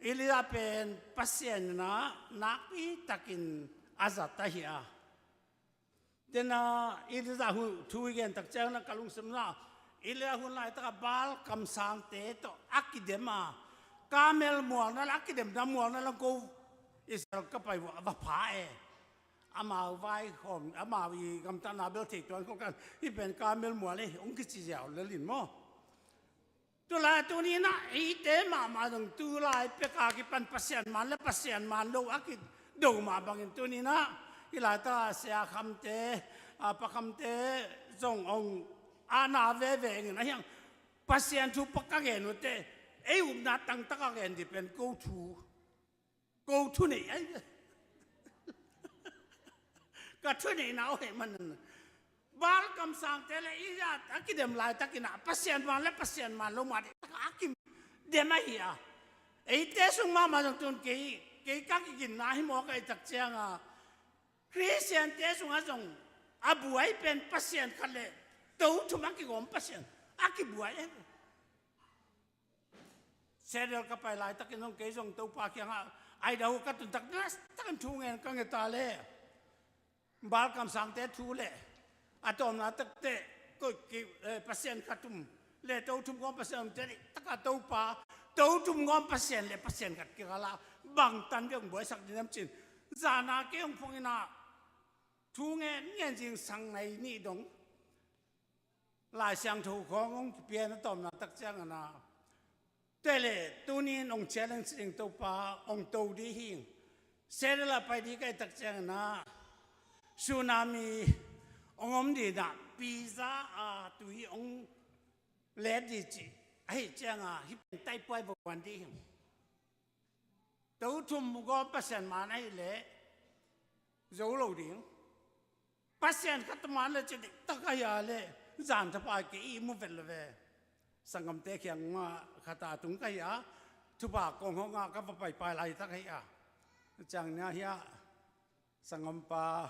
Elijah pen Pasian in ah nakpi takin a zat ahi a. Tena Elijah hun thu i gen tak ciang na ka lungsim na, Elijah hun laitak a Baal kamsangte tawh a kidem a, Karmel mualna la a kidemna mualna la ko Israel ka pai uh a va pha e. Amau vai khawm, amau i gamtatna bel thei tuan khawm kan, hih pen Karmel mual ei, hong kici ziau lel in maw. Tulai tuni-in ah eite mahmah zong tulai pek a kipan Pasian man le Pasian man lo a kido mah bangin tuni-in ah, hih laitak a Sia Khamte, a, Pa Khamte zong hong ana veve ing in, ahi hang Pasian thu pak ka gen uh teh, ei upna tangtak a gen ding pen ko thu, ko thuneih ahi ve. Ka thuneihna uh ahih manin, Baal kamsangte le i zat a kidem laitakin ah Pasian man le Pasian man lo mah ding a kidem ahi a. Eite sung mahmah zong tun kei, kei ka kiginna hi mawk ahih tak ciang a, Khristiante sungah zong a buai pen Pasian khat le to thum a kigawm Pasian a kibuai ahi ve. Seattle ka pai laitakin zong kei zong Topa kiangah Idaho ka tun tak, na takin thu ngen ka nget a leh, Baal kamsangte thu le a tawpna tak teh, ko ki, eh, Pasian khat um le to thum gawm Pasian um teh, taka Topa, to thum gawm Pasian le Pasian khat kikal ah bang tan bek hong buaisak ding hiam ci-in, zan a kei hong phone in ah thu ngen ngen zingsang nai nih dong Lai Siangtho khawng hong kipia in, a tawpna tak ciangin ah, tua leh tuni-in hong challenge ding, Topa, hong to ding hi ing. Seattle ah pai ding ka hih tak ciangin ah, tsunami hong om ding in ah, pizza a tui hong let ding ci ahih ciang a, hih pen taihpuai va guan ding hi ing. To thum gawm Pasian man ahih leh zo lo ding. Pasian khat man le ci ding tak ahi a leh, zan thapa kei i mu vet lo ve. Sanggamte kiang mah khat a tung ka hi a, thupha kong hong a ka va paipai laitak ahi a. Ciang ni a hiah sanggampa,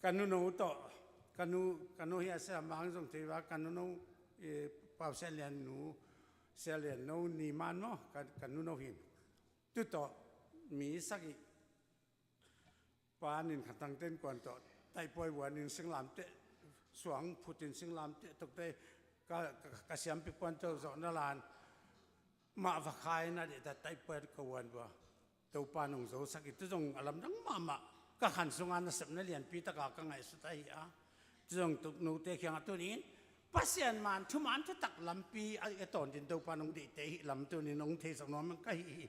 ka nuno tawh, ka nu, ka nu hi a, Sia Mang zong thei va, ka nuno, eh, Pau Sia Lian nu, Sia Lian no ni man maw, ka, ka nuno hi in. Tu tawh mi sagih, Pa Nin Khan Thang te innkuan tawh taihpuai vuan in singlamteh, suang phut in singlamteh tokte, ka, ka, ka siampih puan tawh zawhna lan mah va khai na dih ta, taihpuai ka vuan vua. Topa nong zosak hi, tu zong a lamdang mahmah. Ka khan sungah nasepna lianpi taka ka ngaihsut ahi a. Tu zong tu note kiangah tuni-in Pasian man, thuman thutak lampi a, a tawn ding Topa nong deihte hih lam tuni-in nong theisak nuam ka hi hi.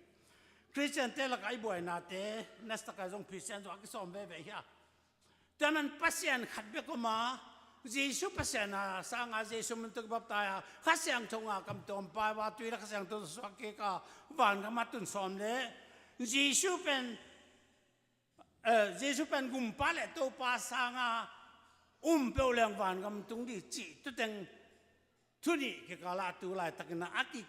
Khristiante lakah i buainate nasataka zong Pasian zong a kisawm veve hi a. Tua man Pasian khat bek om a, Jesu Pasian a sanga Jesu min tawh kibaptai a, Kha Siangtho ngah kam tawm pai va, tui le Kha Siangtho suak kik a, vangam a tun sawm le, Jesu pen, eh, Jesu pen Gumpa le Topa sanga um peuh leng vangam tung ding cih tuteng thu nih kikal ah tu laitakin a ki,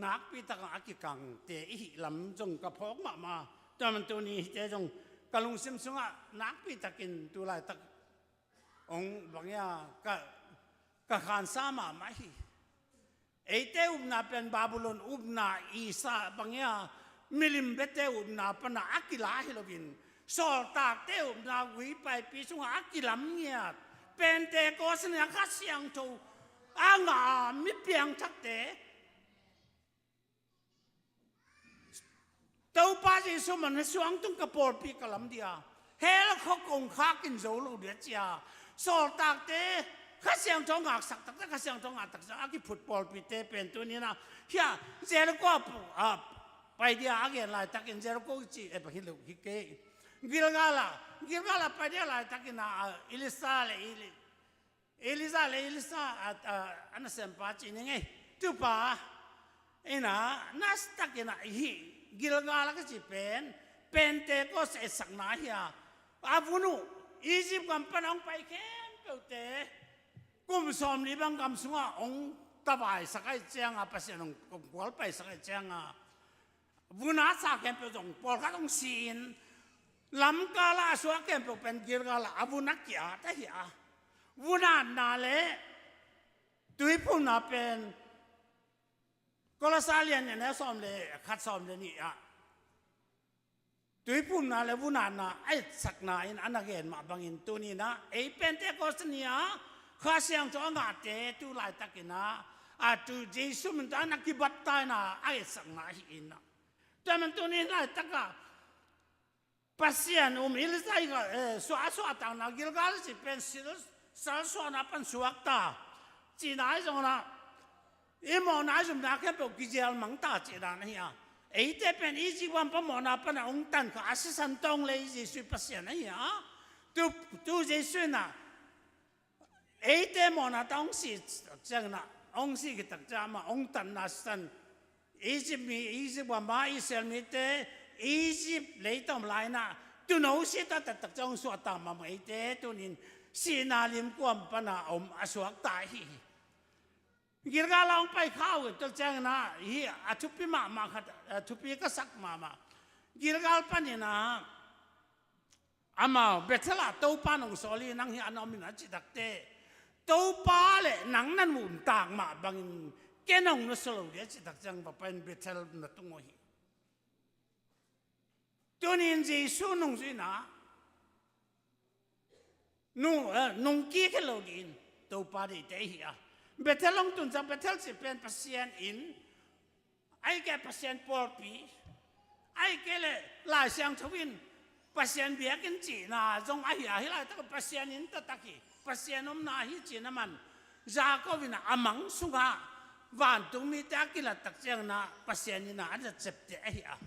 nakpi takin a kikangte i hih lam zong ka phawk mahmah. Tua man tuni hihte zong ka lungsim sungah nakpi takin tu laitak hong bang ia ka, ka khansa mahmah hi. Eite upna pen Babylon upna i sa bang ia, milim biate upna pana a kila hi loin, sawltakte upna gui paipi sungah a kilam ngiat, Pentecost ni a Kha Siangtho a ngah a mi piangthakte, Topa Jesu man a suang tung ka pawlpi ka lam dia, hell khua kong khakin zo lo dia cia, sawltakte Kha Siangtho ngaksak takte, Kha Siangtho ngah takte a kiphut pawlpite pen tuni-in a, hia, Jericho a pu-, a pai dia a gen laitakin Jericho ci, eh, hi lo hi kei. Gilgal ah, Gilgal ah pai dia laitakin a, a, Elisha le Eli-, Elijah le Elisha a, a, a nasempa ci ning ei. Tupa in a, nasatakin a, hih Gilgal a ka ci pen Pentecost etsakna hi a. A vun uh, Egypt gam pan hong pai khempeuhte kum sawmli bang gam sungah hong tavaisak ahih cianga, Pasian hong, hong kualpaisak ahih cianga, vun a sa khempeuh zong pawlkhat hong si-in, lamkal ah a suak khempeuh pen Gilgal ah a vun a ki-at ahi a. Vun atna le tuiphumna pen Kolose lian nih, a neu sawm le khat, sawm le nih ah tuiphumna le vun atna a etsakna in a na gen mah bangin tuni-in a, ei Pentecost ni a Kha Siangtho a ngahte tu laitakin a, a tu Jesu min tawh a na kibaptaina a etsakna ahi in a. Tua man tuni laitak ah Pasian um Elijah i, eh, suah, a suahtakna Gilgal cih pen sal, sal suahna pan suakta cihna ahi zongin ah, i mawhna zumna khempeuh kizial mangta cihna ahi a. Eite pen Egypt gam pan mawhna pan a hong tan kha a sisan tawng lei Jesuh Pasian ahi a. Tu, tu Jesuh in ah eite mawhna tawh hong sih tak ciangin ah, hong sih khit tak ciangin amah hong tanna sisan, Egypt mi, Egypt gam a Israel mite Egypt leitung lai-in ah tuuno sih ta tak tak ciang hong suahtak mahmah eite tuni-in sihna limkuam pan a om a suakta ahi hi. Gilgal ah hong pai kha uh tak ciangin ah, hih a thupi mahmah khat, a thupi ka sak mahmah. Gilgal panin ah amau Bethel ah Topa nong sawl hi, nang hih a na om in a cih takteh, Topa le nang na nuntak mah bangin ken hong nusia lo ding a cih tak ciang va pai-in Bethel na tung uh hi. Tuni-in Jesuh nungzuihna nung, eh, nungkik hi lo dingin Topa deihte ahi a. Bethel hong tun ciang, Bethel cih pen Pasian inn, ahih kei leh Pasian pawlpi, ahih kei leh Lai Siangtho in Pasian biakinn cihna zong ahi a, hih laitak Pasian inn taktak hi, Pasian omna ahi cihna man Jacob in a mang sungah vantungmite a kilat tak ciangin ah Pasian inn a a na ciapteh ahi a.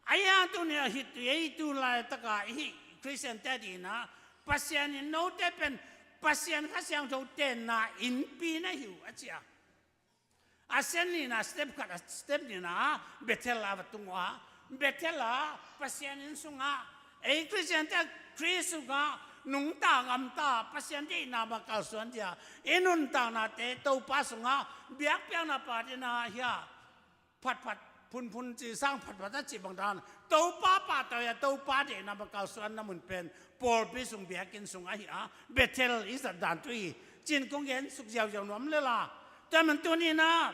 Ahi hang tuni-a hih tu, ei tu laitaka i hih Khristiante adingin ah Pasian inn, note pen Pasian Kha Siangtho tenna innpi na hi uh a ci a. A sen nihna, step khat, a step nihna ah Bethel ah va tung uh a. Bethel ah Pasian inn sungah ei Khristiante Khrist sungah nungta gamta Pasian deihna bang kalsuan ding a, i nuntaknate Topa sungah biakpiakna pahtawi ding a hi a. Phatphat, phunphun cih sang phatphat a cih bang dan, Topa pahtawi a, Topa deihna bang kalsuanna mun pen pawlpi sung, biakinn sung ahi a, Bethel i zat dan tu hi. Cih kong gen suk ziauziau nuam lel a. Tua man tuni-in ah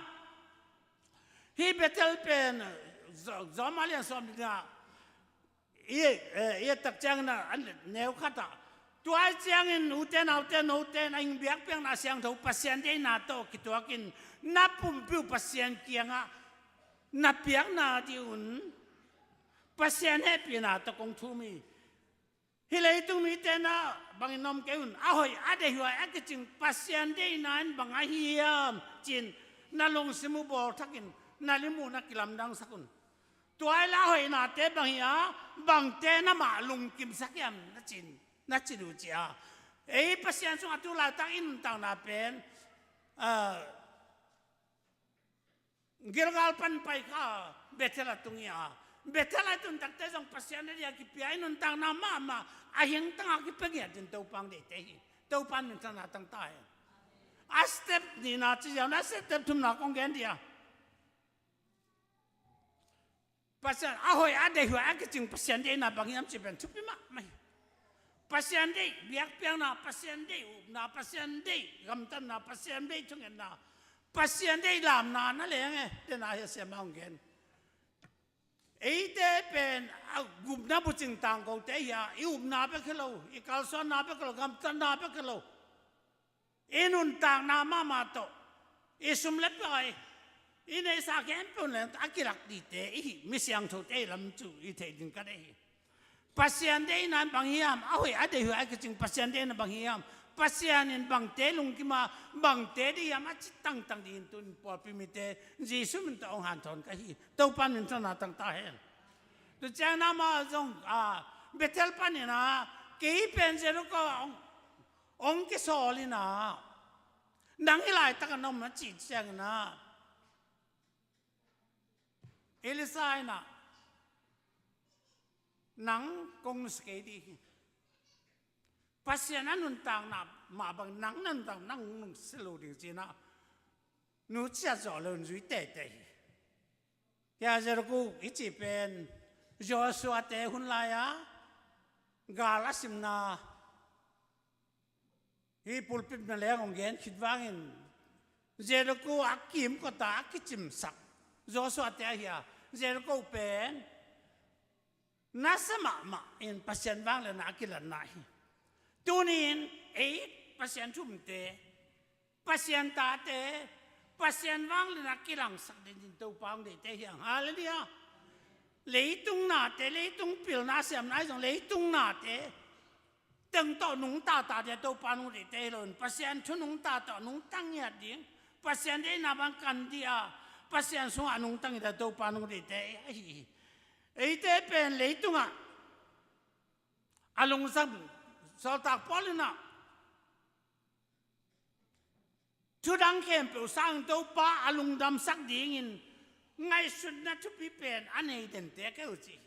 hih Bethel pen Zo-, Rom a lian sawm ding a i, eh, i et tak ciangin ah, a neu khat ah, tua ahih ciangin ute naute, note in a hing biakpiakna siangtho Pasian deihna tawh kituakin na pumpi uh Pasian kiangah na piakna ding un Pasian hehpihna tawh kong thum hi. Hih leitung mite na bangin na om kei un, a hoih a deihhuai a kicing Pasian deihna in bang ahi hiam ci-in na lungsim uh bawlthakin na lim uh na kilamdangsak un. Tua hi leh a hoihnate bang hi a, bangte na mah lungkimsak hiam na cin, na cin uh ci a. Ei Pasian sungah tu laitak i nuntakna pen, ah, Gilgal pan pai kha Bethel a tung hi a. Bethel a i tun takte zong Pasian a dia kipia i nuntakna mahmah a hingtang a kipia ngiat ding Topa hong deihte hi. Topa in minthanna tang ta hen. A step nihna ci ziau na, a step thumna kong gen ding a. Pasian a hoih a deihhuai a kicing Pasian deihna bang hiam cih pen thupi mahmah hi. Pasian deih biakpiakna, Pasian deih upna, Pasian deih gamtatna, Pasian deih thungetna, Pasian deih lamna na leng e, tena hi a siama hong gen. Eite pen a gupna bucing tangkote hi a, i upna bek hi lo, i kalsuanna bek hi lo, gamtatna bek hi lo. I nuntakna mahmah tawh, i sum le pai, i neihsa khempeuh leng a kilak dingte i hih mi siangthote i lam cu i theih ding ka deih hi. Pasian deihna in bang hiam, a hoih a deihhuai a kicing Pasian deihna bang hiam, Pasian in bangte lungkim a, bangte deih hiam a ci tangtang dingin tun pawlpi mite Jesuh min tawh hong hanthawn ka hi. Topa in minthanna tang ta hen. Tu ciang na mah zong, a, Bethel panin a, kei pen Jericho a hong hong kisawl in a, nang hih laitak a na om a cih ciangin a, Elisha in a, nang kong nusia kei ding hi. Pasian a nuntakna mah bang nang na nuntak, nang nusia lo ding ci-in a, nusiat zawh lo in zui teitei hi. Hia Jericho i cih pen Joshua te hun lai-a gal a simna, hih pulpit na leng hong gen khit vangin Jericho a kimkot a a kicimsak Joshua te ahi a, Jericho pen nasia mahmah in Pasian vangliatna a kilatna hi. Tuni-in ei Pasian thumte, Pasian tate, Pasian vangliatna a kilangsak dingin Topa hong deihte hi hang. Halleluiah. Leitung nate, leitung pilna siamna ahi zong leitung nate teng tawh nungta ta dia Topa nungta ding te hi lo in, Pasian thu nungta tawh nungta ngiat ding, Pasian deihna bang kan ding a, Pasian sungah nungta ngiat dia Topa nungta ding te ahi hi. Eite pen leitungah a lungdam, sawltak Paul in ah thudang khempeuh sangin Topa a lungdamsak dingin ngaihsutna thupi pen a nei dente ka hi uh ci hi.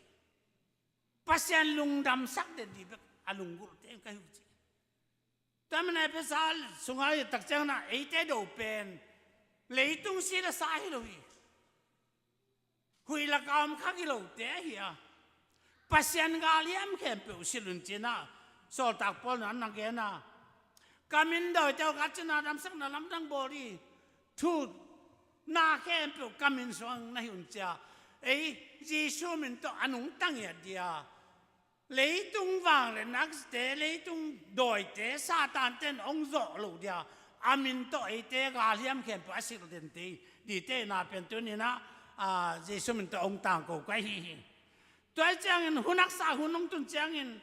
Pasian lungdamsak den ding bek a lunggulhte ka hi uh ci hi. Tua manin Efesa sungah i tak ciangin ah eite do pen leitung si le sa hi lo hi. Huih lakah om kha hi lote ahi a, Pasian galhiam khempeuh silh un ci-in ah sawltak Paul in ah na gen a, ka min dawite aw, ka cina damsakna lamdang bawl ding thu na khempeuh ka min sungah na hi un ci a, ei Jesu min tawh a nungta ngiat ding a, leitung vangliatnate, leitung dawite, Satan ten hong zawh loh ding a, a min tawh eite galhiam khempeuh a silh dente ding te na pen tuni-in ah, a, Jesu min tawh hong tangko ka hi hi. Tua hi ciangin hun haksa hun hong tun ciangin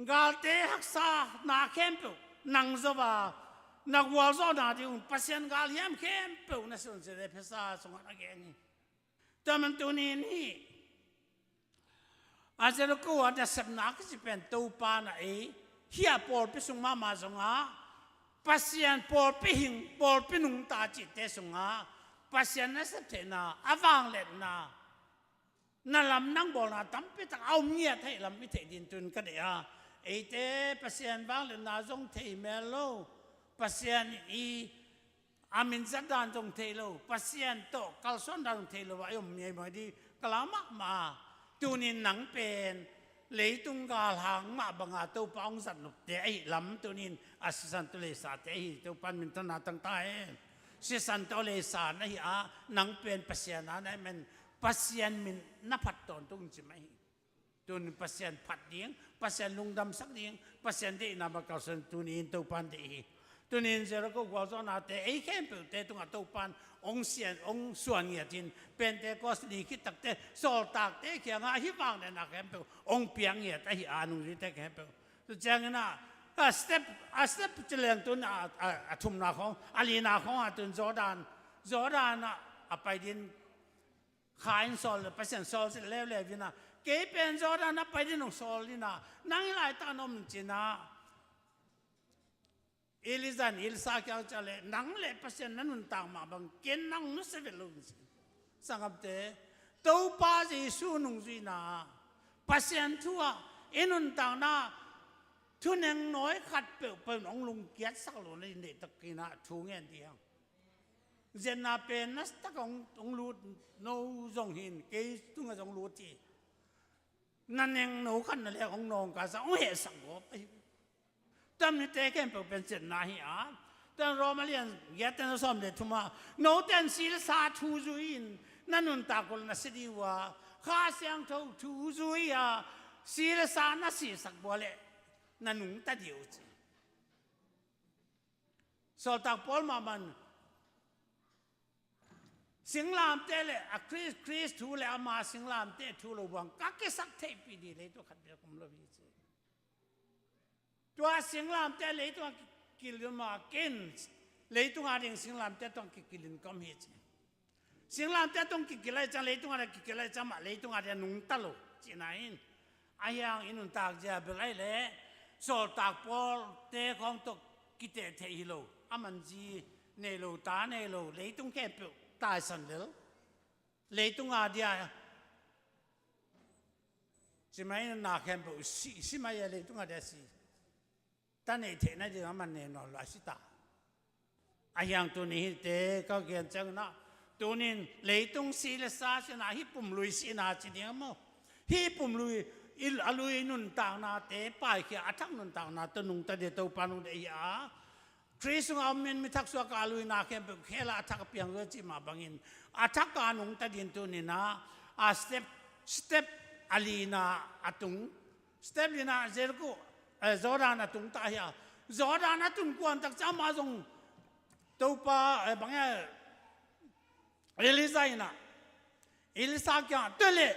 galte haksana khempeuh nang zo a, na gualzawhna ding un Pasian galhiam khempeuh na silh un ci-in Efesa sungah na gen hi. Tua manin tuni-in hih a Jericho a nasepna a kici pen Topa in ah ei hih a pawlpi sung mahmah zongah Pasian pawlpi hing, pawlpi nungta cihte sungah Pasian nasep theihna, a vangliatna, na lamdang bawlna tampi tak a om ngiat ahih lam i theih ding tun ka deih a, eite Pasian vangliatna zong thei mel lo, Pasian i a min zat dan zong thei lo, Pasian tawh kalsuan dan zong thei lo a i om miaimuai ding ka lau mahmah a, tuni-in nang pen leitung galhang mah banga Topa hong zat nopte ahih lam tuni-in a sisan tawh leisate ahi Topa in minthanna tang ta hen. Sisan tawh leisa na hi a, nang pen Pasian a na hih manin Pasian min na phat tawntung ci mah hi. Tun Pasian phat ding, Pasian lungdamsak ding, Pasian deihna bang kalsuan tuni-in Topa in deih hi. Tuni-in Jericho gualzawhnate ei khempeuhte tungah Topa in hong sian, hong suan ngiat in, Pentecost ni khit takteh sawltakte kiangah hih vangliatna khempeuh hong piak ngiat ahi a, nungzuite khempeuh. Tua ciangin ah, a step, a step ci leng tun a, a, a thumna khawng, a lina khawng a tun Jordan, Jordan ah a pai ding kha in sawl, Pasian sawl zet leuleu in ah, kei pen Jordan a pai ding hong sawl in ah, nang hih laitak na om in ci-in ah, Elijah in Elisha kiang ciah leh, nang le Pasian na nuntak mah bang ken nang nusia vet lo in ci. Sanggamte, Topa Jesu nungzuihna, Pasian thu ah i nuntakna, thuneng nawi khat peuhpeuh in hong lungkiatsak lo na ding deihtakin ah thu ngen ding hang. Zenna pen na tak hong, hong lut no zong hi in, kei tungah zong lut hi. Na nengno khat na leng hong nawngkaisa, hong hehsak gawp ahi. Tua mite khempeuh pen zenna hi a. Tua Roma lian giat, a neu sawm le thum ah, note in si le sa thu zui-in na nuntak uh leh na si ding uh a, Kha Siangtho thu zui-a si le sa na sisak uh leh na nungta ding uh ci. Sawltak Paul mahmah in singlamteh le a Khrist, Khrist thu le ama singlamteh thu lo bang ka kisak theihpih ding leitung khat bek om lo hi ci. Tua singlamteh leitung a kikilh mah ken, leitung a ding singlamteh tawh kikilh in ka om hi ci. Singlamteh tawh kikilh ahih ciang, leitung a ding kikilh ahih ciang mah leitung a ding a nungta lo cihna in. Ahi hang i nuntak zia bel ahih leh sawltak Paul te khawng tawh kiteh theih hi lo. Aman zi nei lo, ta nei lo, leitung khempeuh taisan lel. Leitung a dia, ci mai na khempeuh si, si mai a leitung a dia si. Ta neih theihna ding a man nei nawn lo a si ta. Ahi hang tuni hihte ka gen ciangin ah, tuni in leitung si le sa sihna, hih pumlui sihna ci ding a maw. Hih pumlui, i, a lui nuntaknate paikhia, a thak nuntakna tawh nungta ding Topa nungta hi a. Khrist sungah om in mi thak suak a, a luina khempeuh khel a, a thak a piang zo cih mah bangin, a thak a nungta ding tuni in ah, a step, step a lina a tung, step lina Jericho, eh, Jordan a tung ta hi a. Jordan a tun kuan tak ciang amah zong Topa, eh, bang e, Elijah in ah, Elisha kiangah, tua leh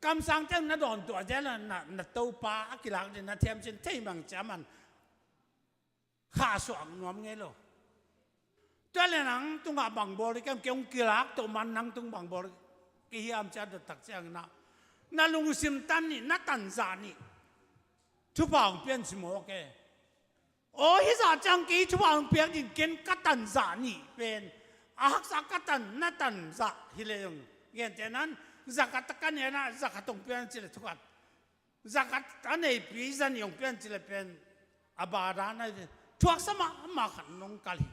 Kamsangte na dawntuah zel a, na, na Topa a kilak ding na thiamcin thei mang cia man khahsuah nuam ngei lo. Tua le nang tungah bang bawl ding, kem kei hong kilak toh man nang tung bang bawl ding, kei hiam cia dot tak ciangin ah, na lungsim tan nih, na tanzah nih. Thupha hong pian ci mawk e. Aw, hizah ciang kei thupha hong piak ding, ken ka tanzah nih pen a haksa, ka tan, na tanzah hi le zong, gentehna in zakhat ka nen ah zakhat hong pian ci le thukhat, zakhat a neipi za nih hong pian ci le pen a badan a, thuaksa mahmah khat nong kal hi.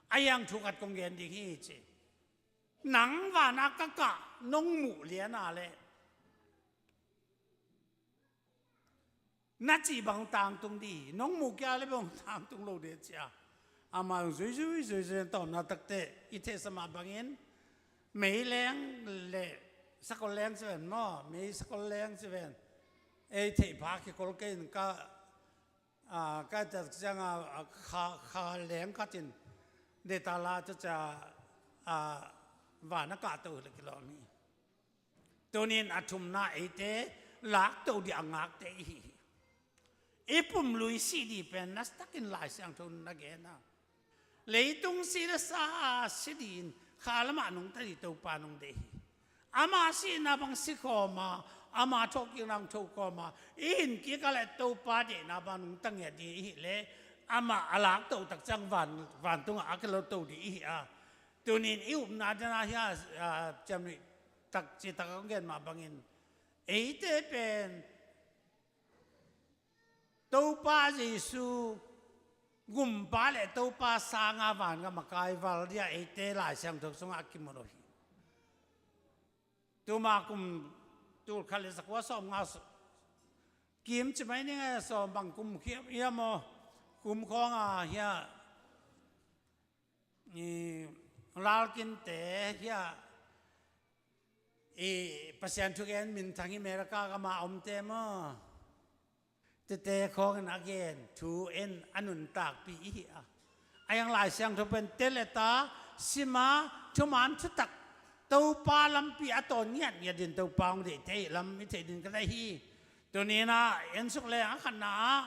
A hiang thukhat kong gen ding hi ci. Nang van a ka kah nong muh lian a leh na cih bang tangtung ding hi, nong muh kei a leh bang tangtung lo ding cia. Amah zong zuizui zuizui, tawmna takte i theihsa mah bangin meileng le sakol leng ci ven maw, mei sakol leng ci ven. Ei theihpha kikol kei in ka, a, ka tak ciang a, a, kha, kha leng khat in dei ta la, tua cia, a, van a kahto hi le kilawm hi. Tunin a thumna, eite lakto ding a ngakte i hi hi. I pumlui si ding pen nasatakin Lai Siangtho na gen a, leitung si le sa a si dingin kha lamah nungta ding Topa nung deih hi. Ama sihna bang si khawm a, ama thawhkikna hong tho khawm a, i hin kik a leh Topa deihna bang nungta ngiat ding i hih leh, amah a lakto tak ciang van, vantungah a kiloto ding i hi a. Tunin i upna dena hi a, a, ciamnuih tak citak a kong gen mah bangin, eite pen Topa Jesu gumpa le Topa sanga vangam a kaival ding a eite Lai Siangtho sungah a kimu lo hi. Tuma kum tulkhat le zakua sawmnga s-, kim ci mai ning e, sawm bang kum khiam hiam aw, kum khawng a hia, i, lalkinte hia, i, Pasian thugen minthang hi America gam a omte maw, tete khawngin a gen thu in a nuntakpih i hi a. A hiang Lai Siangtho pen tel le ta, sim a, thuman thutak Topa lampi a tawn ngiatngiat ding Topa hong deihte i hih lam i theih ding ka deih hi. Tuninah en suk leng a khatna ah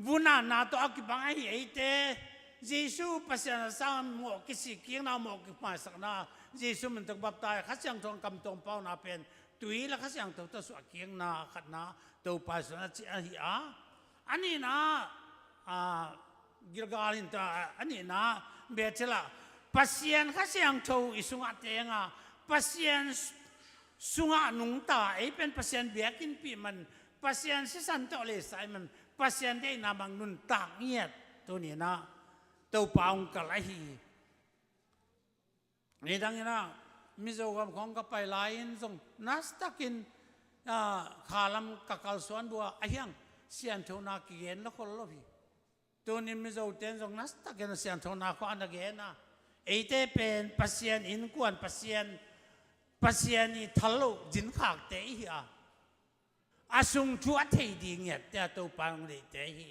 vunanna tawh a kibang ahi eite, Jesu Pasian a sang mawh kisik kikna, mawh kimaisakna, Jesu min tawh baptise, Kha Siangtho kam tawmpauna pen tui le Kha Siangtho tawh suah kikna khatna Topa Jesu a cih ahi a. A nihna ah, Gilgal hin ta, a nihna Bethel ah Pasian Kha Siangtho i sungah teng a, Pasian sungah nungta, ei pen Pasian biakinnpih man, Pasian sisan tawh leisai man, Pasian deihna bang nuntak ngiat tuninah Topa hong kal ahi hi. Nidangin ah Mizo gam khawng ka pai lai-in zong nasatakin, ah, khalam ka kalsuan dua a hiang sianthona kigen lo khol lo hi. Tunin Mizo ten zong nasatakin a sianthona khawng a na gen a. Eite pen Pasian innkuan, Pasian, Pasian i thal loh dinkhakte i hi a. A sung thu a thei ding ngiatte a Topa hong deihte hi.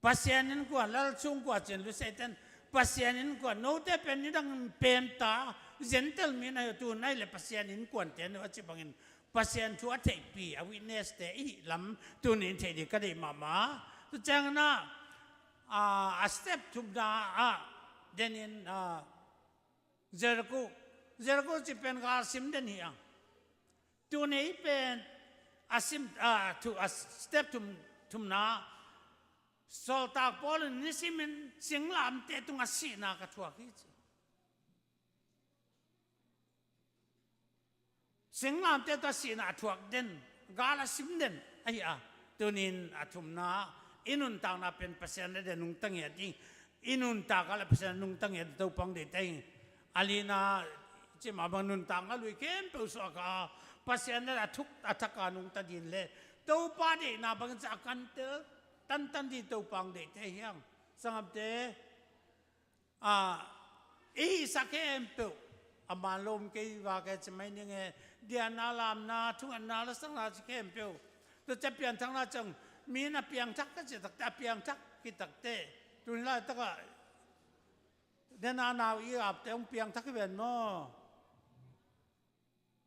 Pasian innkuan, lal sungkua cin lusei ten Pasian innkuan, note pen nidang pemta Gentile mi na hi, tu nai le Pasian innkuan te no a ci bangin Pasian thu a theihpi a witness te i hih lam tunin thei ding ka deih mahmah. Tu ciangin ah, a, a step thumna ah denin, a, Jericho, Jericho ci pen gal sim den hi a. Tuni pen a sim, a, thu, a step thum, thumna, sawltak Paul in nisimin singlamteh tungah sihna ka thuak hi ci. Singlamteh tungah sihna a thuak den, gal a sim den ahi a. Tunin a thumna, i nuntakna pen Pasian a deih nungta ngiat ding, i nuntak a le Pasian a nungta ngiat ding Topa hong deihte hi. A lina, cimah bang nuntakna lui khempeuh suak a, Pasian a thuk a thak a nungta ding le Topa deihna bangin ci a kantel tantan ding Topa hong deihte hi hang. Sangamte, a, i hihsa khempeuh a man lo om kei va kei ci mai ning e, dianna, lamna, thungetna, lasakna ci khempeuh. Tua cia pianthakna ciang, mi na piangthak ka ci takte, a piangthak ki takte. Tuni laitakah, dena nau i apte hong piangthak hi ven maw?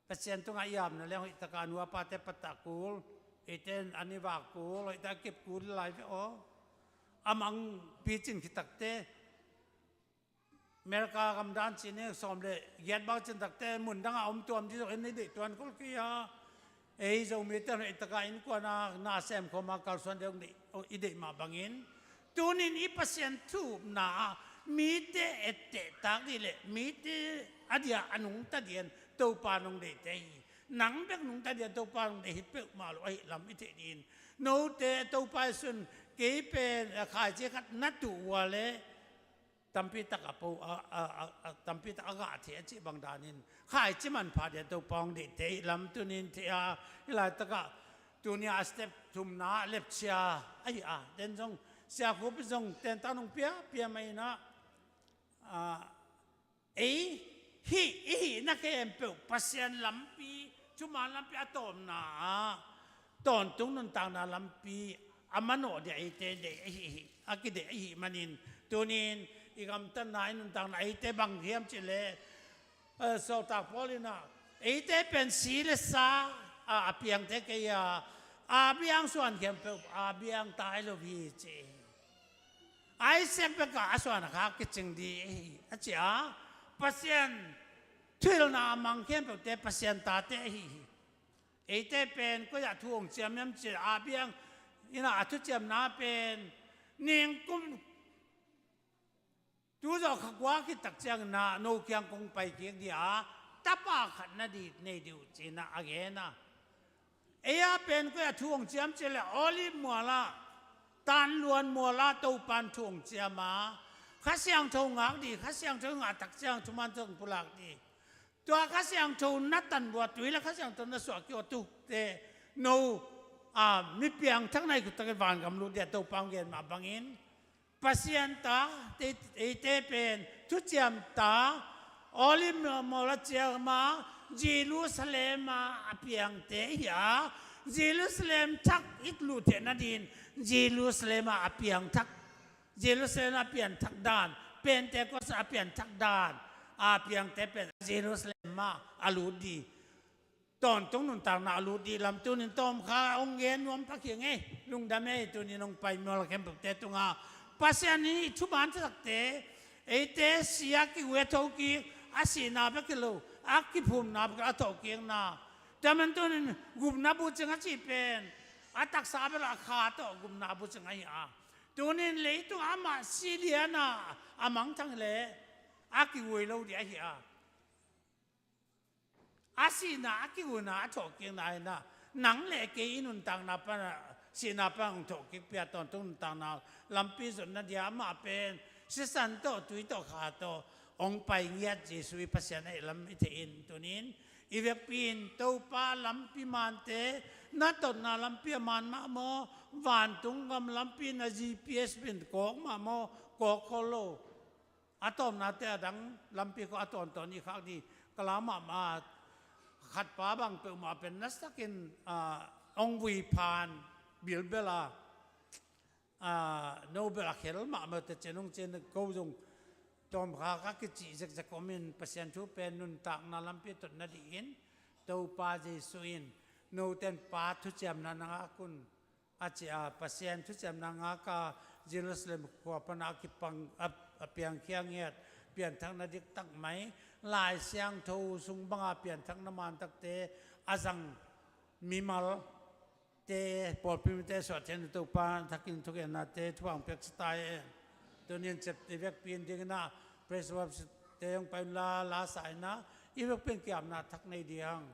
Pasian tungah i apna leng hoih taka a nu a pate pattah kul, eite in an i vak kul, hoih taka kip kul lai ve aw. A mang picing khit takte America gamdan cin i sawm le giat bang cin takte mun dangah om tuam dih zong in i deih tuan kul kei a. Ei Zomite hoih taka innkuan a na sem khawm a kalsuan deuh i deih mah bangin, tunin i Pasian thu upna ah mite etteh tak dih le mite a dia a nungta dih in Topa nong deihte hi. Nang bek nungta dih in Topa nong deih hi peuhmah lo ahi lam i theih dih in, note Topa i sun kei pen khaici khat na tuh ua le tampi tak a po a, a, a, a, tampi tak a gah thei a cih bang danin khaici manpha dih in Topa hong deihte hi lam tunin thei a, hih laitakah tuni a step thumna lepcia ahi a, den zong siakhuapi zong tentak nong pia pia mah inah, a, ei hih i hihna khempeuh Pasian lampi, thuman lampi a tawpna ah tawntung nuntakna lampi a manawh dia eite deih ahi hi, a kideih ahi manin, tunin i gamtatna i nuntakna eite bang hiam cih leh, eh, sawltak Paul inah eite pen si le sa a, a piangte kei a, a biang suan khempeuh a biang tai lo hi ci. Isaac bekah a suan a kha kicing dih ahi a ci a, Pasian thuhilhna a mang khempeuhte Pasian tate ahi hi. Eite pen koi ah thu hong ciam hiam cih a biang inah a thuciamna pen ningkum tu zawh kha kua khit tak ciangin ah no kiang kong pai kik dih a, tapa khat na dih nei dih uh ci-in ah a gen a. Ei a pen koi a thu hong ciam cih leh Olive mual ah, Tanluan mual ah Topan thu hong ciam a, Kha Siangtho ngak dih, Kha Siangtho ngah tak ciang thuman tawh hong pulak dih. Tua Kha Siangtho na tan bua tui le Kha Siangtho na suah kik uh tukte no, a, mi piangthak na hi khit takin vangam lut dih a Topa hong gen mah bangin, Pasian ta, te, eite pen thuciam ta, Olive mual a ciam a, Jerusalem ah a piangte hi a, Jerusalem thak i lut theih nadin, Jerusalem ah a piangthak, Jerusalem a pianthak dan, Pentecost a pianthak dan a piangte pen Jerusalem ah a lut dih. Tawntung nuntakna a lut dih lam tunin tawmkha hong gen nuam pak hi ing ei. Lungdam ei, tunin hong pai mual khempeuhte tungah Pasian in i thuman thutakte eite si a kigui a thokik, a sihna bek hi lo, a kiphumna bek a thokikna. Tua man tunin gupna bucing a cih pen a taksa bek lo a kha tawh gupna bucing ahi a. Tunin leitung amah si lian a a mangthang leh a kigui lo dih ahi a. A sihna a kiguina a thawhkikna inah nang le kei i nuntakna pan a sihna pan hong thawhkik pia tawntung nuntakna lampi zotna dia amah pen sisan tawh tui tawh kha tawh hong pai ngiat Jesuh i Pasian ahih lam i theih in tunin i vekpi in Topa lampi mante na totna lampi a man mah maw, vantung gam lampi na G P S pen kawk mah maw, kawk khol lo. A tawpnate a dang lampi khawng a tawntawn i khak dih. Ka la mahmah khatpa bang peuhmah pen nasakin, ah, hong vui phan bilbel a, ah, no bel a khel mahmah te cin hong cin ko zong tawmkha ka kicih zekzek om in Pasian thu pen nuntakna lampi a tot nadih in Topa Jesuh in note in Pa thuciamna na ngak un. A ci a, Pasian thuciamna ngak a Jerusalem khua pan a kipang a, a piangkhia ngiat pianthakna diktak mai, Lai Siangtho sung banga pianthakna mantakte a zang mimalte, pawlpi mite suah theihna Topa thakin thugennate thupha hong pek sa ta hen. Tunin ciapteh vekpi in dingin ah praise worship te hong pai unla, la sa in ah i vekpi in kiapna thak nei ding.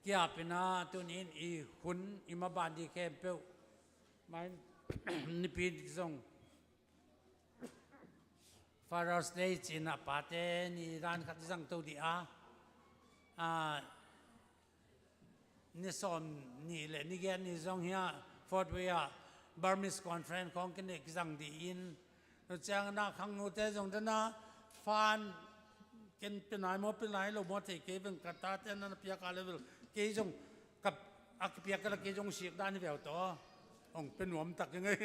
Kiapina tunin i hun i maban ding khempeuh mai nipi zong Father's Day cina pate ni dan khat zang to dih a, a, ni sawm ni le ni giat ni zong hi a Fort Wayne ah Burmese Conference khawng kine kizang dih in, nuciang na khangnute zong dana fan ken penai maw penai lo maw thei kei veng ka tate na na piak a level kei zong ka a kipiak ka la kei zong sik dan hi veu tawh hong pe nuam tak i ngei.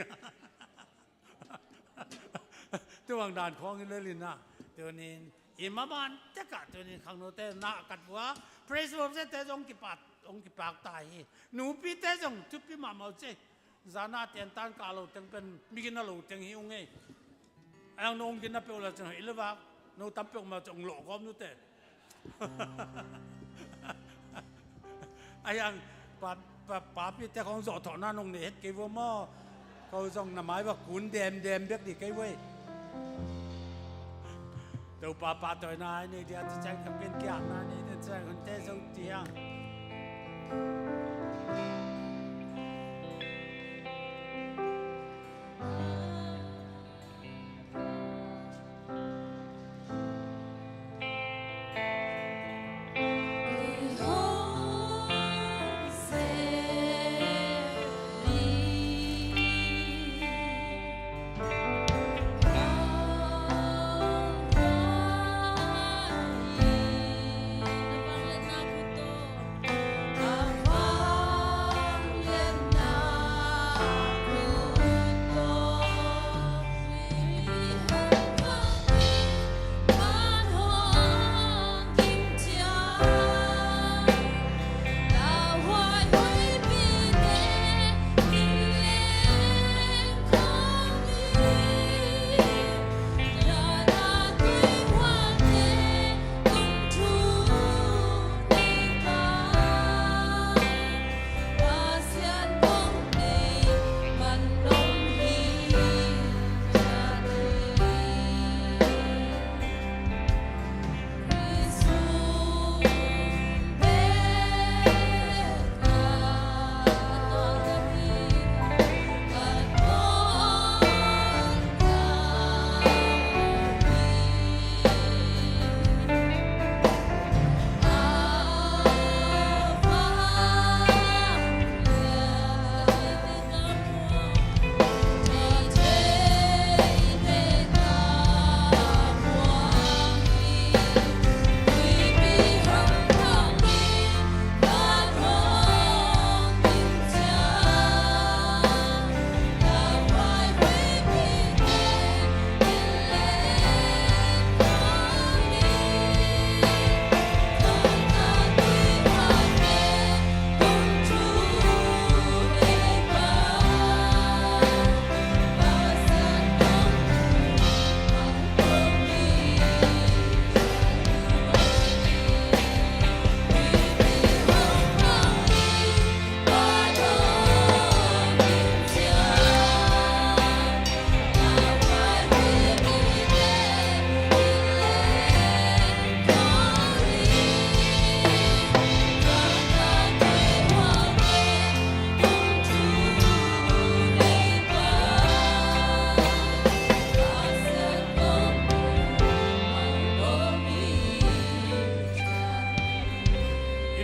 Tuang dan khawng i lelin a tunin I maban tekah tunin khangnote na a kat vua, praise worship te zong kipak, hong kipak ta hi. Nupite zong thupi mahmah uh ci. Zana tentan kah lo teng pen migina lo teng hi ung ei. Ayang no hong gina peuh la cin hoih le vak, no tam peuh ma cin hong lawh gawm nute. Ayang pa, pa, papi te khong zawh thawhna nong nei het kei vua maw. Ko zong na mai va kun dem dem bek di kei vua ei. Topa pahtawina ai nei dia, tu ciang ka pin kiakna nei dia, ciang hunte zo tiang.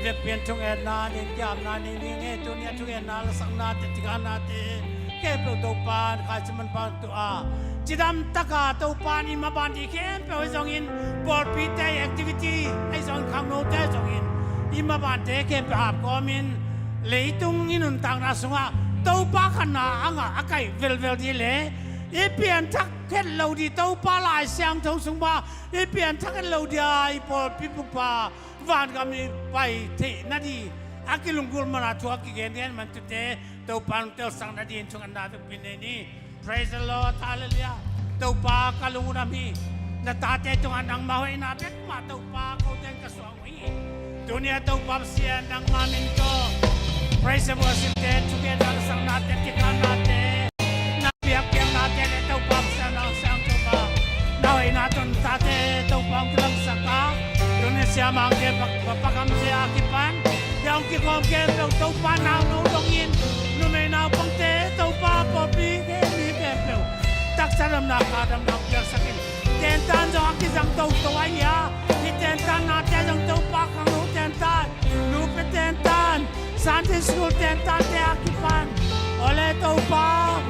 I vekpi in thungetna ding kiamna ding ding e, tuni a thungetna lasaknate, thikhanate khempeuh Topa in khaici manpha tua cidam taka Topa in i maban ding khempeuh ahi zongin, pawlpite activity ahi zongin, khangnote ahi zongin, i mabante khempeuh hapkawmin leitung i nuntakna sungah Topa khatna a ngah a kaih velvel ding le i pianthak het lo ding, Topa Lai Siangtho sung bang i pianthak het lo ding a, i pawlpi pupa vangam i pai theih nading a kilunggulh mana thu a kigen den man tute Topa in telsak nading thungetna vekpi nei ni. Praise the Lord, hallelujah. Topa ka lungdam hi. Na tate tungah nangma hoihna bek mah Topa kote in ka suang uh hi. Tuni a Topa Pasian nangma min tawh praise and worship te, thungetna lasaknate, thikhanate, na biakpiaknate le Topa Pasian nang siang Topa na hoihna tawh tate Topa hong kilangsak a, tuni siamangte, pa, pa, pakamte a kipan hong kikhawm khempeuh Topa nau no dongin, numei naupangte Topa pawlpi khempeuh taksa damna, kha damna hong piaksak in. Tentan zong a kizang toto ahi a, hih tentan nate zong Topa khangno tentan, nupi tentan, Sunday school tentante a kipan, awle Topa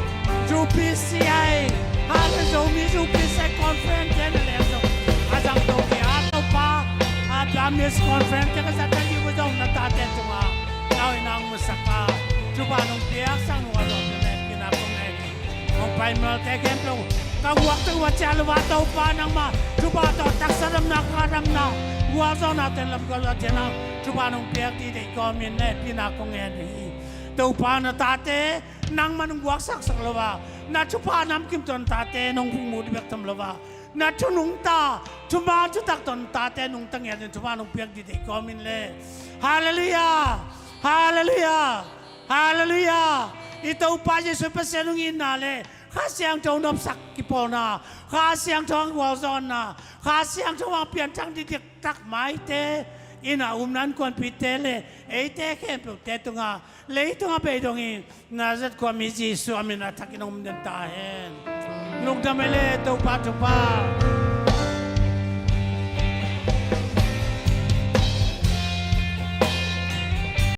U P C I, hale Zomi U P C I conference te na leng zong a zang to hi a Topa, a Burmese conference te ka zat a liu zong na tate tungah na hoihna hong musak a, thupha nong piaksak nung a zong na leng kinap kong nei hi. Hong pai malte khempeuh Ka guak tawh ka ciah lo a, Topa nangmah thupha tawh taksa damna, kha damna, gualzawhna tawh lamkal a ciah nang thupha nong piak dih deih kawmin le hehpihna kong ngen hi. Topa na tate nangmah nong guaksaksak lo a, na thupha namkim tawh na tate nong hong mu dih bek tham lo a, na thu nungta, thuman thutak tawh na tate nungta ngiat in thupha nong piak dih deih kawmin le. Halleluiah. Halleluiah. Halleluiah. I Topa Jesuh Pasian hong itna le Kha Siangtho nopsak kipawlna, Kha Siangtho hong gualzawhna, Kha Siangtho hong pianthak diktak maite in a umna innkuanpihte le eite khempeuhte tunga, leitung a bei dongin Nazareth khuami Jesuh a min a thakin hong um den ta hen. Lungdam ei le Topa thupha.